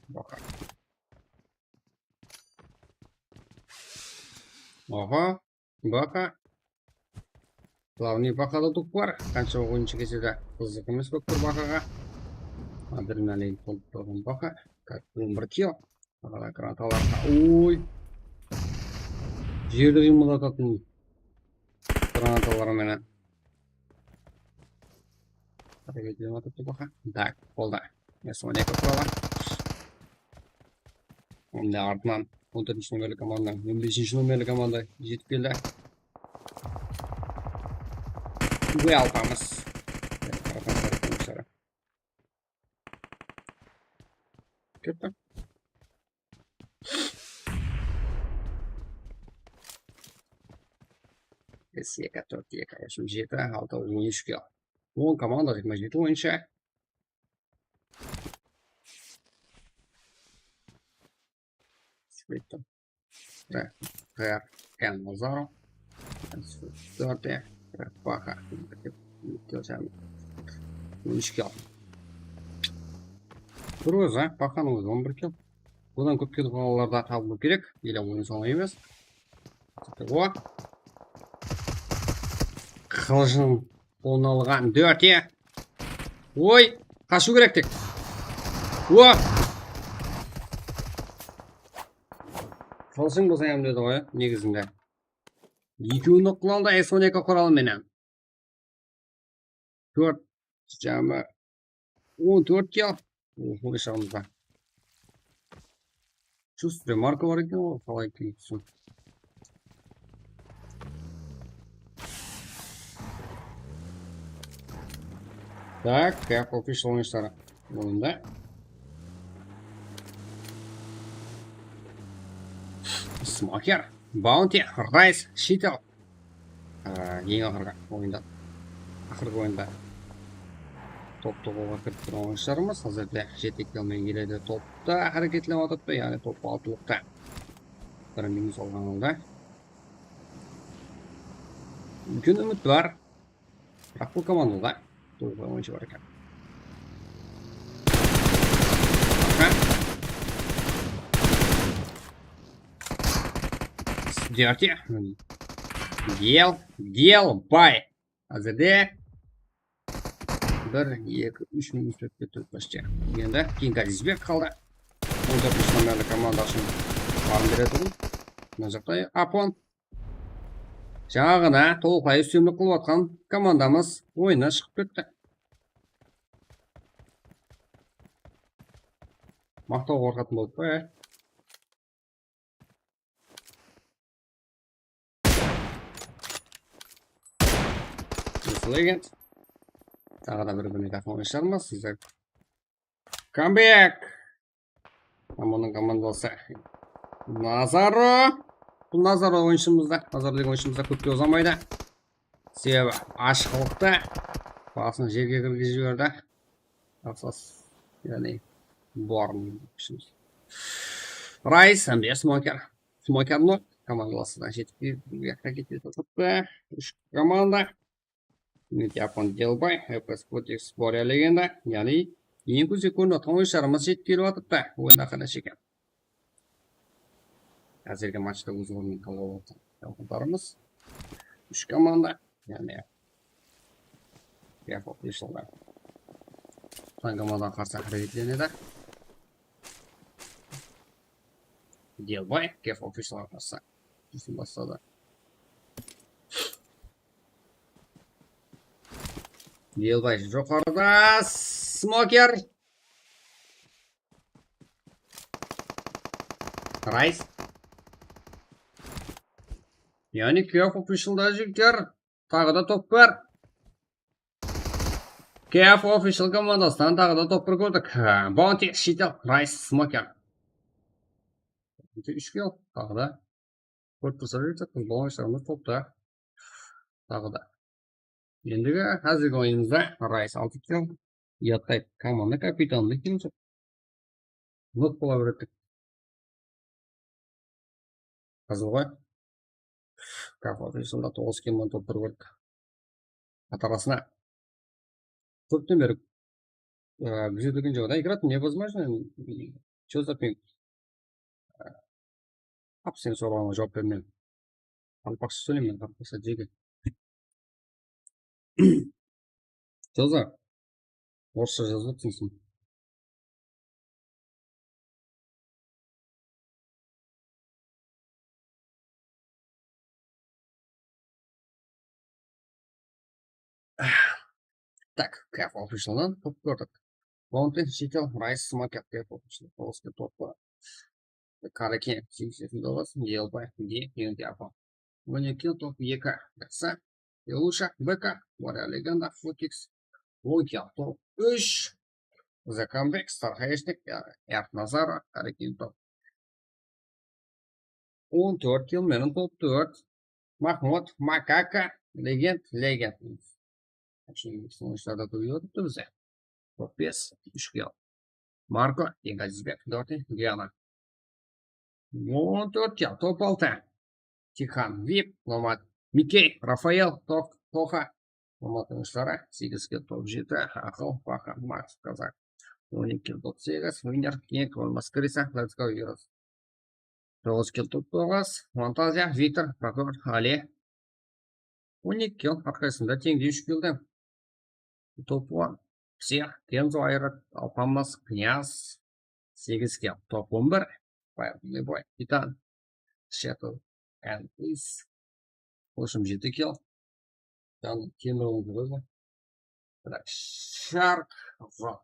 Baka. Oha, baka. Glavnıy bakada duk bar. Qansha oyınshı kelse de qızıq emes bolıp tur bakaǵa. Adrenalin tolıp turǵan baka. Tak, on bir kill. Bakalar granatalar. Oy. Jerdi qıymıldatatın granatalar menen. Háreket etip atırıptı baka. Tak, boldı. Esone kuralar. Endi artınan on tórtinshi nomerli komanda, on besinshi nomerli komanda jetip keldi. Ve altamız. Ketti. Bes, eki, tórt, eki, úsh, jeti, altı, on úsh kill. On komanda, jigirma jeti oyınshı. Splittim. Re, re, Ken Lazaro. Dört, re, Baka. Úsh kill. Bir ózi, Bakanıń ózi on bir kill. Bunnan kóp kill qalǵanlarda tabılıw kerek. Ele oyın sońı emes. O. Qılıjın qolına alǵan dórte. Oy, qashıw kerek tek. O. Qılıjıń bolsa em dedi ǵoy, negizinde. Ekewin qıla aldı, S on eki quralı menen. Tórt, jami on tórt kill. Oho, shıǵımızda. Чувство марка bar eken ǵoy, qalay kiyipsin. Tak, Kef Official oyınshıları oyında. Smoker, Bounty, Rise, Shitel. Á, eń aqırǵı oyında, aqırǵı oyında toptı qolǵa kiritken oyınshılarımız házirde jeteklemey keledi. Topta háreketlep atırıptı, yaǵnıy top altılıqta. Bir minus alǵanında úlken úmit bar. Biraq bul komandada toǵız oyınshı bar eken. Aha. Dirty. Gel, gel, bay. Házirde bir, eki, úsh minut ótip ketti, почти. Endi Kinga Lizbek qaldı. On tórtinshi nomerli komanda ushın farm beretuǵın. Mına jaqta Apon. Jańaǵına tolıqlay ústemlik qılıp atqan komandamız oyınnan shıǵıp ketti. Maqtaw qorqatın bolıp pa, e? Legend. Taǵı da bir-birine taqın oyınshılarımız. Comeback. Ham onıń komandası Nazaro. Bul Nazaro oyınshımızda, Nazaro degen oyınshımızda kópke uzamaydı. Sebebi ashıqlıqta basın jerge kirgizip jiberdi. Aqsas, yaǵnıy Born ishimiz. Rise hám de Smoker. Smoker nol. Komandalası da jetip kelip, bu jaqqa ketip atırıptı. Úsh komanda. Dmitriy Apon, Delbay, F S Codex, Borya Legenda, yaǵnıy eń kózge kórinip atırǵan oyınshılarımız jetip kelip atırıptı. Oyında qana sheken. Házirgi matchta óz ornın talap atırǵan jawınglarımız úsh komanda, yaǵnıy Kef Officiallar. San komandaǵa qarsı háreketlenedi. Delbay Kef Officialǵa qarsı júrisin basladı. Delbay joqarıda, Smoker. Rise. Yaǵnıy Kef Officialda, jigitler, taǵı da top bar. Kef Official komandasınan taǵı da top bir kórdik. Bounty, Shitel, Rise, Smoker. Úsh kill, taǵı da. Kórip tursa, jigitler, qız balalarımız topta. Taǵı da. Endigi házirgi oyınımızda Rise altı kill. Uyatqay komanda kapitanı da kelip atır. Not bola beredi. Qızıl ǵoy. Kafa Officialda toǵız kiyim, on top bir kórdik. Qatarasına. Kópten beri, e, kúzetilgen joq. Играть невозможно. Чё за пинг? Ap, sen soraǵıńa juwap bermen. Qaraqalpaqsha sóyleymen, qaraqalpaqsha jege. Jolza, orıssha jazıp atırsań sen. Tak, Kef Official'dan top kórdik. Bounty, Shitel, Rise, Smoker, Kef Official, Polski topı. Karakin, segiz júz toqsan toǵız, Yelbay, Ge, Yundiapo. On eki top eki, Gasa, Ilusha, Beka, Warrior Legenda, Futix, Lukia, top úsh, The Comeback, Star Hayashnik, Ernazaro, Karakin, top on tórt kill, menen top tórt. Mahmud, Makaka, Legend, Legend. Ózbekstanlılarda kóbeyip atırıptı bizde. Top bes, úsh kill. Marko, Egazizbek, Doti, Diana. On tórt kill, top altı. Tixan, Vip, Nomad, Mikey, Rafael, Tok, Toxa. Nomad oyınshıları, segiz kill, top jeti, Aqıl, Paxa, Max, Kazak. On eki kill, top segiz, Winner, King, Olmas, Krisa, Let's Go, Heroes. Toǵız kill, top toǵız, Fantaziya, Viktor, Prokhor, Ali. On eki kill, hár qaysısında teńdey úsh killdi. Top on, Psix, Kenzo, Ayrat, Alpamas, Knyaz, segiz kill, top on bir, Fire Boy, Titan, Shadow, and Is. В общем, jeti kill. Yaǵnıy, kemir on kill qoydı. Shark, Zor,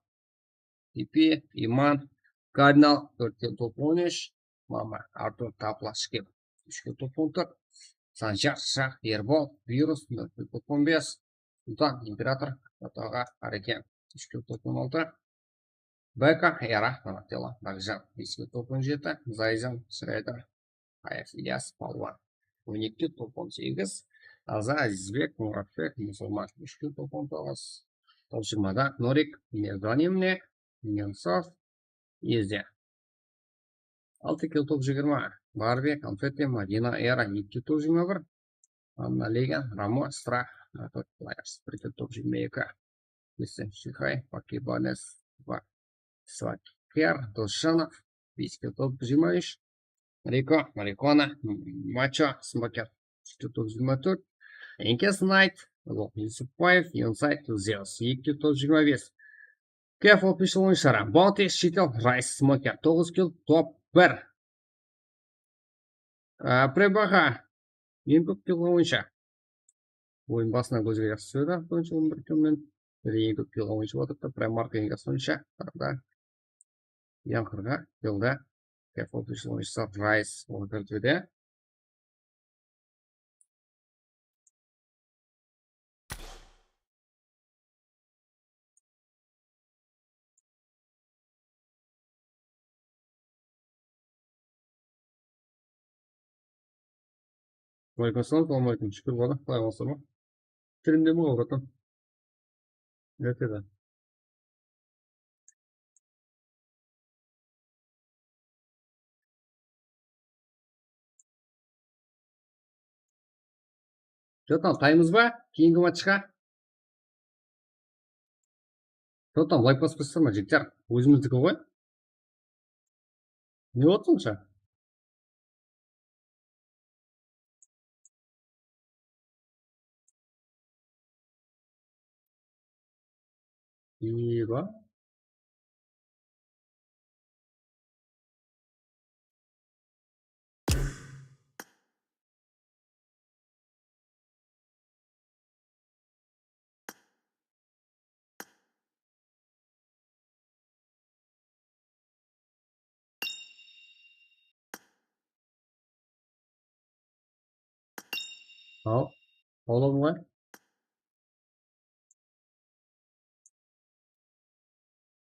Tipi, Iman, Kardinal, tórt kill, top on úsh, Mama, Artur, Tapla, Shkem, úsh kill, top on tórt, Sanjar, Shax, Erbol, Virus, nol kill, top on bes, Sultan, Imperator, Ataǵa, Areken, úsh kill, top on altı, Beka, Era, Donatello, Bagjan, bes kill, top on jeti, Zayzan, Shrayder, Qayax Ilyas, Palwan, on eki kill, top on segiz, Aza, Azizbek, Muratbek, Musulman, úsh kill, top on toǵız, top jigirmada Norik, Mezvanimne, Nemtsov, Eze, altı kill, top jigirma, Barbi, Konfetti, Madina, Era, eki kill, top jigirma bir, Anna, Legan, Ramo, Strah, Narkotik Players, bir kill, top jigirma eki, Esen, Shixay, Pakibanes, Svaker, Dosjanov, bes kill, top jigirma úsh, Riko, Marihuana, Macho, Smoker, úsh kill, top jigirma tórt, Enkes, Knight, Yusupbaev, Yonsayt, Zeus, eki kill, top jigirma bes, Kef Official oyınshıları, Bounty, Shitel, Rise, Smoker, toǵız kill, top bir. Á, Prebaha, eń kóp kill alǵan oyınshı. Oyın basınan kózge jaqsı túsedi, birinshi on bir killmen. Endi eń kóp kill alǵan oyınshı bolıp atırıptı, Premark eń jaqsı oyınshı. Taqta Yanqırǵa killdi. Kef Official oyınshısı Rise on tórt de. Waaleykum assalam, assalawma aleykum. Shúkir, bala. Qalay, aman-sawma? Streamdeme ǵoy, bratan. Ertedi. Jotam, taymız ba? Keyingi matchqa. Jotam, layk basıp qoysızlar ma, jigitler? Ózimizdiki ǵoy. Ne boldı sonsha? Iyba. Al, oğlum var.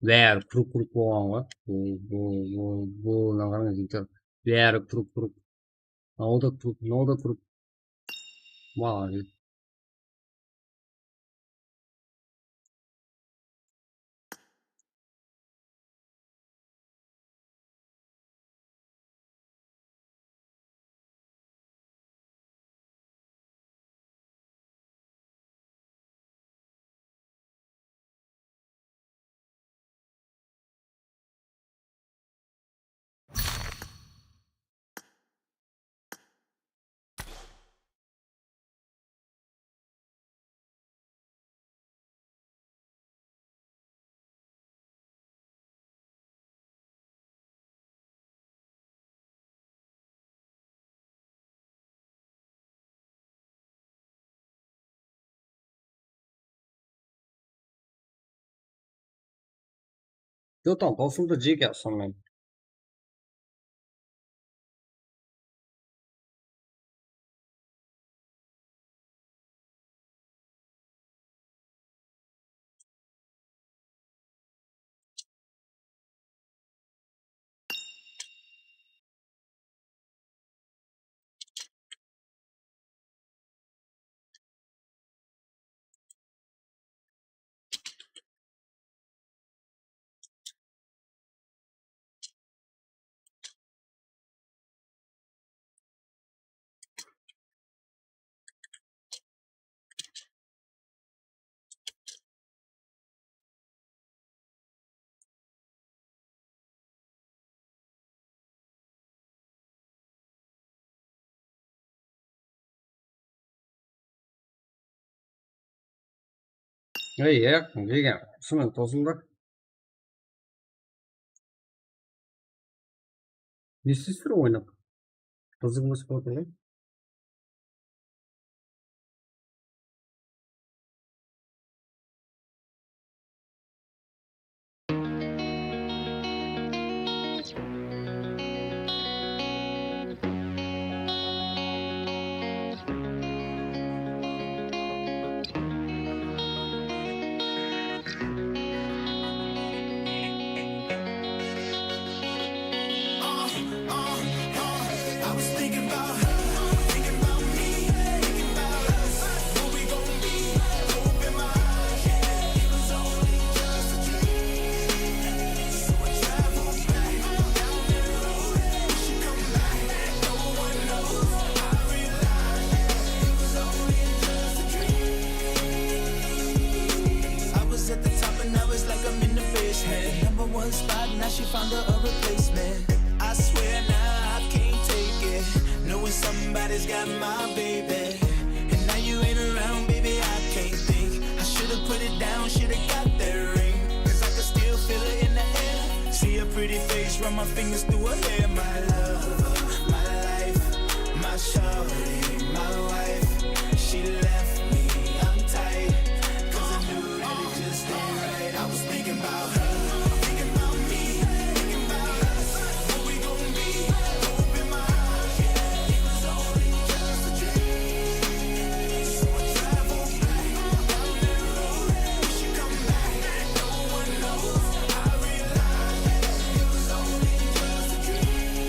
Bári turıp-turıp bolǵan ǵoy. Bul, bul, bul, bul, mınaǵan jigitler. Bári turıp-turıp. Mınaw da turıp, mınaw da turıp. Молодец. Jotan, qosıldı, jeke, sonıń menen. Ey, e, jegen, usınıń tosıldı. Ne isteysizler oynap? Qızıǵıp otır ǵoy. I was at the top and now it's like I'm in the basement. Number one spot, now she found her a replacement. I swear now I can't take it. Knowing somebody's got my baby. And now you ain't around, baby, I can't think. I should've put it down, should've got that ring. 'Cause I can still feel it in the air. See her pretty face, run my fingers through her hair. My love, my life, my shawty, my wife. She left me, I'm tight. 'Cause I knew that it just ain't right. I was thinking about her, thinking about me, thinking about us. What we gon' be? Open my eyes, yeah, it was only just a dream. So I travel back down that road. Wish you come back. No one knows. I realize that it was only just a dream.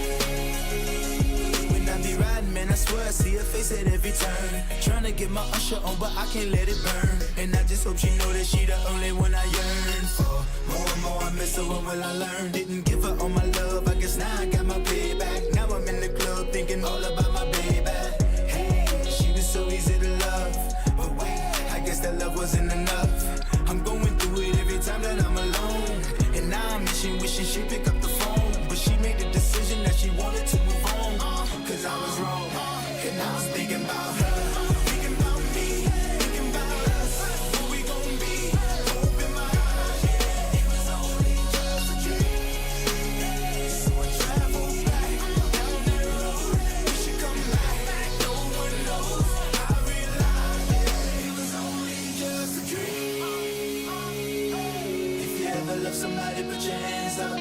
When I be riding, man, I swear I see her face at every turn. Tryna get my Usher on, but I can't let it burn. And I just hope she know that she the only one I yearn for. More and more I miss her, what will I learn? Didn't give her all my love, I guess now I got my payback. Now I'm in the club thinking all about my baby. Hey, she was so easy to love. But wait, I guess that love wasn't enough. I'm going through it every time that I'm alone. And now I'm missing, wishing she pick up the phone. But she made the decision that she wanted to move on. 'Cause I was wrong. And I was thinking about her, thinking about me, thinking about us. What we gon' be? Open my eyes, yeah, it was only just a dream. So I travel back down that road. Wish you come back, no one knows. I realize, yeah, it was only just a dream. If you ever love somebody, put your hands up.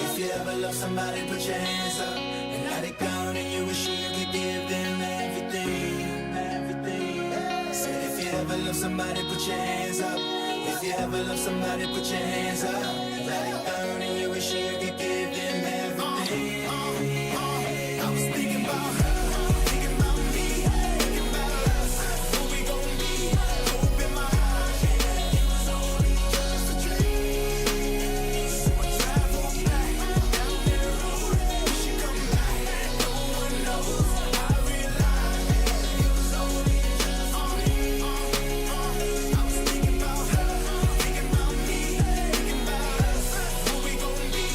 If you ever love somebody, put your hands up. And now they down and you wishing you could give them everything, everything. Said if you ever love somebody, put your hands up. If you ever love somebody, put your hands up. Now they down and you wishing you could give them everything. I was thinking about her, thinking about me, thinking about us. What we gon' be? Open my eyes, yeah, it was only just a dream. So I travel back down that road. Wish you come back. No one knows. I realize it was only just a dream. I was thinking about her, thinking about me, thinking about us. What we gon' be?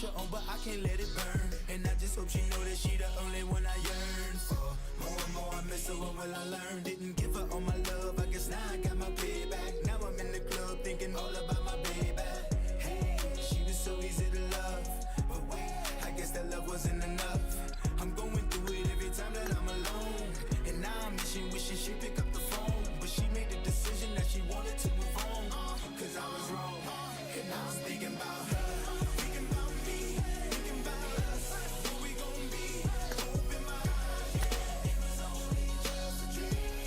Your own, but I can't let it burn. And I just hope she know that she the only one I yearn for. More and more I miss her, what will I learn? Didn't give her all my love, I guess now I got my payback. Now I'm in the club thinking all about my baby. Hey, she was so easy to love, but wait, I guess that love wasn't enough. I'm going through it every time that I'm alone. And now I'm wishing, wishing she pick up the phone, but she made the decision that she wanted to move on. 'Cause I was wrong, and I was thinking about her, thinking about me, thinking about us. What we gon' be? Open my eyes, yeah, it was only just a dream.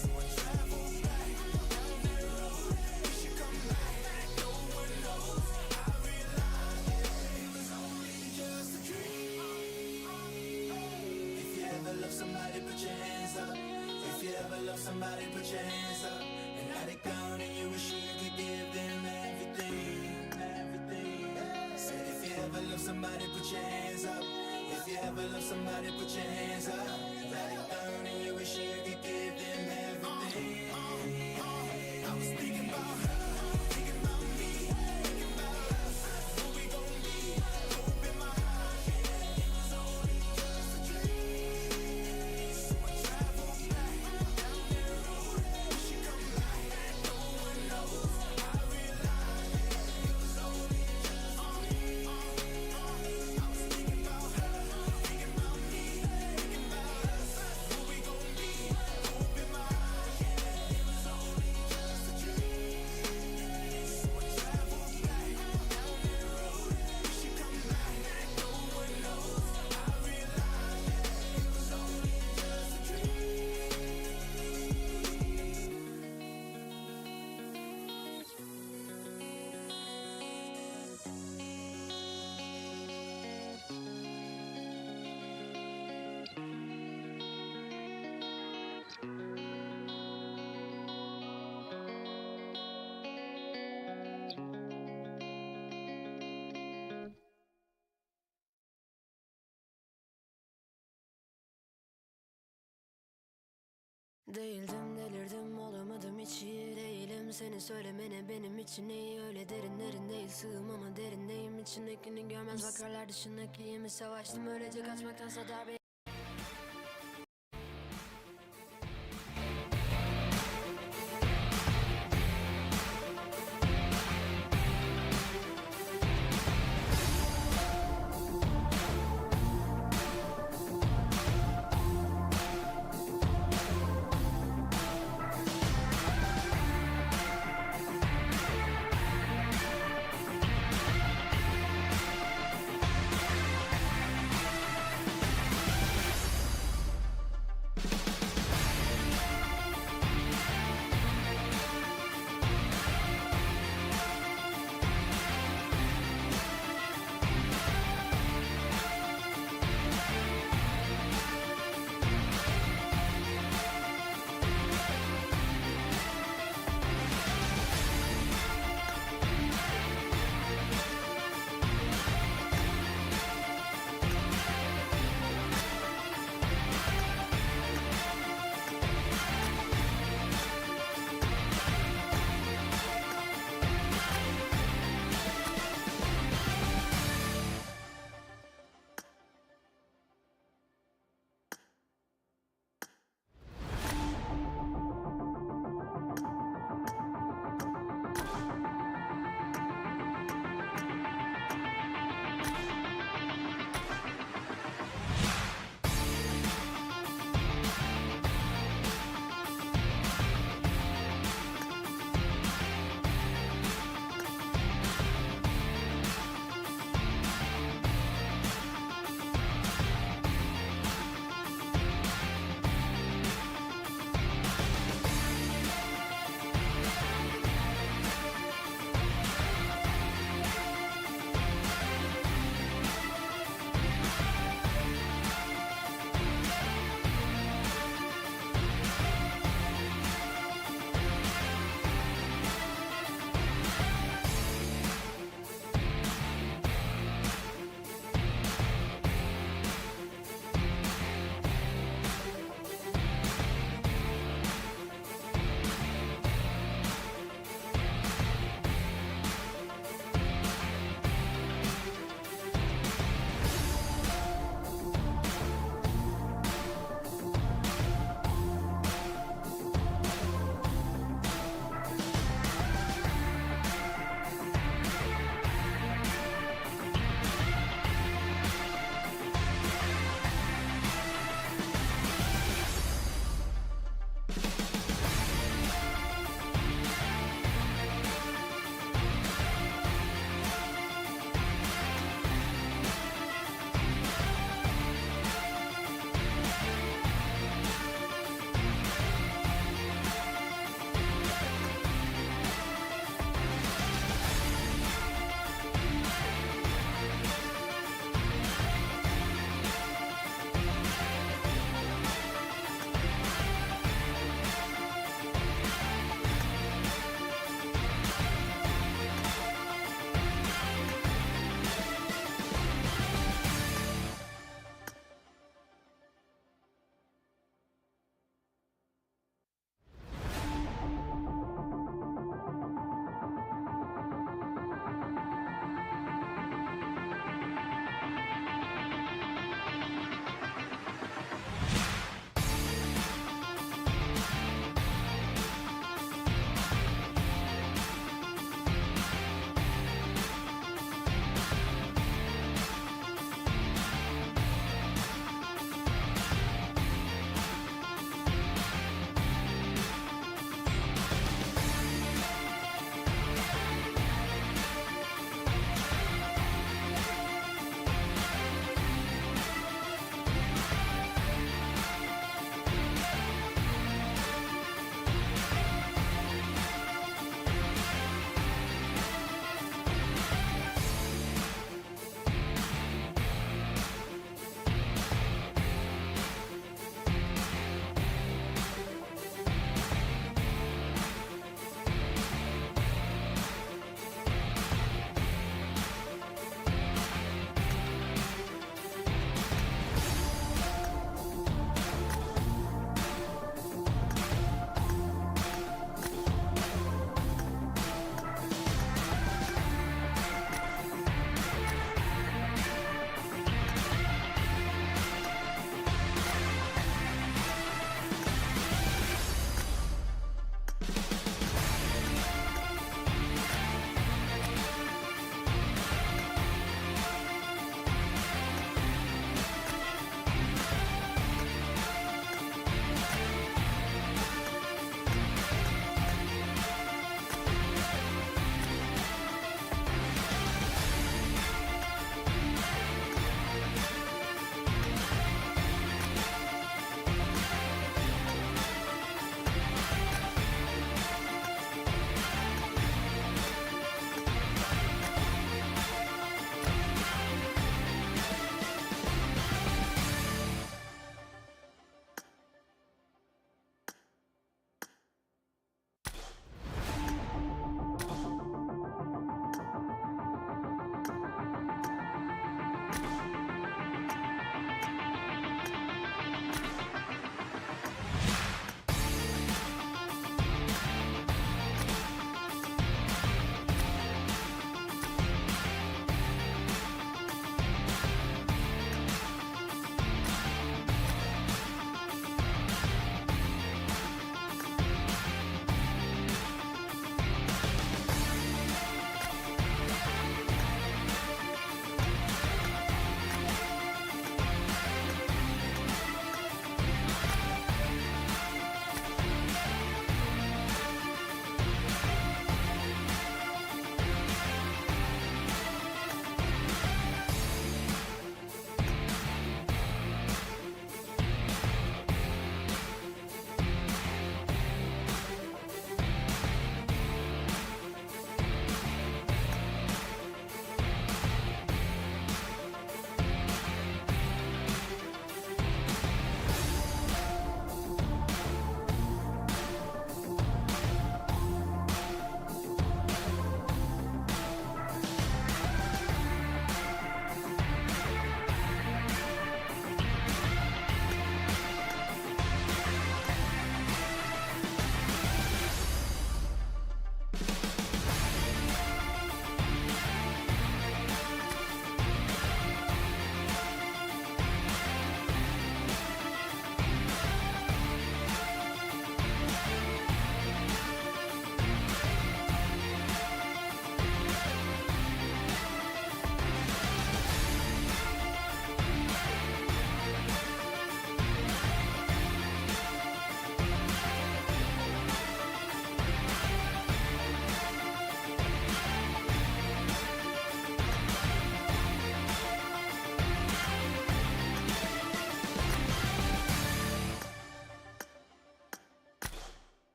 So I travel back down that road. We should come back. No one knows. I realize, yeah, it was only just a dream. If you ever love somebody, put your hands up. If you ever love somebody, put your hands up. And now they gone and you wish you could give them everything, everything. Said if you ever love somebody, put your hands up. If you ever love somebody, put your hands up. Now they gone and you wish you could give them everything. I was thinking about her, thinking about me, thinking about us. What we gon' be? Open my eyes, yeah, it was only just a dream. So I travel back down that road. Wish you come back. No one knows. I realize, yeah, it was only just a dream. I was thinking about her, thinking about me, thinking about us. What we gon' be? Open my eyes, yeah, it was only just a dream. So I travel back down that road. Wish you come back. No one knows. I realize, yeah, it was only just a dream. Değildim, delirdim, olamadım hiç iyi değilim. Seni söylemene benim için iyi, öyle derinlerin değil, sığım ama derindeyim. İçindekini görmez bakarlar, dışındaki iyi mi? Savaştım öylece kaçmaktansa darbe.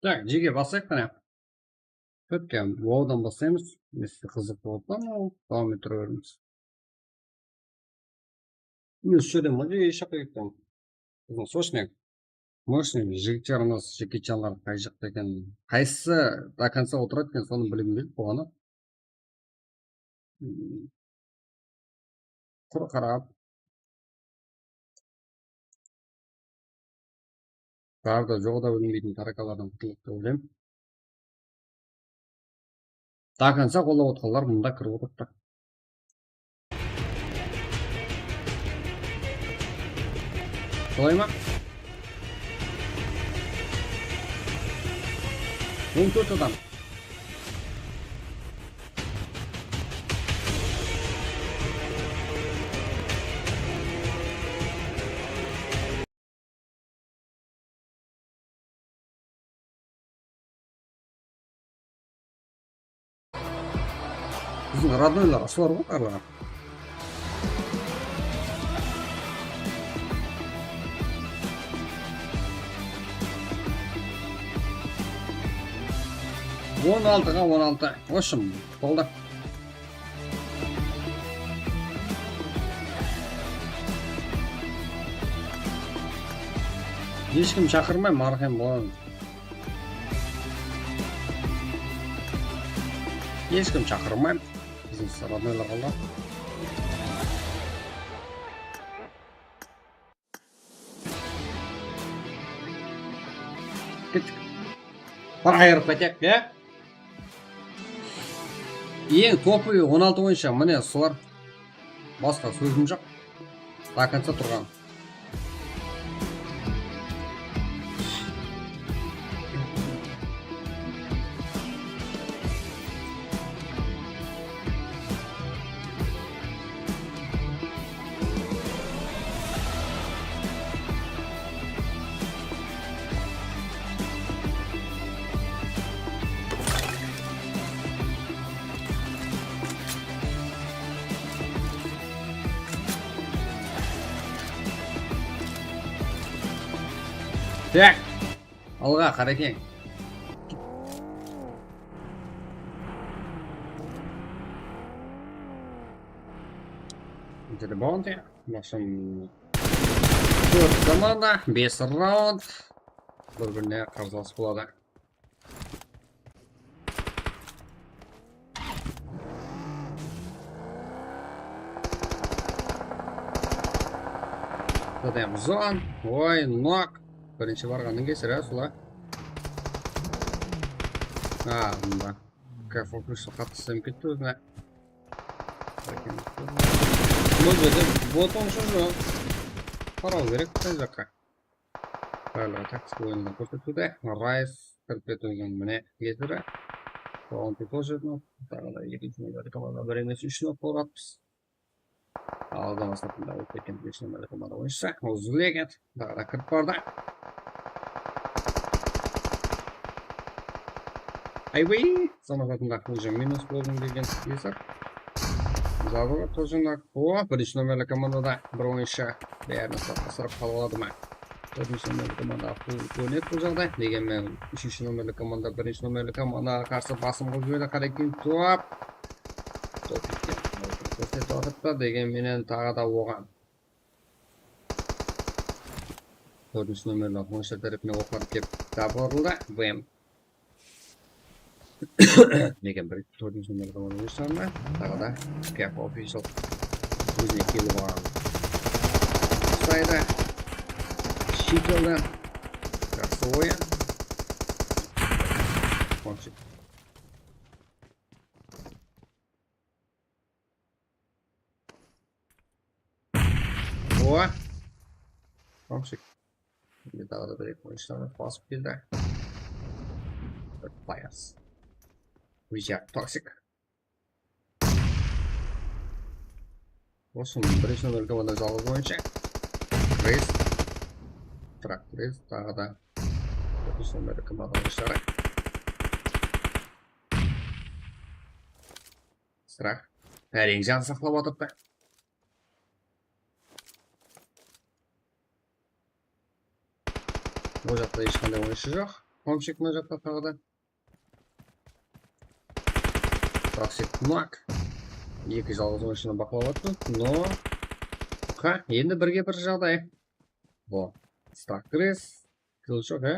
Tak, jeke baslayıq qáne. Tótke, wowdan baslaymız. Nesi qızıq boldı, dawam ettire beremiz. Mine, usı jerden mınaday shaqqa ketken. Bizdiń sochnik. Moshnik jigitler, unas Jeki Chanlar qay jaqta eken? Qaysısı до конца otıradı eken, sonı bilgim kelip bolǵanı. Hmm. Qur qarap. Barda joǵı da bilinbeytin tarakalardan qutılıq dep oylayman. До конца qollap otqanlar mında kirip otırıptı. Solay ma? On tórt adam. Bizdiń роднойlar usılar ǵoy, barlıǵı. On altıǵa on altı. В общем, boldı. Hesh kim shaqırmay, marhem bolıń. Hesh kim shaqırmay. Bizdiń роднойlar qaldı. Kettik. Bir ayırıp keteyik, ya. Eń topovıy on altı oyınshı, mine, usılar. Basqa sózim joq. До конца turǵan. Tak. Alǵa, Qarekeń. Jedi boldı. Basım tórt komanda, bes raund. Bir-birine qarsalas boladı. Dadayam uzan. Oy, nok. Birinshi barǵannıń kesiri, a, sular. A, mında. Kafo krıshta qattı islenip ketti ózine. Bul jerde bot onshı joq. Qaraw kerek, qay jaqqa. Báli taktik oyınlar kórsetiwde. Rays kirip ketiwiniń mine kesiri. Soǵan tórt jedim. Taǵı da ekinshi nomerli komanda bir emes, úsh nok bolıp atırmız. Aldı maqsatında ótip ketken úsh nomerli komanda oyınshısı. Uzlegend. Taǵı da kirip bardı. Ayway! Son maqsatında уже minus boldım degen esap. Jabıǵı tojındak. O, birinshi nomerli komandada bir oyınshı bárin asırap, asırap qala aladı ma? Dórdinshi nomerli komanda full kónet bul jaǵday. Degenmen, úshinshi nomerli komanda birinshi nomerli komandaǵa qarsı basım qılıp jiberdi. Qarekeń top. Top ketken. Kórsetip atırıptı. Degen menen taǵı da oǵan. Dórdinshi nomerli oyınshı tárepinen oqlanıp kelip tabırıldı. Bam. Lekin bir dórdinshi nomerli oyınshı taǵı da Kef Official ózine kelip alǵan uslaydı. Shifeldi. Jaqsı oyın. Вообще. O! Toksik. Endi taǵı da bir-eki oyınshılardı basıp keldi. Players. Wizard Toxic. Bolsın, birinshi nomer komanda jalǵız oyınshı. Reyz. Trak Reyz, taǵı da birinshi nomer komanda oyınshıları. Strah. Páreń jan saqlap atırdı. Bul jaqta hesh qanday oyınshı joq. Komchik mına jaqta taǵı da. Toxic Knock. Eki jalǵız oyınshını baqlap atırmız. No. Ha, endi birge bir jaǵday. Bo. Starkres. Kill joq, e?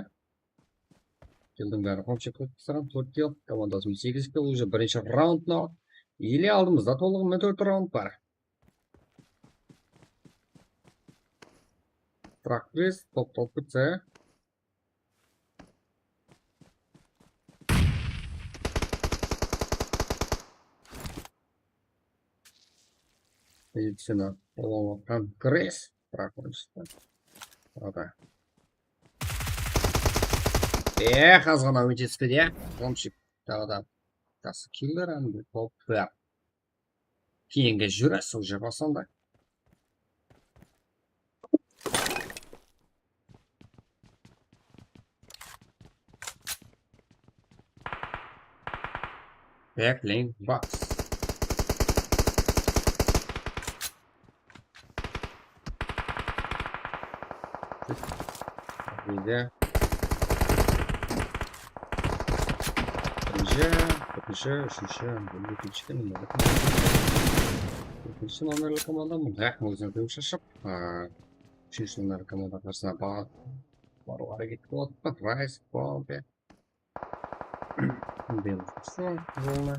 Killdiń bárin Komchik qoyıp taslaǵan, tórt kill. Komandası menen segiz kill, уже birinshi raund mınaw. Ele aldımızda tolıǵı menen tórt raund bar. Starkres toqtalıp ketse. Poziciyada olıp atırǵan Kres, biraq oyınsızdı. Taǵı da. Eh, az ǵana ótespedi, ya. Komchik taǵı da. Jaqsı killer, endi top. Keyingi júresiw jabasanda. Back lane box. Bizde birinshi, ekinshi, úshinshi, ekinshi, ekinshi nomerli komanda mıńaq ózine dep shashıp, a, úshinshi nomerli komanda qarsına ba-, barıw háreket qılıp atır. Rise, Bombe. Belgisi jolına.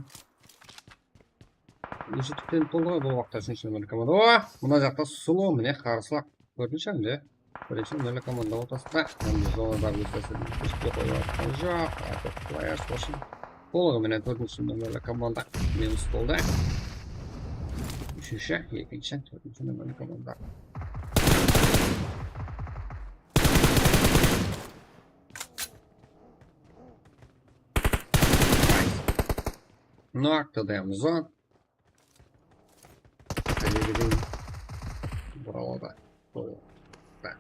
Úshi tiklenip boldı ǵoy, bul waqıtta úshinshi nomerli komanda. O, mına jaqta slow, mine, qarsılıq. Kórdińiz be? Birinshi nomerli komanda ortasında. Endi zonada óz tásirinde kóship qoyıp atqan joq. Artıq players bolsın. Tolıǵı menen tórtinshi nomerli komanda minus boldı. Úshinshi, ekinshi, tórtinshi nomerli komanda. Nice. Knock, T D M zon. Ayda keteyim. Buralarda. Qoyıp. Bak.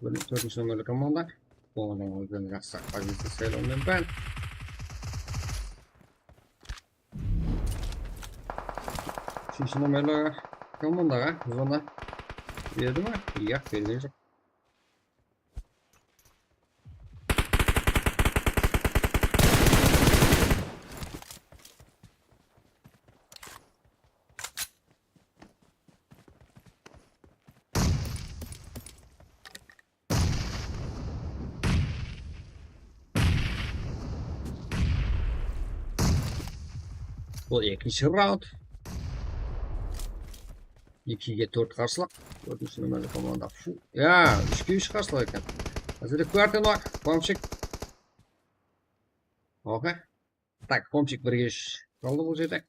Búgin tórtinshi nomerli komanda. Olardıń ózlerine jaqsı poziciya saylawınan bári. Úshinshi nomerli komandaǵa zona berdi me? Yaq, bergen joq. Bul ekinshi raund. Ekige tórt qarsılıq. Tórtinshi nomerli komanda. Shu, ya, úshke úsh qarsılıq eken. Házir Kuartenok, Komchik. Okey. Tak, Komchik birge úsh qaldı bul jerde.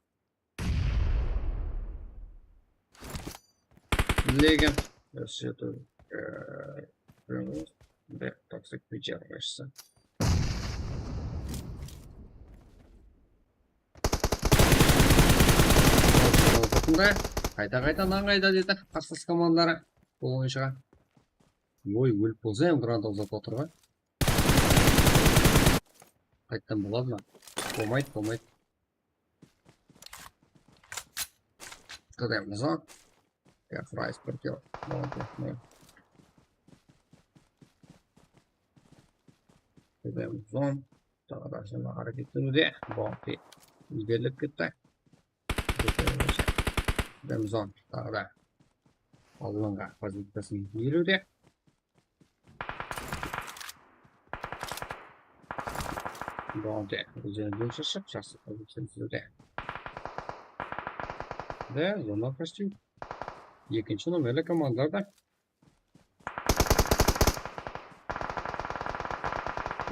Legend. Toxic Pitcher, ǵoyshısı. Qayta-qayta, mınań qayda dedi, qarsılas komandaları. Bul oyınshıǵa. Oy, ólip bolsa em, granata uzatpa otır ǵoy. Qayttan boladı ma? Bolmaydı, bolmaydı. T D M zon. Ya, Price bir kill. Bounty, ne? T D M zon. Taǵı da jana háreket etiwde. Bounty. Ilerilep ketti. T D M zon. Taǵı da aldınǵı poziciyasın iyeliwde. Bounty ózine dep shashıp, jaqsı poziciya izlewde. De, zona почти. Ekinshi nomerli komandalarda.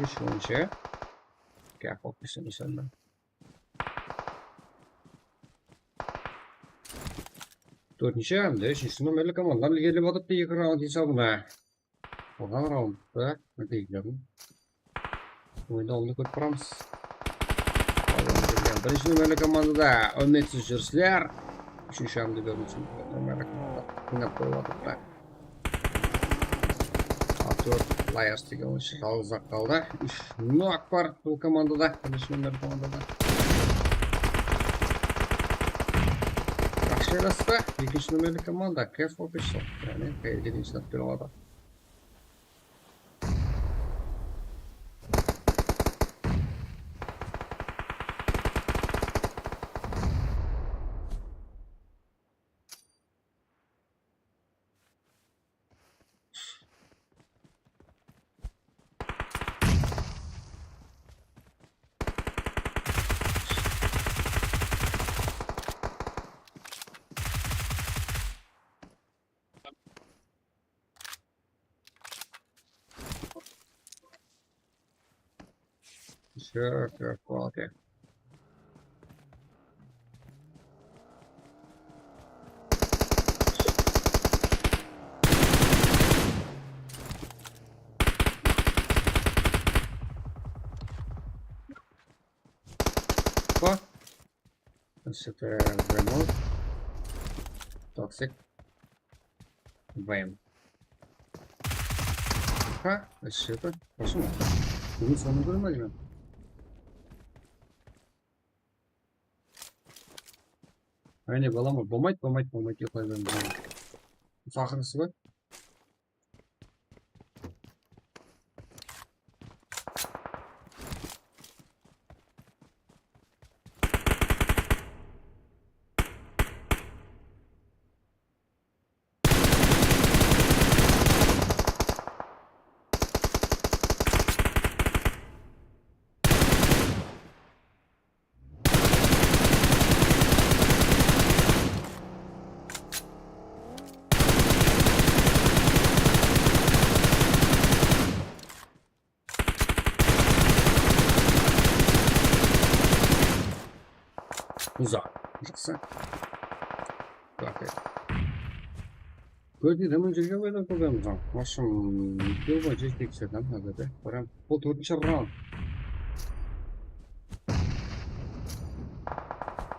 Úshinshi. Gáp bolıp ketsin sonda. Tórtinshi hám de úshinshi nomerli komandalar ilerlep atırıptı eki raund esabına. Bolǵan raundta natiyjelerin oynawında kórip baramız. Birinshi nomerli komandada úmitsiz júrisler. Úshinshi hám de dórtinshi nomerli komanda qıynap qoyıp atırıptı. Artur Layers degen oyınshı jalǵız-aq qaldı. Úsh nok bar bul komandada, birinshi nomerli komandada. Jaqsı jaylastı. Ekinshi nomerli komanda Careful Pistol. Yaǵnıy, qayerge deyin shınap kele aladı. Sure, sure, okay. Opa. Что-то вымыл. Toxic. Вэм. Ха, что-то. Почему? Bunı sonı kórmeymen. Áne, balam, bolmaydı, bolmaydı, bolmaydı, uxlay beremiz. Usı aqırǵısı ǵoy. Uzaq. Jaqsı. Bakayıq. Kórdey, tamam jerge qoydı, qoyamız. В общем, ekewge jetti ekis adam házirde. Baram. Bul tórtinshi raund.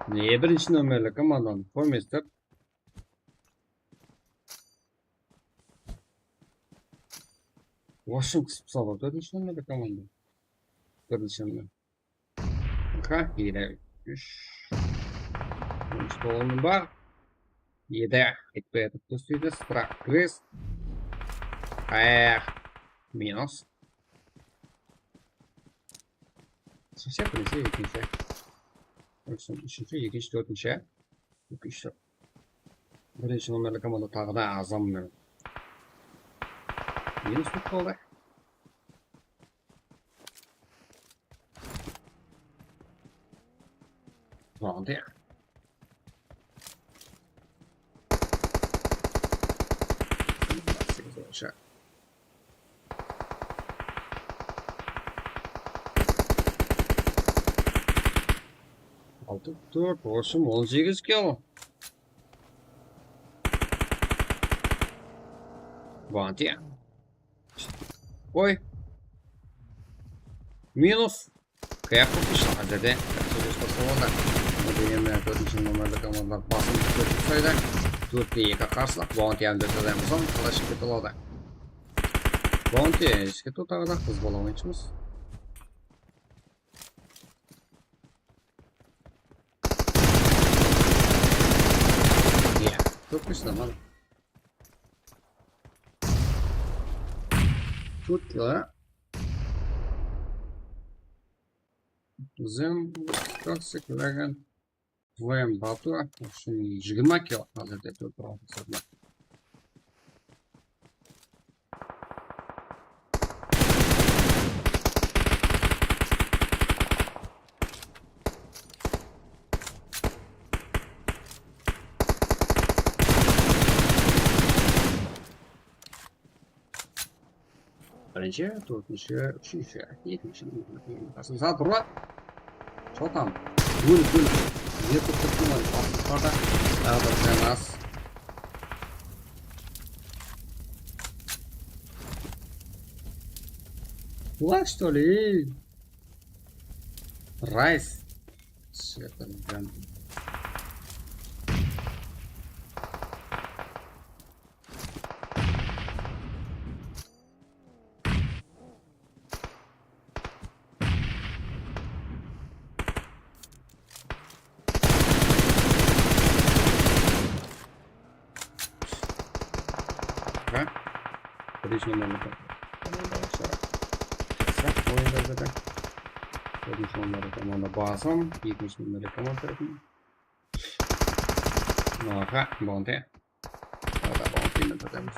Ne, birinshi nomerli komandanı qoymay turıp. В общем, qısıp saladı tórtinshi nomerli komanda. Birinshi nomer. Aka, ele úsh. Birinshi bolımı bar. Edi, etpey atırıp kósteydi. Strah, Gres. Ayaq. Minus. Sosiyat birinshi, ekinshi. Úshinshi, ekinshi, tórtinshi. Ekinshi. Birinshi nomerli komanda taǵı da azam menen. Minus bolıp qaldı. Boldı. Segiz boyınsha. Altı, tórt, osım, on segiz kill. Bounty. Oy. Minus. Kıyak bolıp házirde. Sóz baslap aldı. Degen menen tórtinshi nomerli komandalar basın kóp uslaydı. Tórtte eki qarsılıq. Bounty hám dört adamımız qalay shıǵıp kete aladı. Bounty, eshke tutaǵıda qız bala oynayshımız. Iya, kóp kúshli, mana. Tórt kill. Zem, Toxic, Dragon, Flame, Batu. Ushın jigirma kill házirde tórt round esabında. Birinshi, tórtinshi, úshinshi, ekinshi, qasımızda tur ba? Что там? Ólip, ólip. Yer toqtattı ma? Basımızda da. Taǵı da sen az. Ulan, что ли? Райс. Всё, это прям. Ha? Birinshi nomerli komandalar shıǵar. Saq oyında zaten. Birinshi nomerli komanda basım, ekinshi nomerli komanda tarafın. Aha, bounty. Taǵı da bounty menen totemiz.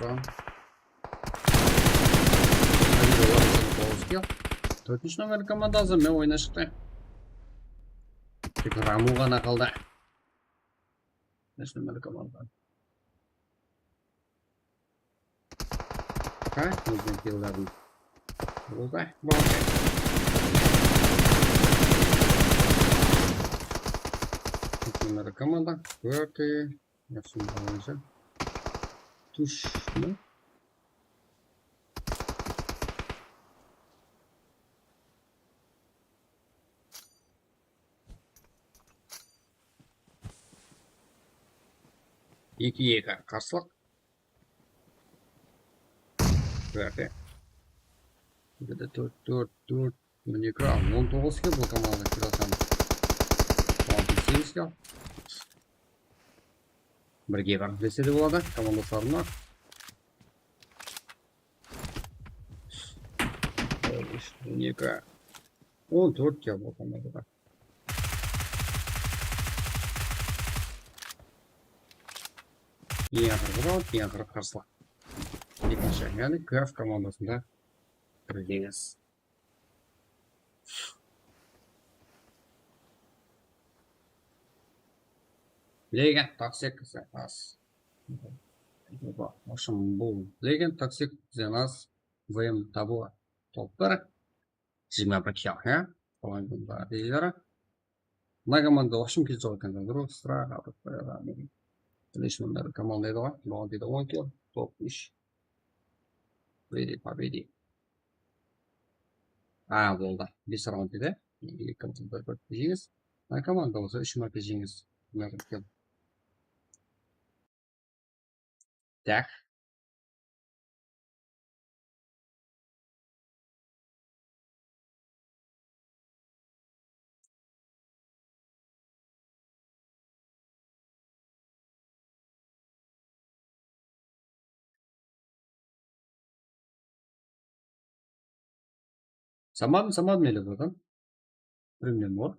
Tórtinshi nomerli komanda azır, men oyına shıqtı. Tek Ramu ǵana qaldı. Birinshi nomerli komanda. Ha, óziniń killlerin. Boldı, boldı. komanda. Kórte. Yaqshı, boyınsha. Túsh, ne? Eki eki qarsılıq. Berde. Berde tórt, tórt, tórt. Mine, ekran on toǵız eken, bul komanda kiratan. Altı segiz eken. Birge barıp dese de boladı, komandaslarına. On eki. On tórt ya bul komandada. Eń aqırǵı raund, eń aqırǵı qarsılıq. Ekinshi, yaǵnıy Q F komandasında birgeńiz. Legend Toxic Zenas. Oshım, bul Legend Toxic Zenas V M tabılı top bir. Jigirma bir kill, ya? Qolayın bunda deyileri. Mına komanda oshım kiyip eken, durıs, strah atıp qoyadı. Bilesizler, komanda edi ǵoy, buǵan deydi on kill, top úsh. Победи, победи. A, boldı. Bes raund edi. Eki komanda bir, bir jeńilis. Mına komanda bolsa úsh márte jeńilis. Mına bir kill. Tak. Saman, saman meli buradan. Bilmem o.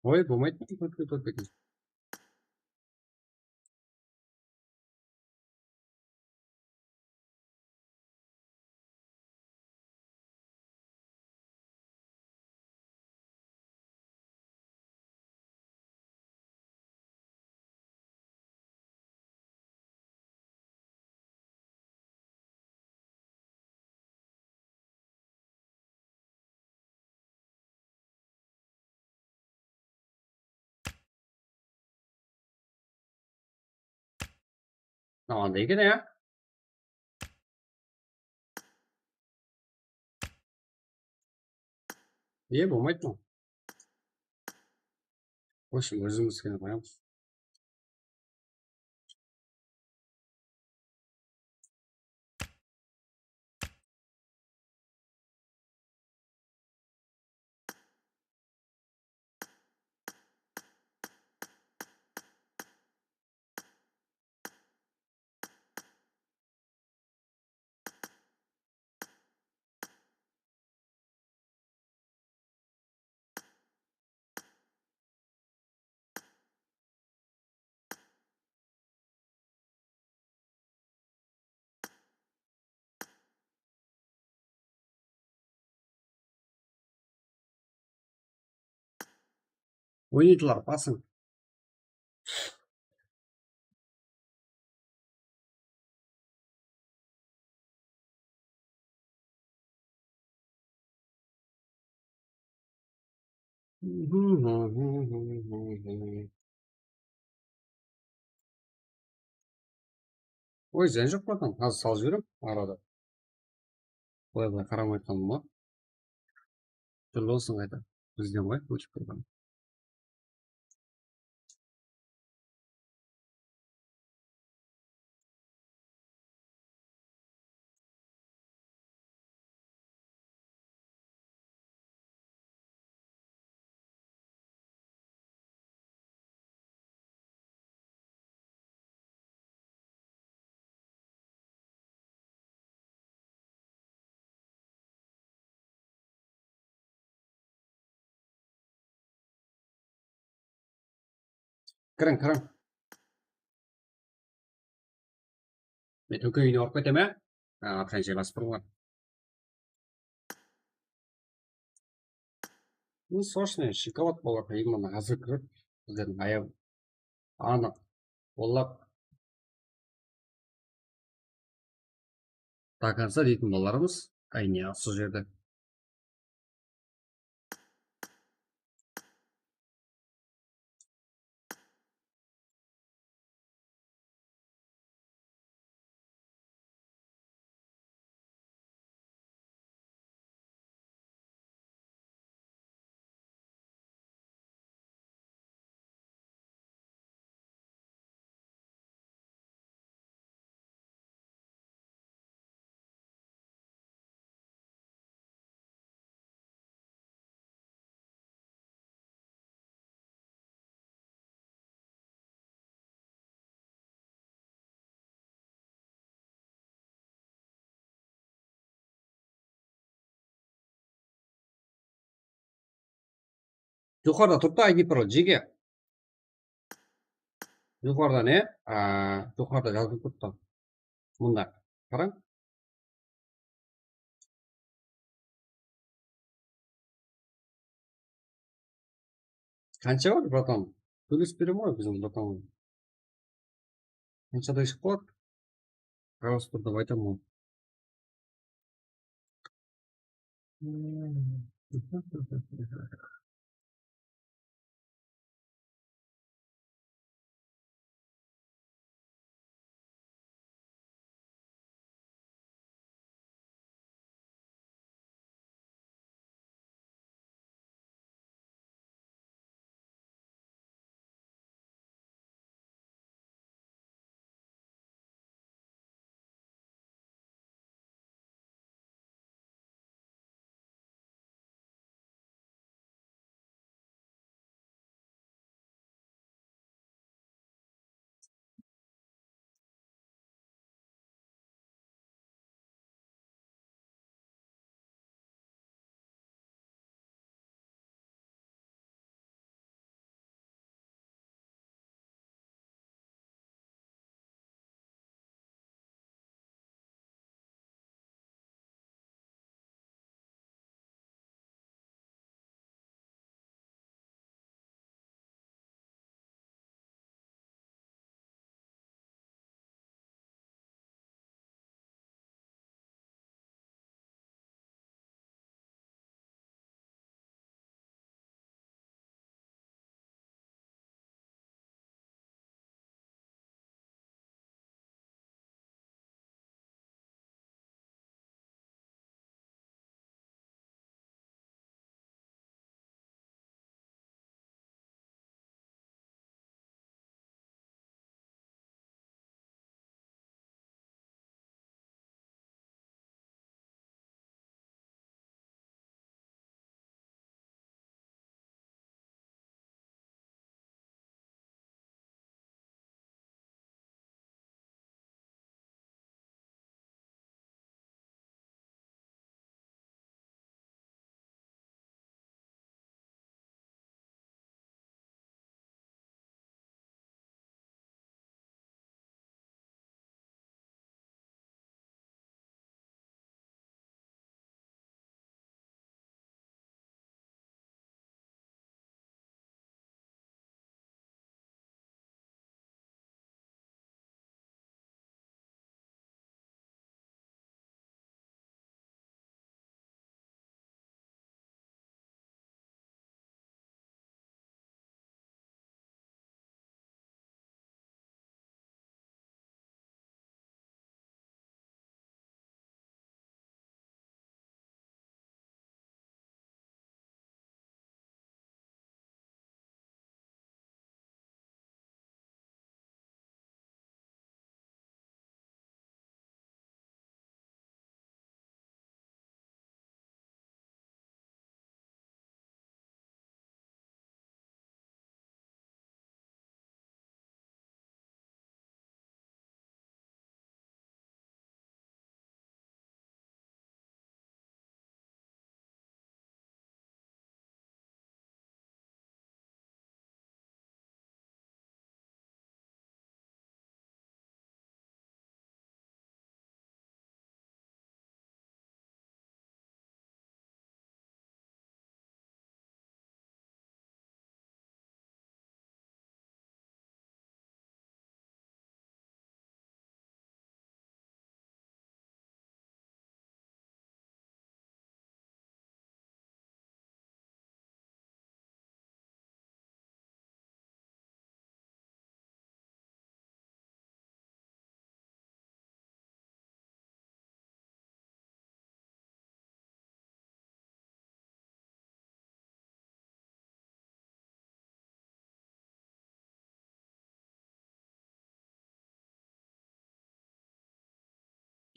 Oy, bolmaydı, kórpek, kórpek. Tamam, eken ya. Niye bolmaydı mı? Qoyshı, ózimiz kene qoyamız. Oynaydılar, basıń. Oy, zıyan joq pa, házir salıp jiberem arada. Bılay-bılay qaramay atqanım ǵoy. Túrli bolsın qayta. Bizden ǵoy, óship turǵan. Kiriń, kiriń. Men úlken úyine urıp ketemen, á. Á, arqayın jaylastırıńlar. Ну, сочный, шоколад bolar, именно házir kirip, bizlerdiń ayam anıq. Olar до конца deytin bolarmız. Áyne, usı jerde. Joqarıda turıptı, I D parol, jeke. Joqarıda ne? A, joqarıda jazılıp turıptı. Mında. Qarań. Qansha bar, bratan? Tólesip beremiz ǵoy biziń bratan. Qanshaday shıǵıp qaladı? Qarasıp tur dep aytaman.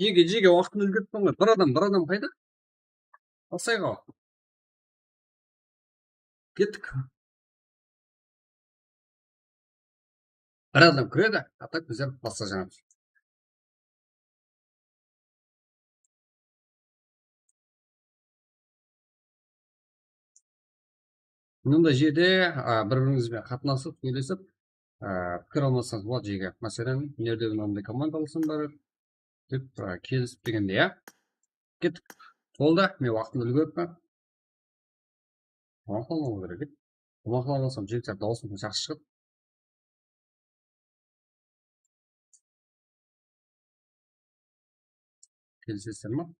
Jege, jege, waqtın úlgertpen ǵoy. Bir adam, bir adam qayda? Basayıq-aw. Kettik. Bir adam kiredi, a tak bizler basqa janamız. Mınday jerde, a, bir-birińiz benen qatnasıp, sóylesip, a, pikir almassańız boladı jege. Máselen, mınerde mınanday komanda alsam bar edi, dep, a, kelisip degende, ya. Kettik. Boldı, men waqtımdı úlgerippen. Tamaqlanıw kerek edi. Tamaqlanmasam, jigitler, dawısım jaqsı shıǵadı. Kelisesizler ma?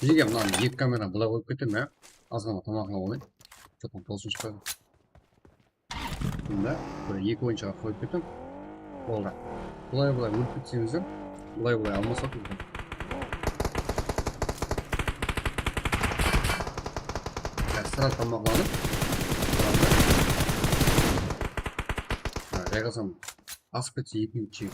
Jege, mınanı eki kameranı bılay qoyıp ketemen, ya. Azǵana tamaqlap alayın. Joqtan tolsın shıqpaydı. Mında bir eki oyınshaǵa qoyıp ketemen. Boldı. Bılay-bılay ólip ketseńizler, bılay-bılay almasatırmız. Ya, sırá tamaqlanıp. Ha, jayǵasam, asıp ketse ekinshi.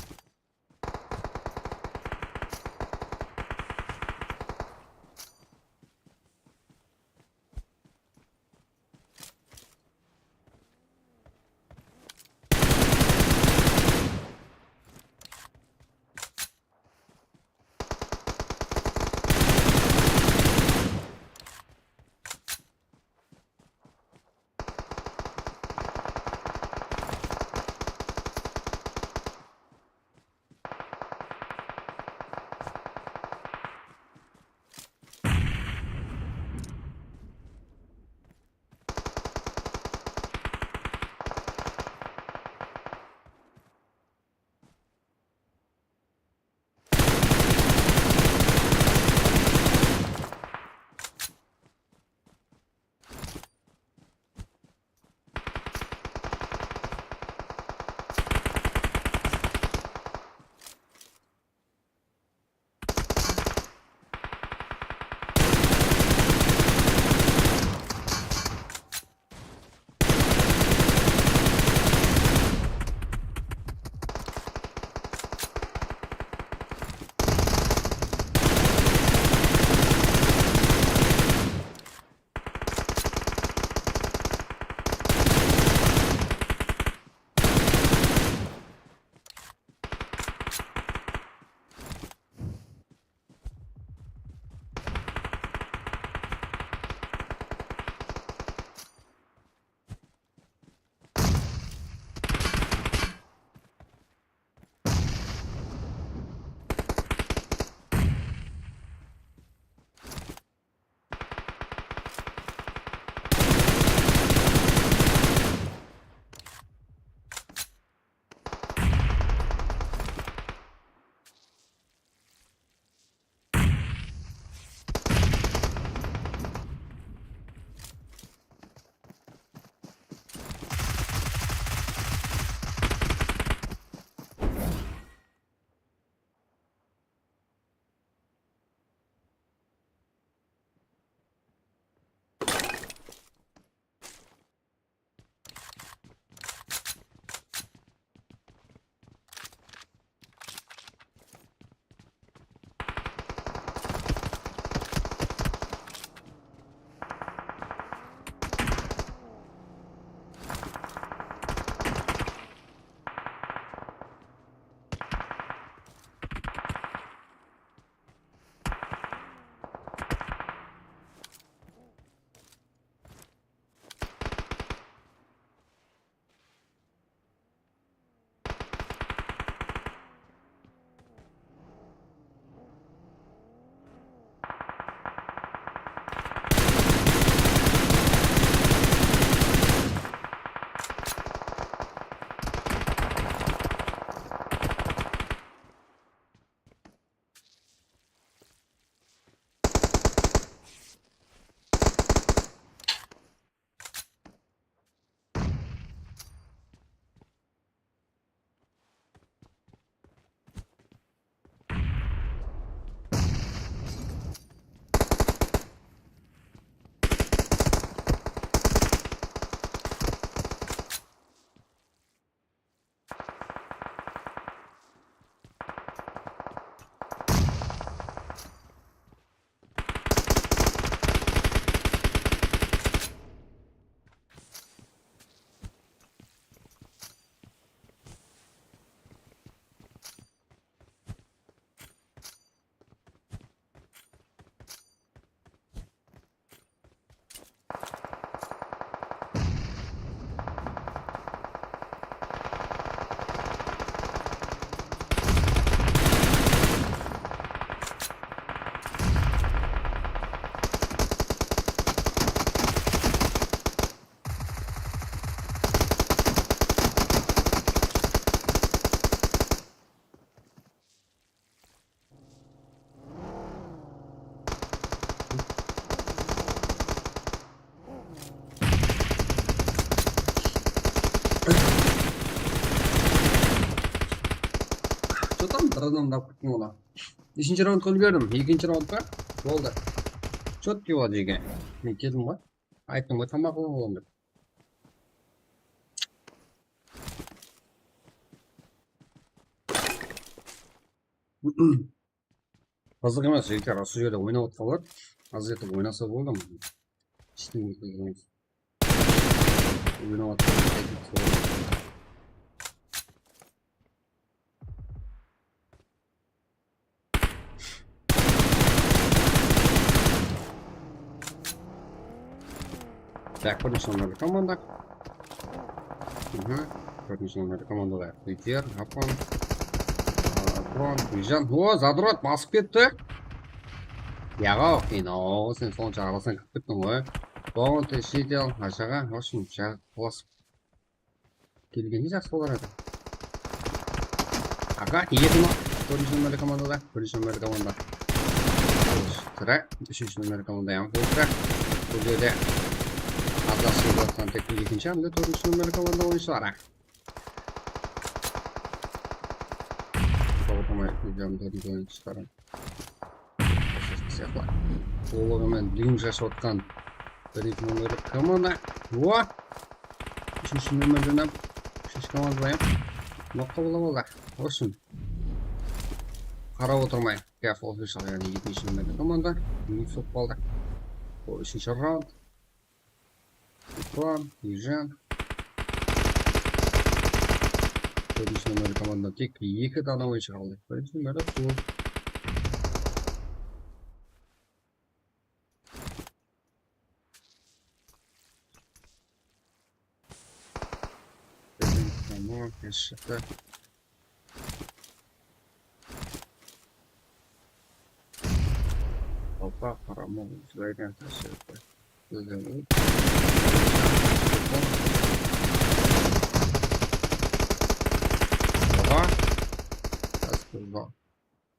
Bir adamdı alıp kettim ola. Úshinshi raundqa úlgerdim. Ekinshi raundqa boldı. Chotki boldı jeke. Men keldim ǵoy. Ayttım ǵoy, tamaqlı bolam dep. Qızıq emes, jigitler, usı jerde oynap atqanlar azır etip oynasa boldı. Eштеңе qılǵan emes. Oynap atqanlar. Tak, birinshi nomerli komanda. Aha, birinshi nomerli komandada Riter, Japon, Japon, Guljan. O, Zadrot basıp ketti. Yaǵa, qıynaw, sen sonsha arasına kirip kettiń ǵoy. Bondi, Shitel, Ashaǵa, в общем, ja-, klasik. Kelgeni jaqsı bolar edi. Aka, eki ma-, dórtinshi nomerli komandada, birinshi nomerli komanda. Sirá, úshinshi nomerli komanda yańı qılıp sirá. Bul jerde azar shegip atqan tek ekinshi hámde dórtinshi nomerli komanda oyınshıları. Toqtamay, dórtinshi oyınshıları. Tolıǵı menen dúyim shashıp atqan birinshi nomerli komanda. O! Úshinshi nomerden hám, úshinshi komanda hám noqqa bola boldı. Olsın. Qarap otırmay, Kaf official, yaǵnıy ekinshi nomerli komanda minus bolıp qaldı. Bul úshinshi raund. Ruslan, Guljan. Dórtinshi nomerli komanda tek eki dana oyınshı qaldı. Birinshi nomerli Ruslan. Tamam, headshotı. Opa, qaramol, uzaydan tashlaydı. Bizden ul. Opa. Biraz qızma.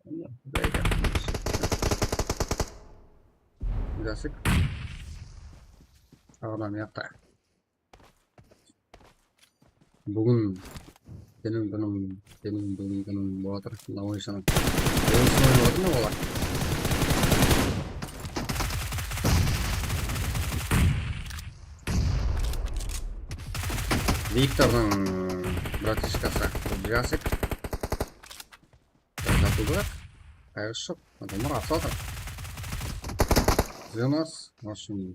Uzaydan. Birazcık. Sağdan yaqta. Búgin seniń kúniń, seniń búgin kúniń bolıp atır. Namoyshınıń oyınsın oynap atır ma olar? Viktordıń bratichkası Jasik. Jazıldı. Qayǵısı joq. Adamlar asıp atır. Jonas, в общем,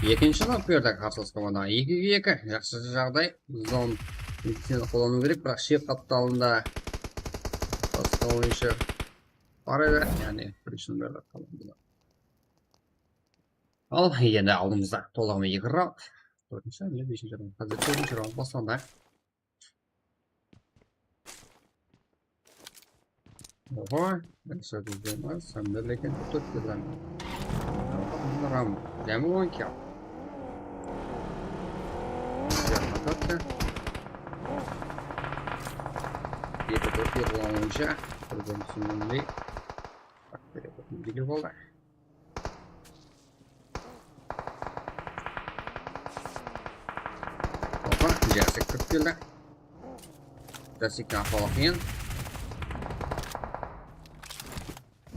ekinshi raund berdi qarsı komanda. Ekige eki. Jaqsı jaǵday. Zon medicina qollanıw kerek, biraq shep qaptalında basqa oyınshı bar edi. Yaǵnıy, birinshi nomerli komanda. Al, endi aldımızda tolıǵı menen eki raund. Dórtinshi, mine, beshinshi raund. Házir dórtinshi raund baslandı. Oho, sen berleken tórt kelgen. Ram, jámi on kill. Eki tórt bolıwınsha, bir-birin túsingendey. Bak, bir boldı. Opa, Jasik kirip keldi. Jasikti alıp alayın.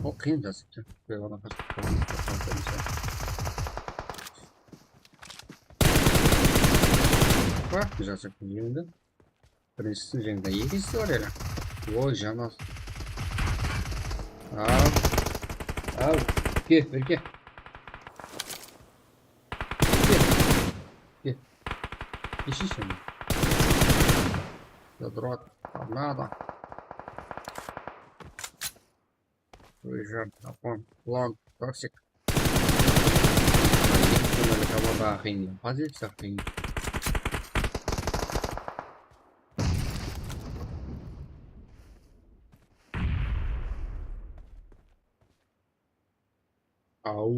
O, qıyın Jasikti. Opa, Jasik jeńdi. Birinshisi jeńdi, ekinshisi bar ele. Oy, Janas. Al. Al. Kel, birge. Kel. Kel. Ищи сюда. Задрот. Торнадо. Выезжаем. Апон. Блонд. Токсик. Команда қиын. Позиция қиын. Au.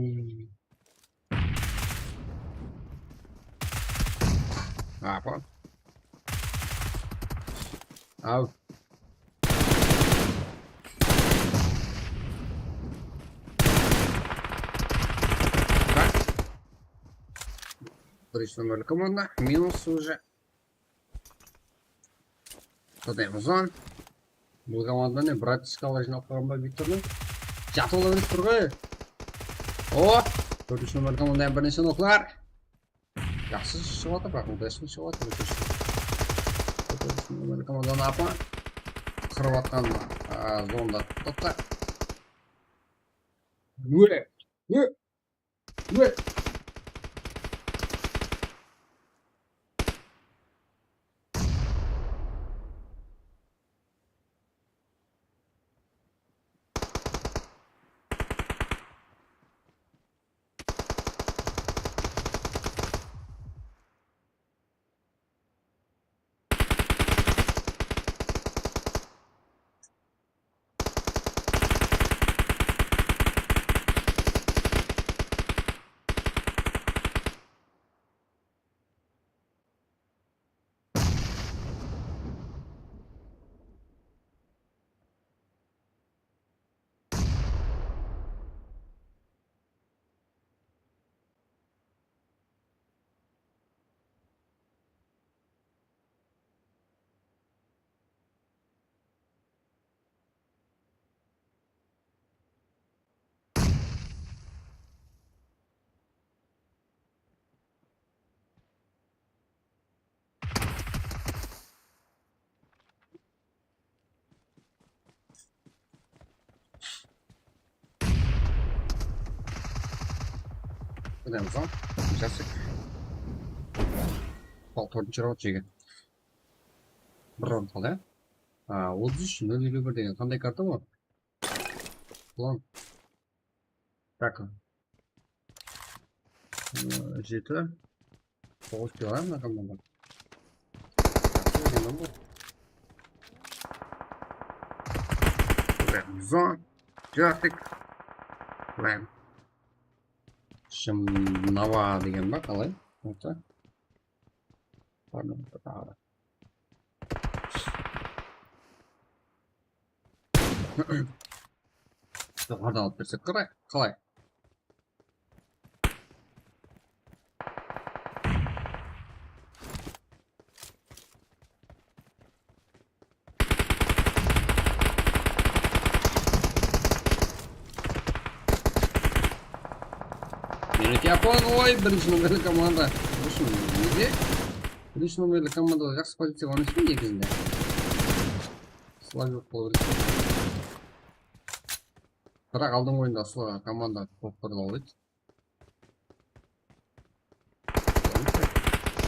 Apa? Au. Tak. Birinshi nomerli komanda. Minus уже. Tadayımızdan. Bul komanda ne, bratishkalar jıynap qalǵan ba, Viktordıń? Jatıp ala berip tur ǵoy. O, tórtinshi nomer komanda hám birinshi noklar. Jaqsı shıǵıp atır, biraq, udashlı shıǵıp atır. Tórtinshi nomer komandanı apa qırıp atqan, a, zonda. Toqta. Óre! Óre! Óre! Bilemizǵo, jasik. Al, tórtinshi raund jegen. Bir raund qaldı, ya. A, otız úsh, nol eliw bir degen qanday karta bul? Ulan. Tak. Ee, jeti. Toǵız kilo, ha, mına komanda. Jaqsı oynadı bul. Ramzan. Jasik. Lam. Shımnava degen ba, qalay? Orta. Pardon, bir daǵı. Joqarıdan alıp bersek qaray, qalay? Meniki yapon, oy, birinshi nomerli komanda. Durısın, nege? Birinshi nomerli komandada jaqsı poziciya bar emes pe negizinde? Slavik bolıp. Biraq aldınǵı oyında usılarǵa komanda top bir alıp edi.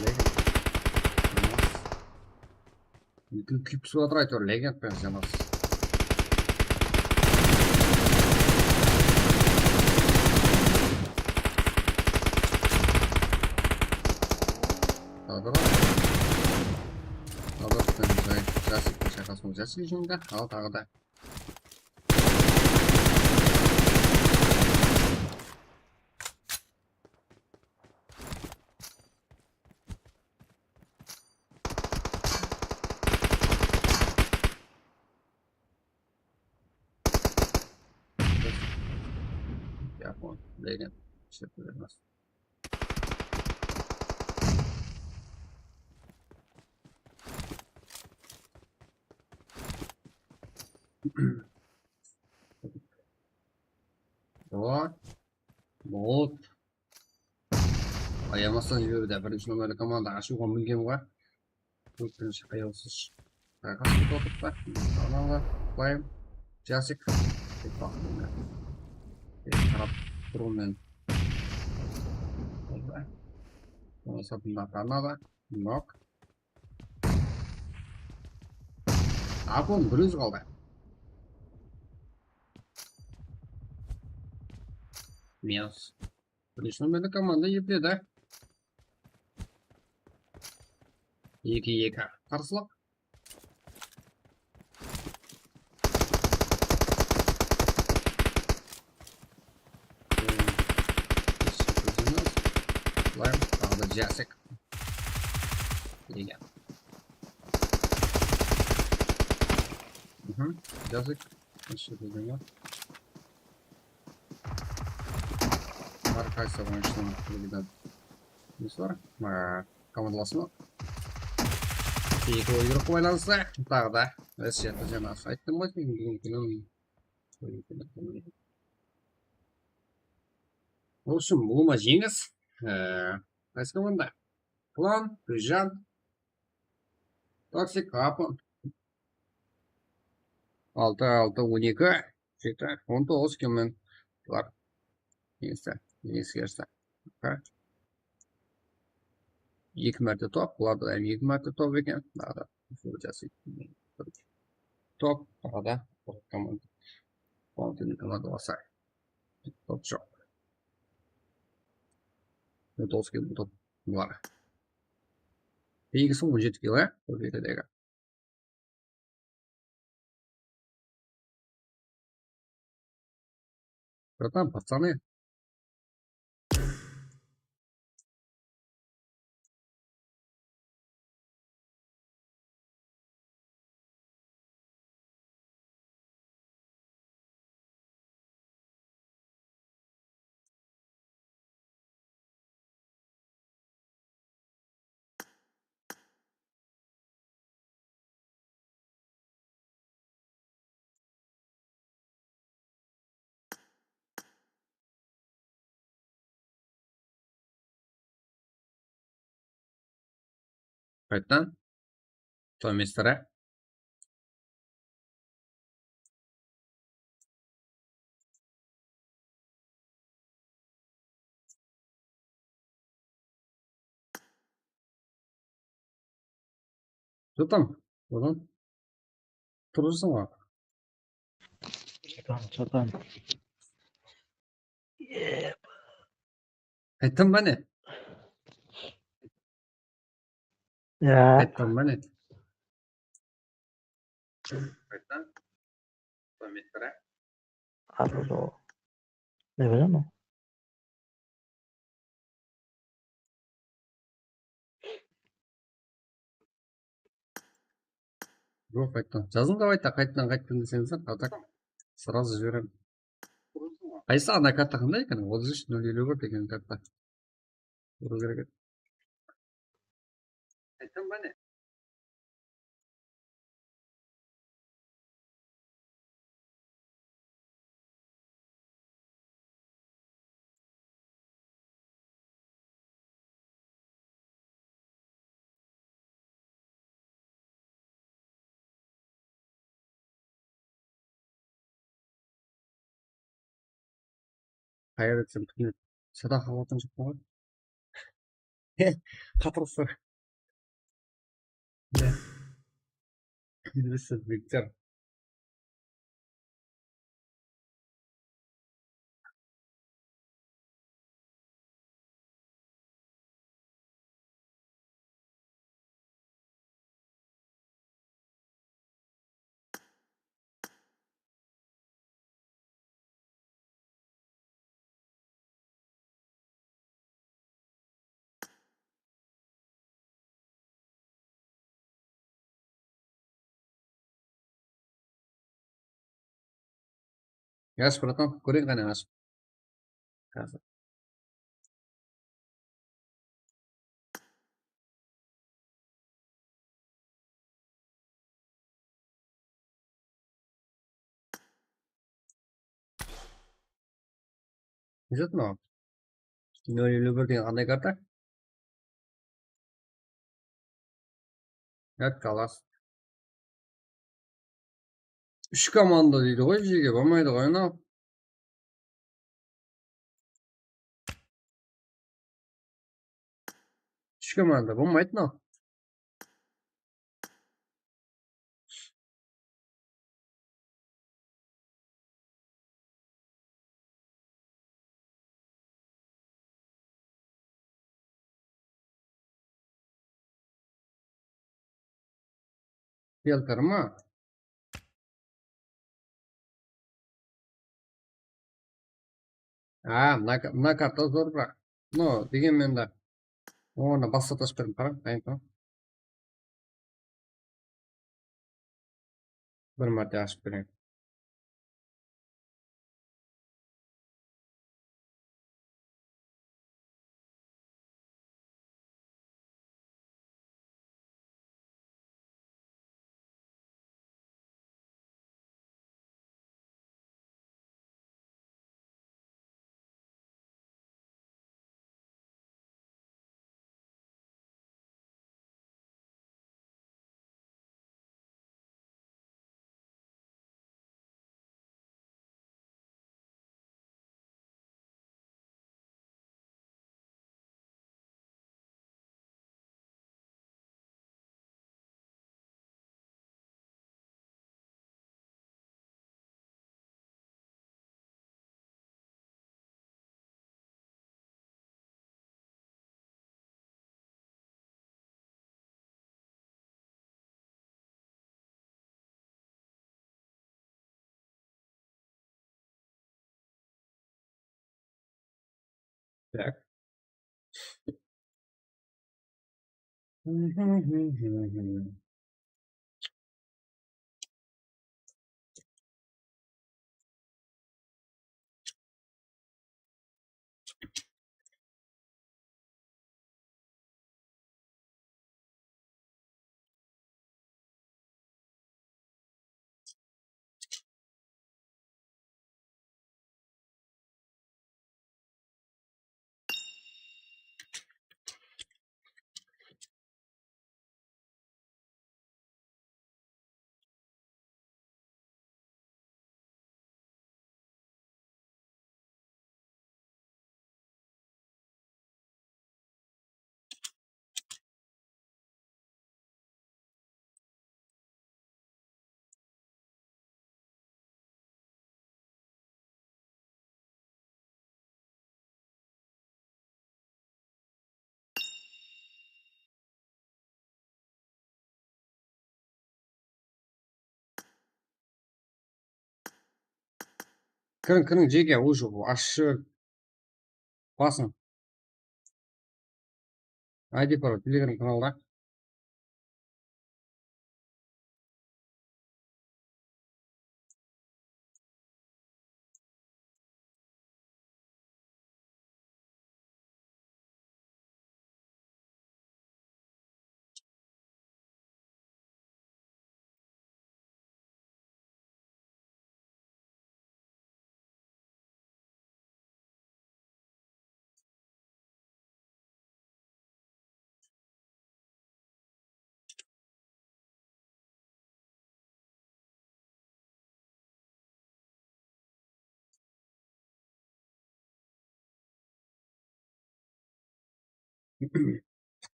Lekin. Lekin kúyip túsip atır, áytewir, legend penen senas. Tadırov. Tadırov penen Jasik shayqasıń, Jasik jeńdi, al taǵı da. Yapon, lekin, ishep bermez. O. Bot. Ayamastan jiberde, birinshi nomerli komanda ashıwǵa mingen ǵoy. Ótkinshi, ayawsız. Ayqasıp otırıptı. Anaǵı, bayım. Jasik. Tek baqtım men. Tek qarap turıwım men. Onıń satında granata. Nok. Apon, bir ózi qaldı. Minus. Birinshi nomerli komanda epledi. Eki eki. Qarsılıq. Layım, taǵı da Jasik. Degen. Mhm, Jasik. Ещё degen. Har qaysı oyınshınıń ligiden nesi bar? Aa, komandalasıma. Eki oyunlıq baylanısı, taǵı da. Rossiyada jańa ayttım ǵoy, sen búgin kúnim. В общем, ulıwma jeńis. Ee, qaysı komanda? Klon, Gúljan, Toksik, Apon. Altı, altı, on eki, jeti, on toǵız kúnim. Bular. Jeńiste, jeńiske erishti. Aka. Eki márte top, bularda da eki márte top eken. Daǵı da. Top, daǵı da. Komanda. Komanda, komanda basar. Top joq. On toǵız kúnim top. Bular. Biygisi on jeti kilo, ya. Bul jeridegi. Bratан, пацаны. Qayttan? Tomistra. Что там? Что там? Turırsın ǵoy. Что там, что там? Ayttım ba ne? Ya. Ayttım ba ne? Ayttım. Tomistra. Adı da o. Ne bileyim o. Joq, qayttan. Jazıń davay, qayttan, qayttan deseńiz, а так сразу jiberemen. Qaysı ana karta qanday eken? Otız úsh nol eliw bir degen karta. Urıw kerek edi. Aytqan ba ne? Hayır etsem, tüne sadaqa alatın joqpan ǵoy. Qatırıqsız. Ya. Bilmesiz, Viktor. Yaz, bratan, kóreyin qáne, ashıp. Házir. Júr mınaw. Nol eliw bir degen qanday karta? Yat, kalas. Úsh komanda deydi ǵoy, jege bolmaydı ǵoy mınaw. Úsh komanda bolmaydı mınaw. Filtr ma? A, mına, mına karta zor, biraq. No, degenmen de. Onı basqa da ashıp beriń, qarań, qayın qarań. Bir márte ashıp bereyin. Tak. Kiriń, kiriń, jeke, уже ashıq. Basıń. I D Pro Telegram kanalda.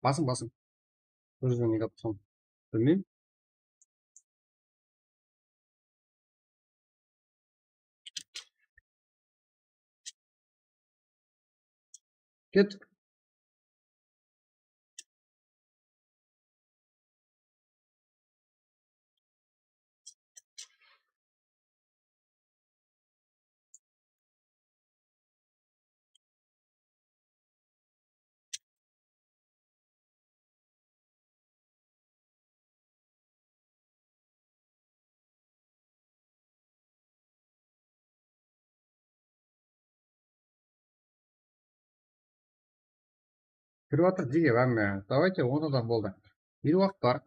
Basıń, basıń. Bir júz on eki alpıs on. Bilmeymen. Kettik. Kirip atır, jeke, bárine. Давайте, on adam boldı. Házir waqıt bar.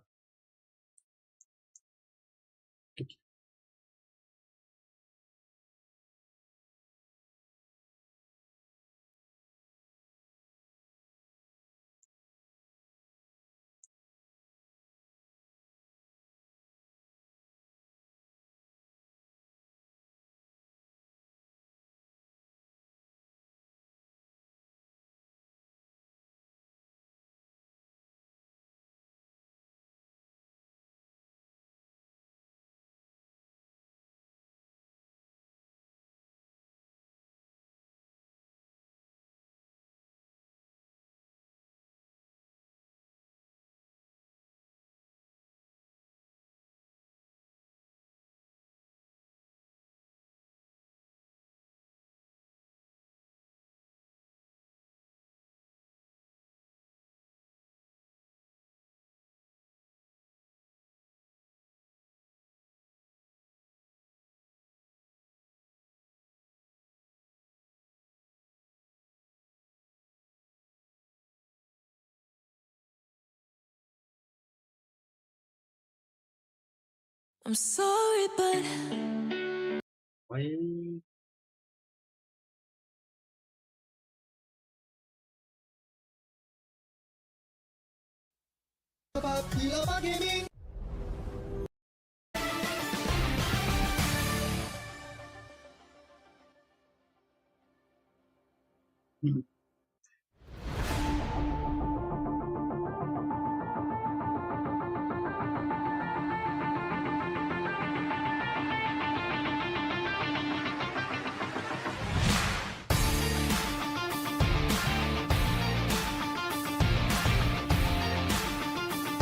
I'm sorry, but Ay.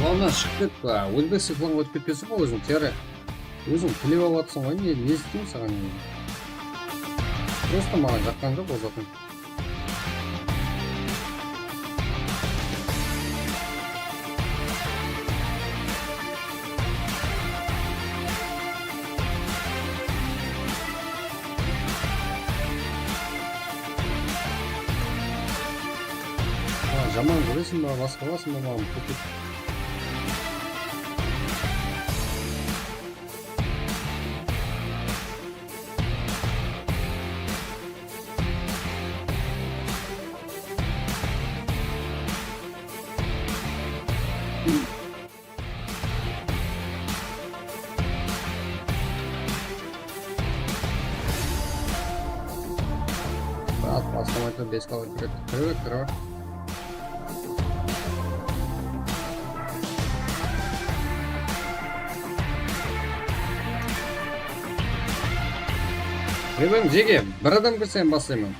Ладно, shıǵıp ketip, a, Ózbek sıyqılań ótip ketpesin ǵoy óziń, tiyarı. Óziń tilep alıp atırsań ǵoy, ne, ne isleyim saǵan endi? Prosto maǵan jaqqan joq ol zatın. Jaman kóreseń ba, basqa qılasıń ba maǵan kópek? Brat, baslamay tur, bes kalıp kirip, kirip, kirip. Reben, jeke, bir adam kirse, men baslayman.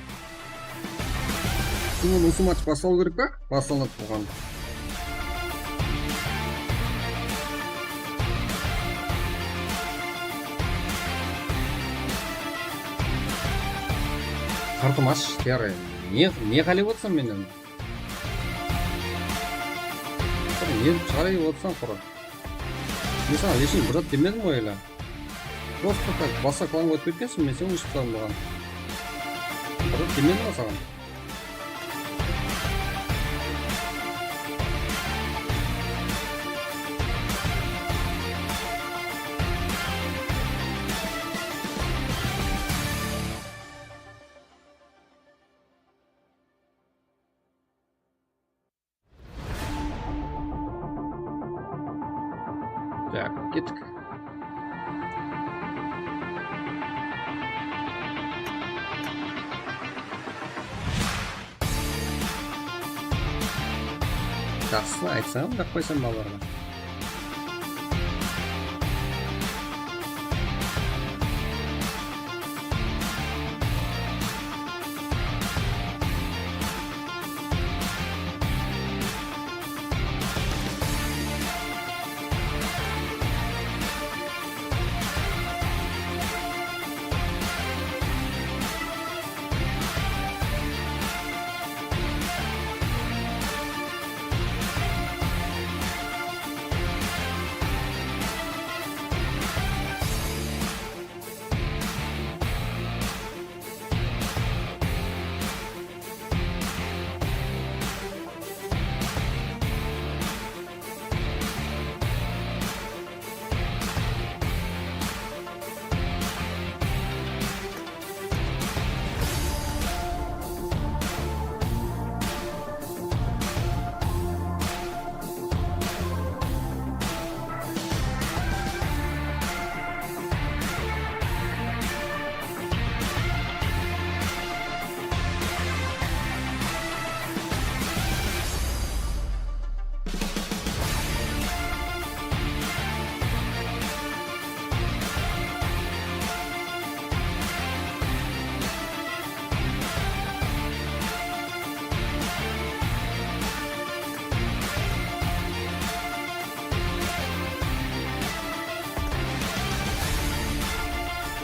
Bunıń usı match baslaw kerek pe? Baslanıp turǵan. Qartım ash, yarı. Ne, ne qálep otırsań mennen? Bir ne shıǵarayıp otırsań qurı. Men saǵan lesh bir zat demedim ǵoy ele. Prosto tak basqa klanǵa ótip ketkensiń, men seni óship tasladım buǵan. Bir zat demedim ǵoy saǵan. Tak, kettik. Jaqsısın aytsań, jaqpaysań balalarǵa.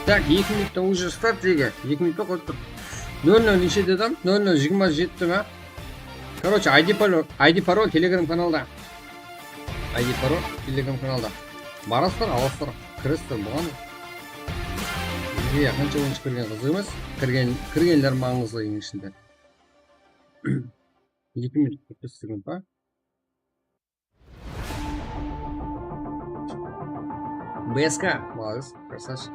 Tak, eki minutta уже start, jeke. Eki minutta qoyıp tur. Nol nol neshe dedim? Nol nol jigirma jeti ma? Короче, I D parol, I D parol Telegram kanalda. I D parol Telegram kanalda. Barasızlar, alasızlar, kiresizler buǵan. Bizge qansha oyınshı kirgen qızıq emes. Kirgen, kirgenler mańızlı eń ishinde. Eki minut qırq bes sekund pa? B S K, молодец, красавчик.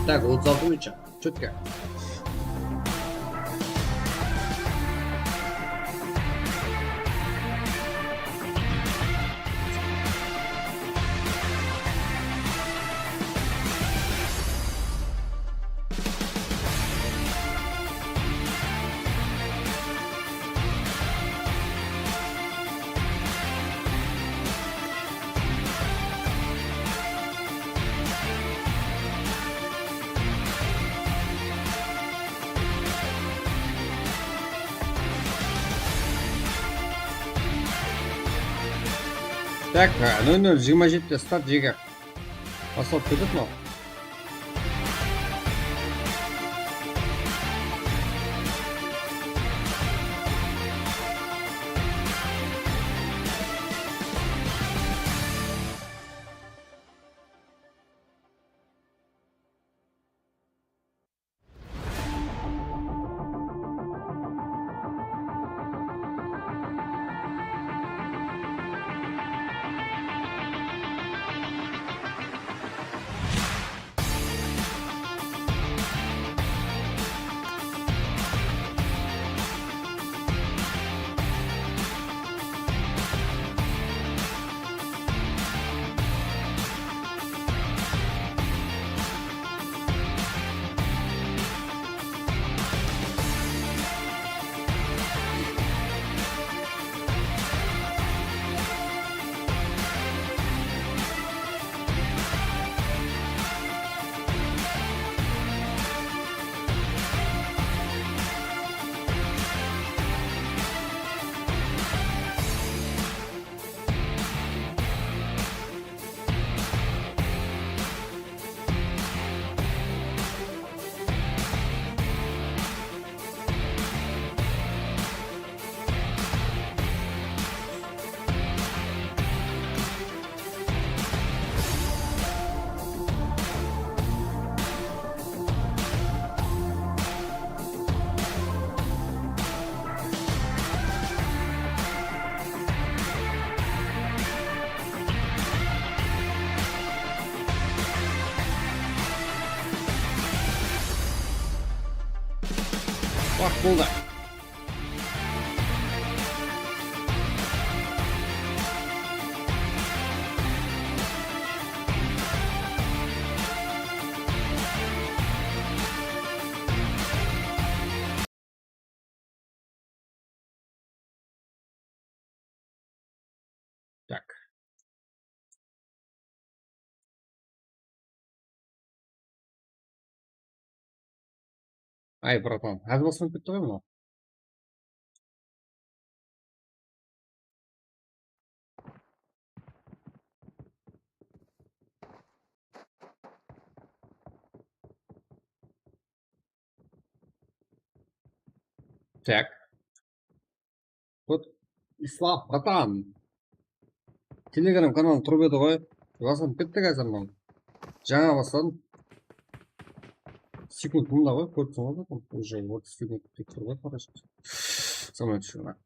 Так, otız altı minutça. Четко. Так, nol nol jigirma jetti start, jeger. Baslalıp ketedi mınaw. Waqıt boldı. Так. Ay, bratан, házir baslanıp ketti ǵoy mınaw. Tak. Вот, Islam, bratan. Telegram kanalım turıp edi ǵoy. Baslanıp ketti házir mınaw. Jańa basladım. Sekund mında ǵoy, kórip turıp atırman. Уже otız sekund kep tur ǵoy, qarashı. Sonıń ushın.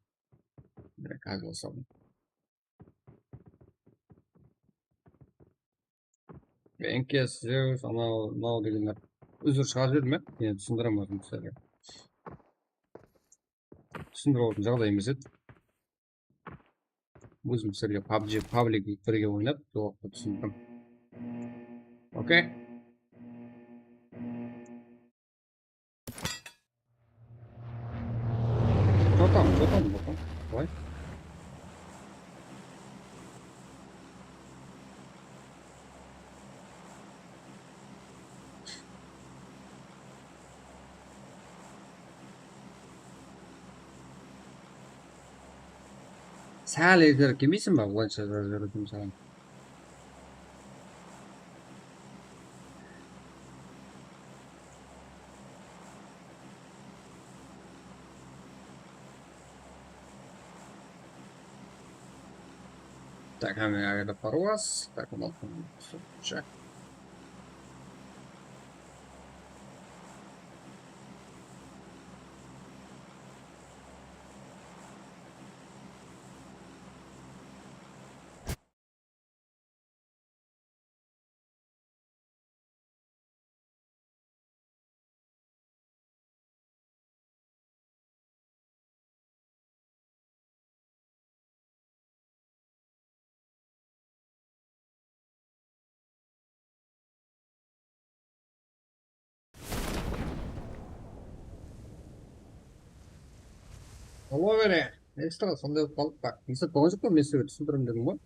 Direkt házir basladım. Enkes, Zeus, anaw, mınaw degenler. Úzir shıǵarıp jiberdim, ya. Endi túsindirem ózim sizlerge. Túsindirip alatuǵın jaǵday emes edi. Ózim sizlerge pabji, pablik birge oynap, sol waqıtta túsindirdim. Okey. Что там, что там, что там? Давай. Sál erterek kelmeysiń ba? Bılayınsha jazıp jiberetin saǵan. Так, hámme qayda parwas. Так, mınaw. Aloe vera, ekstra sonday bolıp qaldı. Bak, mısal, bolǵan joq pa, men sizlerge túsindirem dedim ǵoy.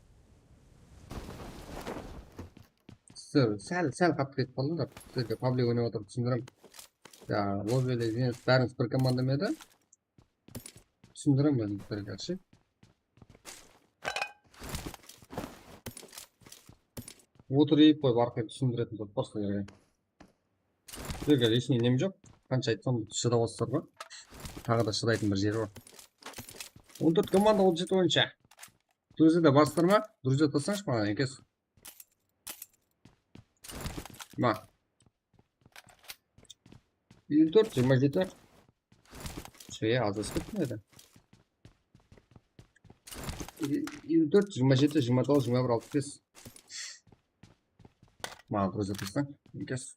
Sizler sál, sál qattı ketip qaldıńlar. Sizlerge public oynap otırıp túsindirem. Ya, aloe vera, bárińiz bir komanda ma edi? Túsindirem men sizlerge, qarshi. Otırıp qoyıp, arqayın túsindiretin zat bar sizlerge. Sizlerge лишний nem joq. Qansha aytsam shıdap otırsızlar ǵoy. Taǵı da shıdaytın bir jeri bar. On tórt komanda, otız jeti oyınsha. Druziyada barsızlar ma? Druziya tasıńshı maǵan, Enkes. Ma. Elli tórt, jigirma jeti. Şey, az esip kettim edi. Elli tórt, jigirma jeti, jigirma toǵız, jigirma bir, alpıs bes. Maǵan Druziya tasıń, Enkes.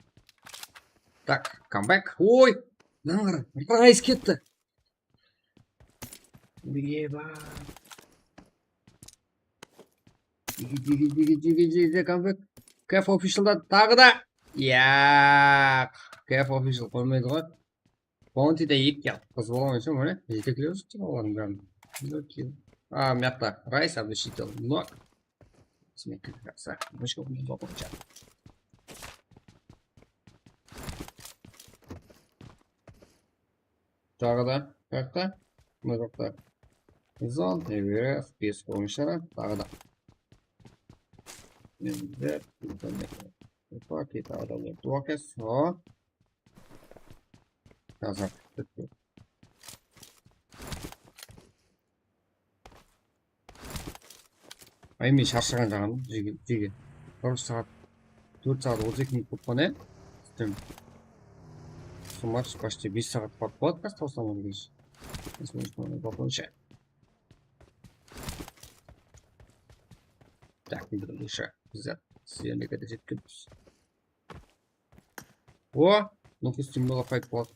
Tak, comeback. Oy! Mınań qara, mınań qara, qaysı ketti? Eba. Jege, jege, jege, jege, jege, comeback. Kef Officialda taǵı da. Yaq. Kef Official qoymaydı ǵoy. Bountyda eki al. Qız bola ǵoysa, mine, jeteklep júr olardıń bárin. Okey. A, mıyaqta Rice, Abdushitel, Nok. Smekkil, jaqsı. Mıshka bunı zor boyınsha. Taǵı da, qayaqta? Mına jaqta. Zon, Everest, bes qoyınsha, taǵı da. Endi, Okey, taǵı da World Warcraft, o. Házir. Ay, men sharshaǵan jaǵan, jege, jege. Bir saat, tórt saat, otız eki minut bolıp qaldı, ya. Sistem. Sumar, почти bes saat bolıp qaldı, házir tawsam olǵanshı. Tak, bir uşaq. Bizler sizlerge de jetkenbiz. O, Nukus Timber'a fight bot.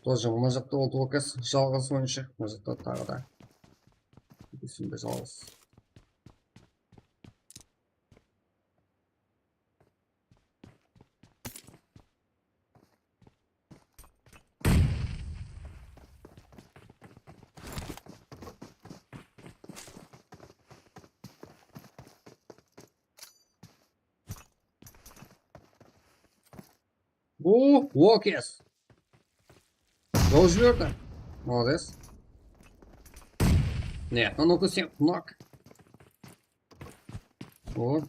Тоже mına jaqta ol Tokas jalǵız oyınsha. Mına jaqta taǵı da. Ústinde jalǵız. O, Walkers. Gol jiberdi. Молодец. Нет, ну, ну-ка, sen, knock. O,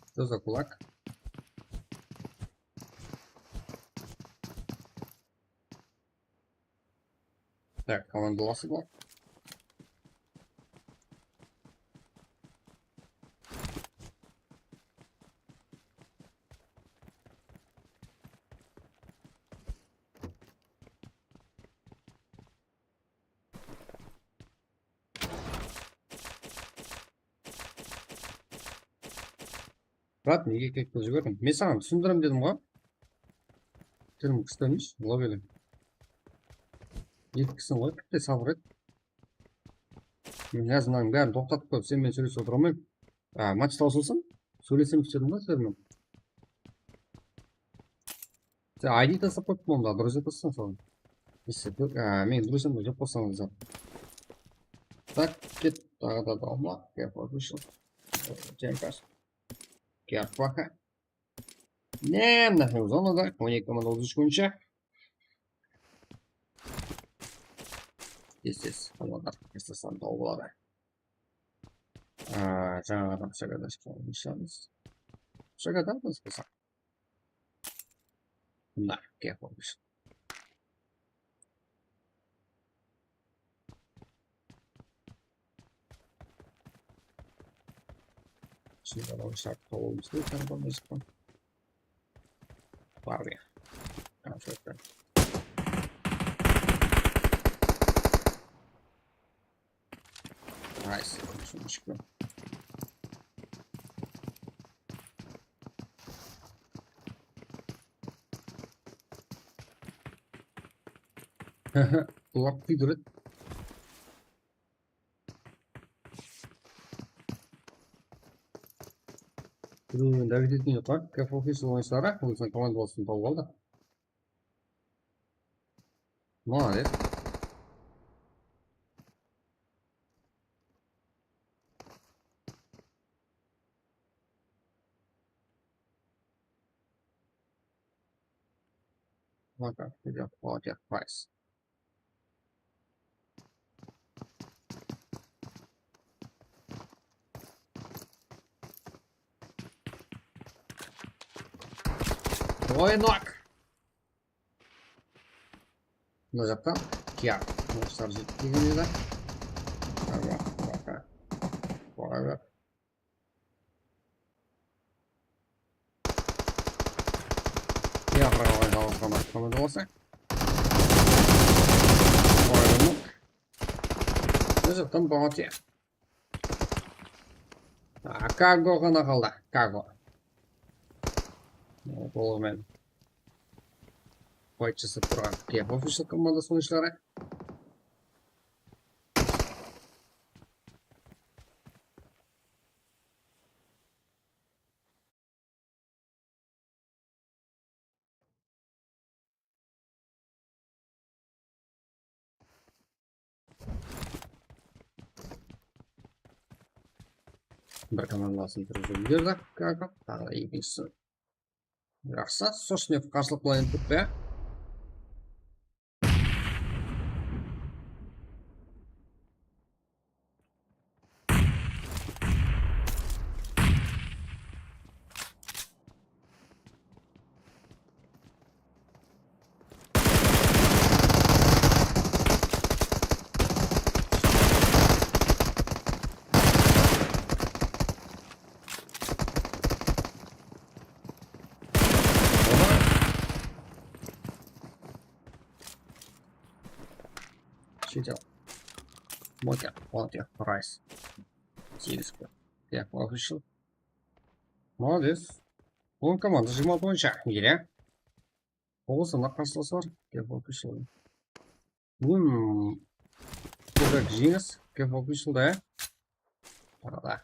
что за кулак? Так, komandalası bar. Brat, nege kek qılıp jiberdiń? Men saǵan túsindirem dedim ǵoy. Tilim kúshli emes, lobeli. Eki kisiń ǵoy, kitte sabır et. Men házir mınanıń bárin toqtatıp qoyıp, sen menen sóylesip otıra almayman. A, match tawsılsın, sóylesemiz dedim ǵoy sizler menen. Sen I D taslap qoyıptı onda, durıs eteseń soǵan. Esse, a, meniń durıs emes, joq bolsańız da. Tak, ket, taǵı da dalma, gap official. Tempas. Gap baka. Ne, mına zonada on eki komanda otız úsh boyınsha. Tez-tez, komandalar, tez-tez tawıp aladı. A, jańa adam shagadan shıqqan, nishamiz. Shagadan biz bolsaq. Mına, gap official. Şimdi adamı shaqırıp alıwımız kerek, tanadan da shıqqan. Bar ya. Koncertten. Nice. Shunı shıqqan. Qulaq kúydiredi. David Etinoqlar, Kef Official oynayıshları, óziniń komandalasın tawıp aldı. Молодец. Lokaciya, lokaciya, price. Oynaq. Mına jaqtan kiyar. Mına jaqtan jetpegen edi. Forever. Forever. Kiyarǵa oynawatqan atqanı da bolsa. Forever. Mına jaqtan boǵatı. A, Kago ǵana qaldı. Kago. Olımen. Fight jasap turǵan Kef Official komandası oynayıshları. Bir komandalasın kirgizip jiberdi. Kago. Taǵı da ekinshisi. Jaqsı, Sosnev qarsılıq pılan etip turıptı, ya. Shétel. Moka, Volodya, Rice. Segiz. Ya, official. Молодец. On komanda jigirma altı boyınsha. Miyre. Toǵız dana qarsılısı bar. Kef Official. Hmm. Kóbirek jeńis. Kef Official da, ya. Arada.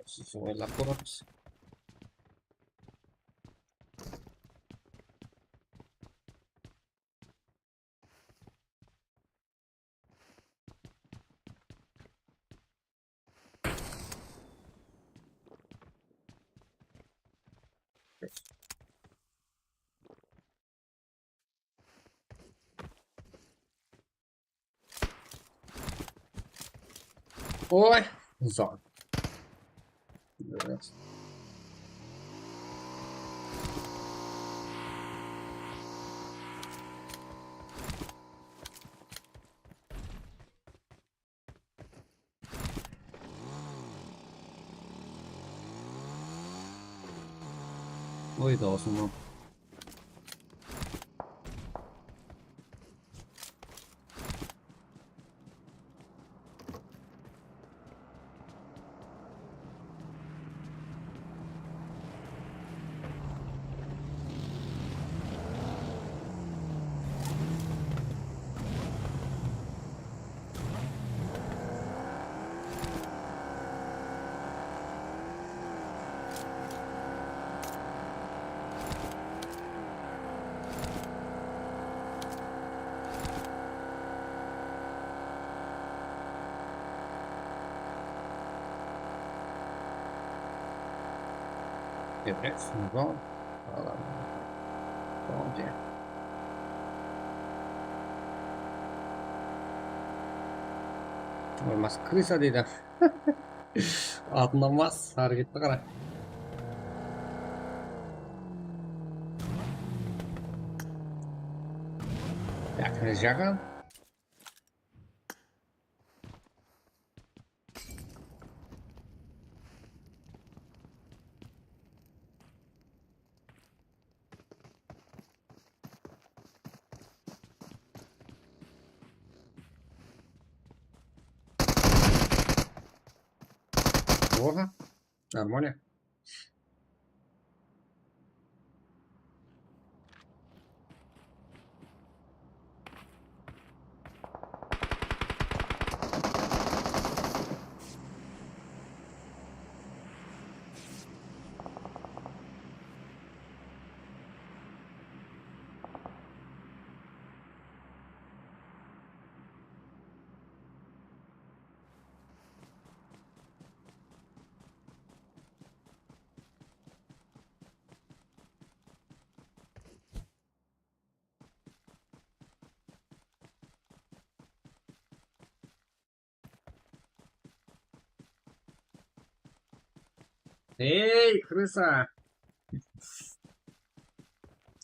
Siz oylap koramız. Oy, uzaq. Oy, dawısım. Epe, singo. Alam. Tamam, diye. Olmaz, krısa deydi. Atın almaz, hareketti qara. Yaqın jaǵan. Oha, нормально. Ey, krısa!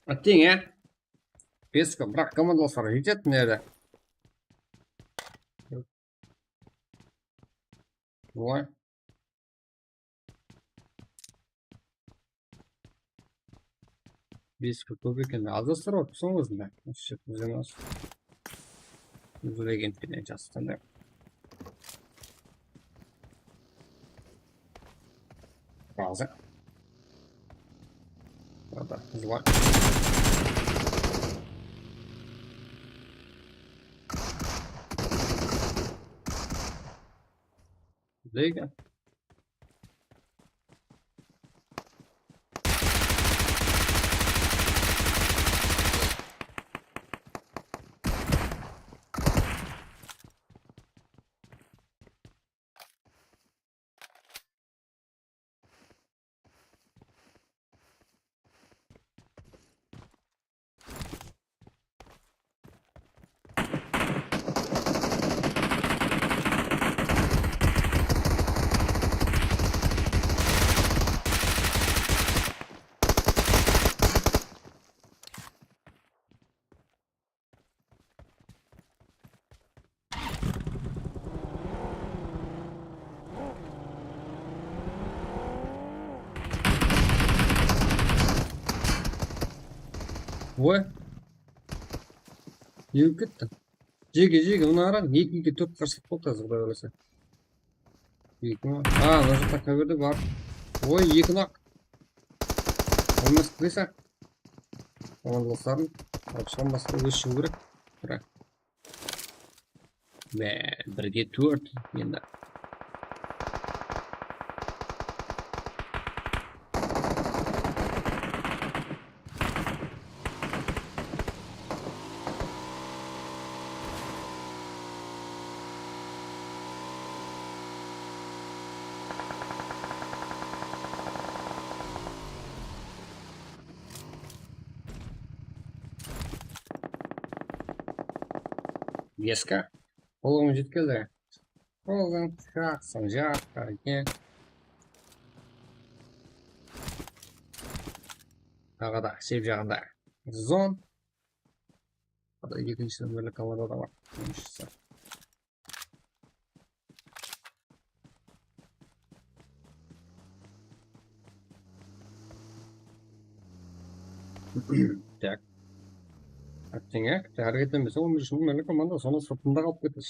Atteń, ya? Peska, biraq komandalaslar jetedi, mına jerde. Oy. Bes kóp eken, azastırıp atırsań ózińdi. Bizden az. Úzilegen penen jastanda. Bazı. Burada hızlı. Lege. Oy. Nege ketti? Jege, jege, mına qarań, eki, eki, tórtke qarsı boldı házir, Quday qálese. Eki ma? A, mına jaqta qay berde bar? Oy, eki nok. Olmaz, kirese. Komandalısların alıp shıǵan basqa óz shıǵıw kerek. Biraq. Be, birge tórt endi. Beska. Qolım jetkeldi. Qoldan shaqsın, jaqqa eken. Taǵı da shep jaǵında zon. Taǵı da ekinshi nomerli komanda da bar. Ekinshisi. Tak. Atteń, ya, háreket etpese, on birinshi nomerli komanda sonıń sırtında qalıp ketedi.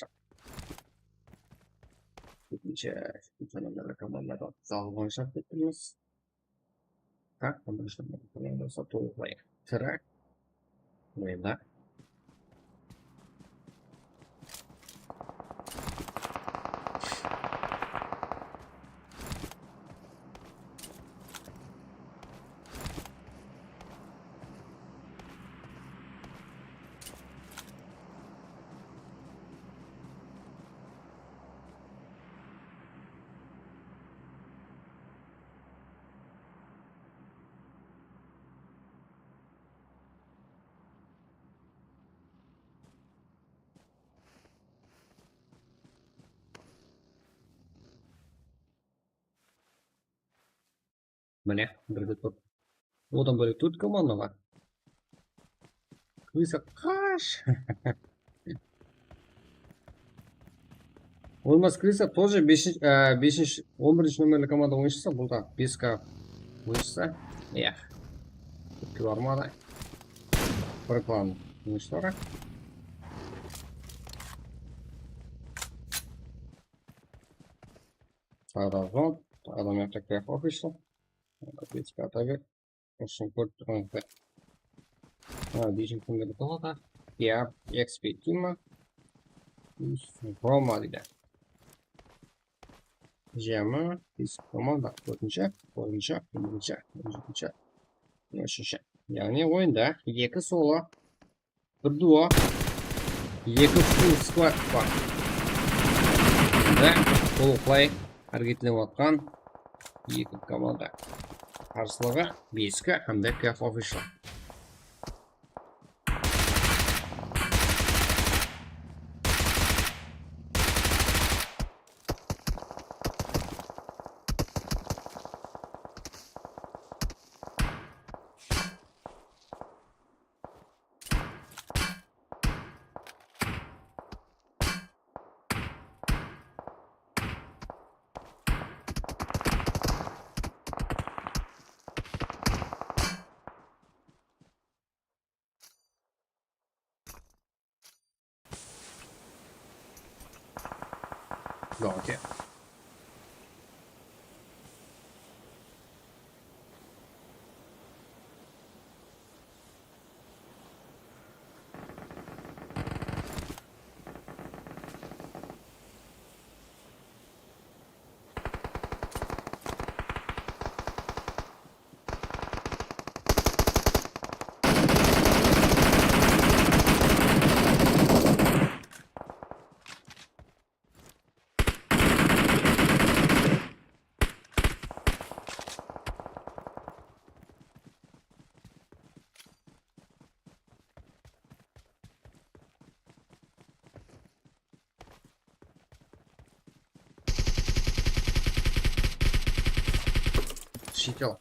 Ekinshi, ekinshi nomerli komandaǵa zal boyınsha kettimiz. Tak, on birinshi nomerli komanda bolsa tolıqlay tiri. Oyında. Mine, birge tórt. Odan bólek tórt komanda bar. Krısa, qash! Olmaz, Krısa тоже besinshi, e, besinshi, on birinshi nomerli komanda oyınshısı, bul da beska oyınshısı. Iya. Kópke barmadı. Bir klan oyınshıları. Sağda zon. Adam yapacak bir official. Beska ataǵı. Osını kórip turǵanıńızday. Ha, deyjin kimlerdi qılǵan? P R, X P Team, Roma deydi. Jama, Roma, baq, tórtinshi, toǵızınshı, on birinshi, on jetinshi, on úshinshi. Yaǵnıy oyında eki solo, bir duo, eki full squad bar. Endi tolıqlay háreketlenip atqan eki komanda. Qarsılıǵı beska hám de Kef Official. Go, okay. Shiykel.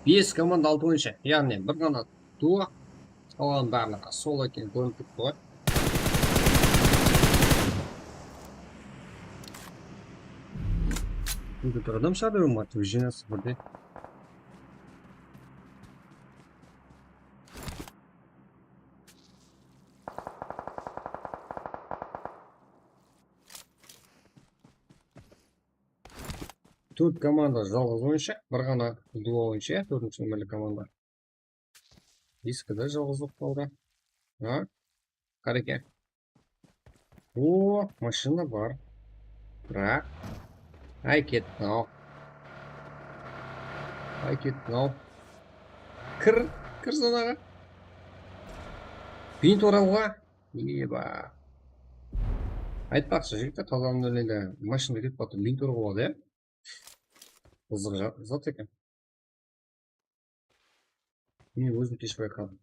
Bes komanda altı oyınshı, yaǵnıy bir ǵana duo, qalǵan barlıǵı solo ekenin kórinip turıptı ǵoy. Bunda bir adam shaqırıwı ma, движение sıfırda. Tórt komanda jalǵız oyınshı, bir ǵana duo oyınshı, ya, tórtinshi nomerli komanda. Diskide jalǵızlıq qaldı. Ha? Qáreke. O, mashina bar. Biraq. Ay, kettin-aw. Ay, kettin-aw. Kir, kir zonaǵa. Bint oralǵa. Eba. Aytpaqshı, jigitler, tazalanıp endi mashina ketip atır, bint urıp aldı, ya. Qızıq ja-, zat eken. Mine, ózim keship aytqaным.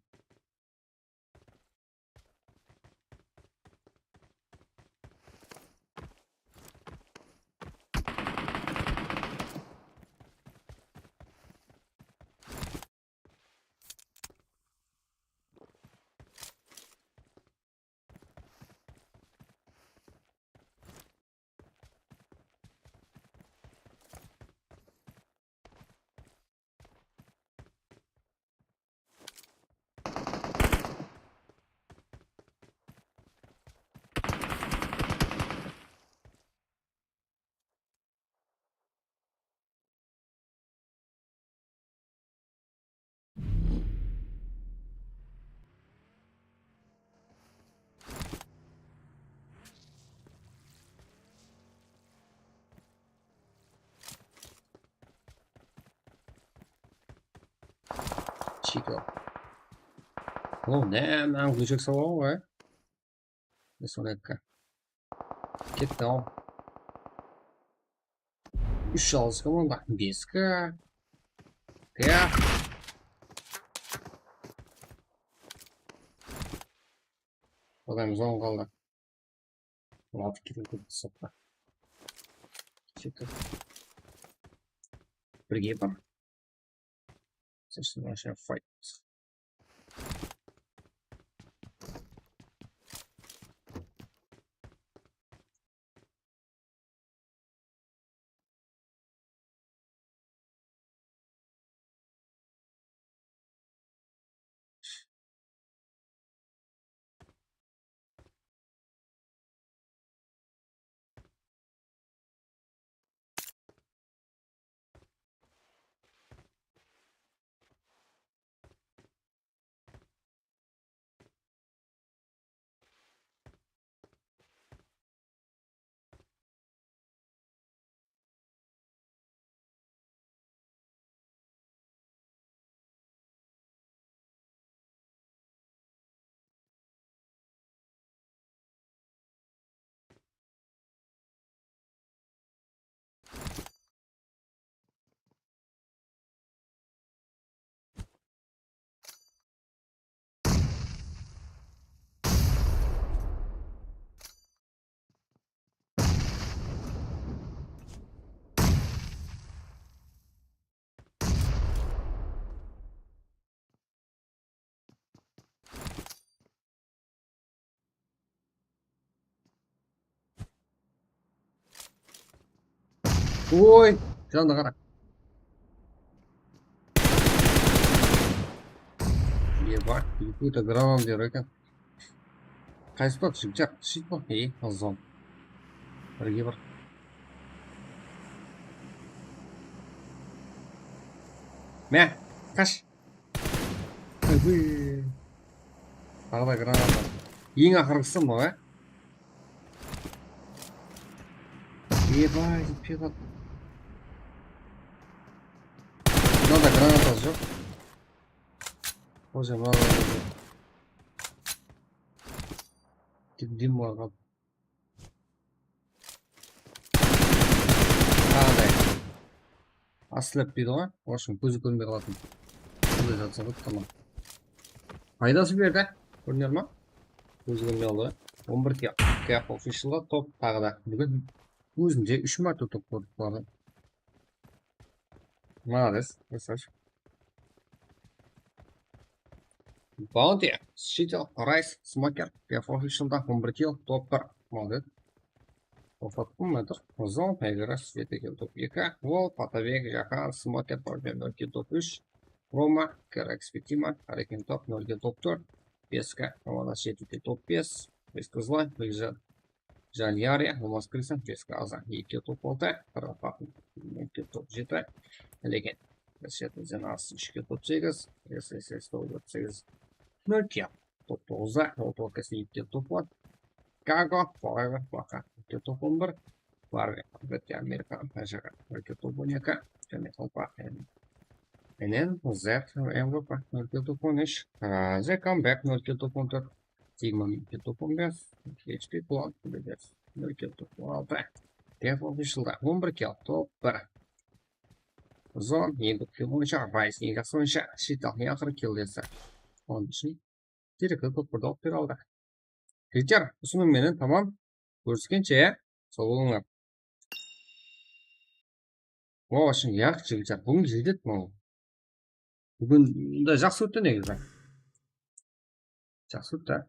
Chico. O, ne, mınaw gúlshek sawaǵı ǵoy. Sonekka. Ketti-aw. Úsh jalǵız komanda. Beski. Ya. Adam zon qaldı. On altı kill qıldı sotqa. Sóytip. Birge bar. Sosin aşağı fight. Oy, janına qara. Eba, Yakuta granat ber eken. Qaysı tat shıǵıp shıqtı ma? Ey, azam. Birge bir. Mine, qash. Oy. Taǵı da granata. Eń aqırǵısı mınaw, á? Eba, jetpey qaldı. Mında da granata joq. Hoca, mına da joq. Tek dem bar qaldı. Qanday? Aslep deydi ǵoy. Orıssham kózi kórinbey qalatuǵın. Bunday zat satadı, tamam. Paydası berdi. Kóriner ma? Kózi kórinbey qaldı ǵoy. On bir tiya. Kef officialda top taǵı da. Búgin ózinde úsh márte top kórdik bulardı. Молодец, красавчик. Bounty, Shitel, Rise, Smoker, Kef officialda on bir kill, top bir. Молодец. Toqtattım, Matur. Zon, Egra, Sveta kill, top eki. Wall, Patabek, Jahan, Smoker, Parker, nol kill, top úsh. Roma, Kerex, Fatima, Harekin, top, nol kill, top tórt. Peska, Ramana, jeti kill, top bes. Peska, Zlay, Biljan, Janiyari, Romas Krisan, Peska, Azan, eki kill, top altı. Rafa, nol kill, top jeti. Legend, Raşet, Zenas, úsh kill, top segiz. S S S, top segiz. Nol kill. Top toǵızda, Roto Kasniyevte top bar. Chicago, Forever, Baka, Rocket top on bir. Barve, Betya Amerikan, Ajaga, Rocket top on eki. Jáne Opa, Enen, Zed, M V P, Rocket top on úsh. Aa, The Comeback, Rocket top on tórt. Sigma, Rocket top on bes. H P Clone, Leaders, Rocket top on altı. Dev Officialda on bir kill, top bir. Zon, eń kóp kill boyınsha, Vice, eń jaqsı boyınsha, Shital, eń aqırǵı kill desi. Onıń ushın Direkte top birdi alıp bere aldı. Jigitler, usınıń menen tamam. Kóriskenshe, ya. Saw bolıńlar. Wow, shın yaq, jigitler. Búgin jetedi mınaw. Búgin de jaqsı ótti negizi. Jaqsı ótti.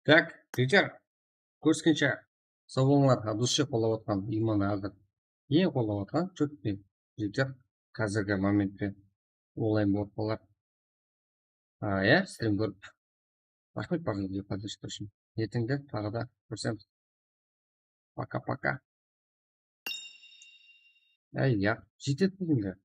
Tak, jigitler, kóriskenshe, saw bolıńlar. Abdushe qollap atqan, Iman Ardaq. Eń qollap atqan, júrip, jigitler, házirgi momentte onlayn bolıp qalar. A, ya, strim kórip. Raxmet barlıǵıńızǵa, podpischikler ushın. Erteńde taǵı da kórisemiz. Пока-пока. Áy, ya, jetedi búginge.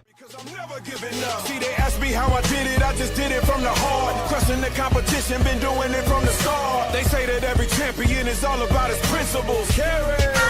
Because I'm never giving up. See, they ask me how I did it, I just did it from the heart. Crushing the competition, been doing it from the start. They say that every champion is all about his principles. Carry.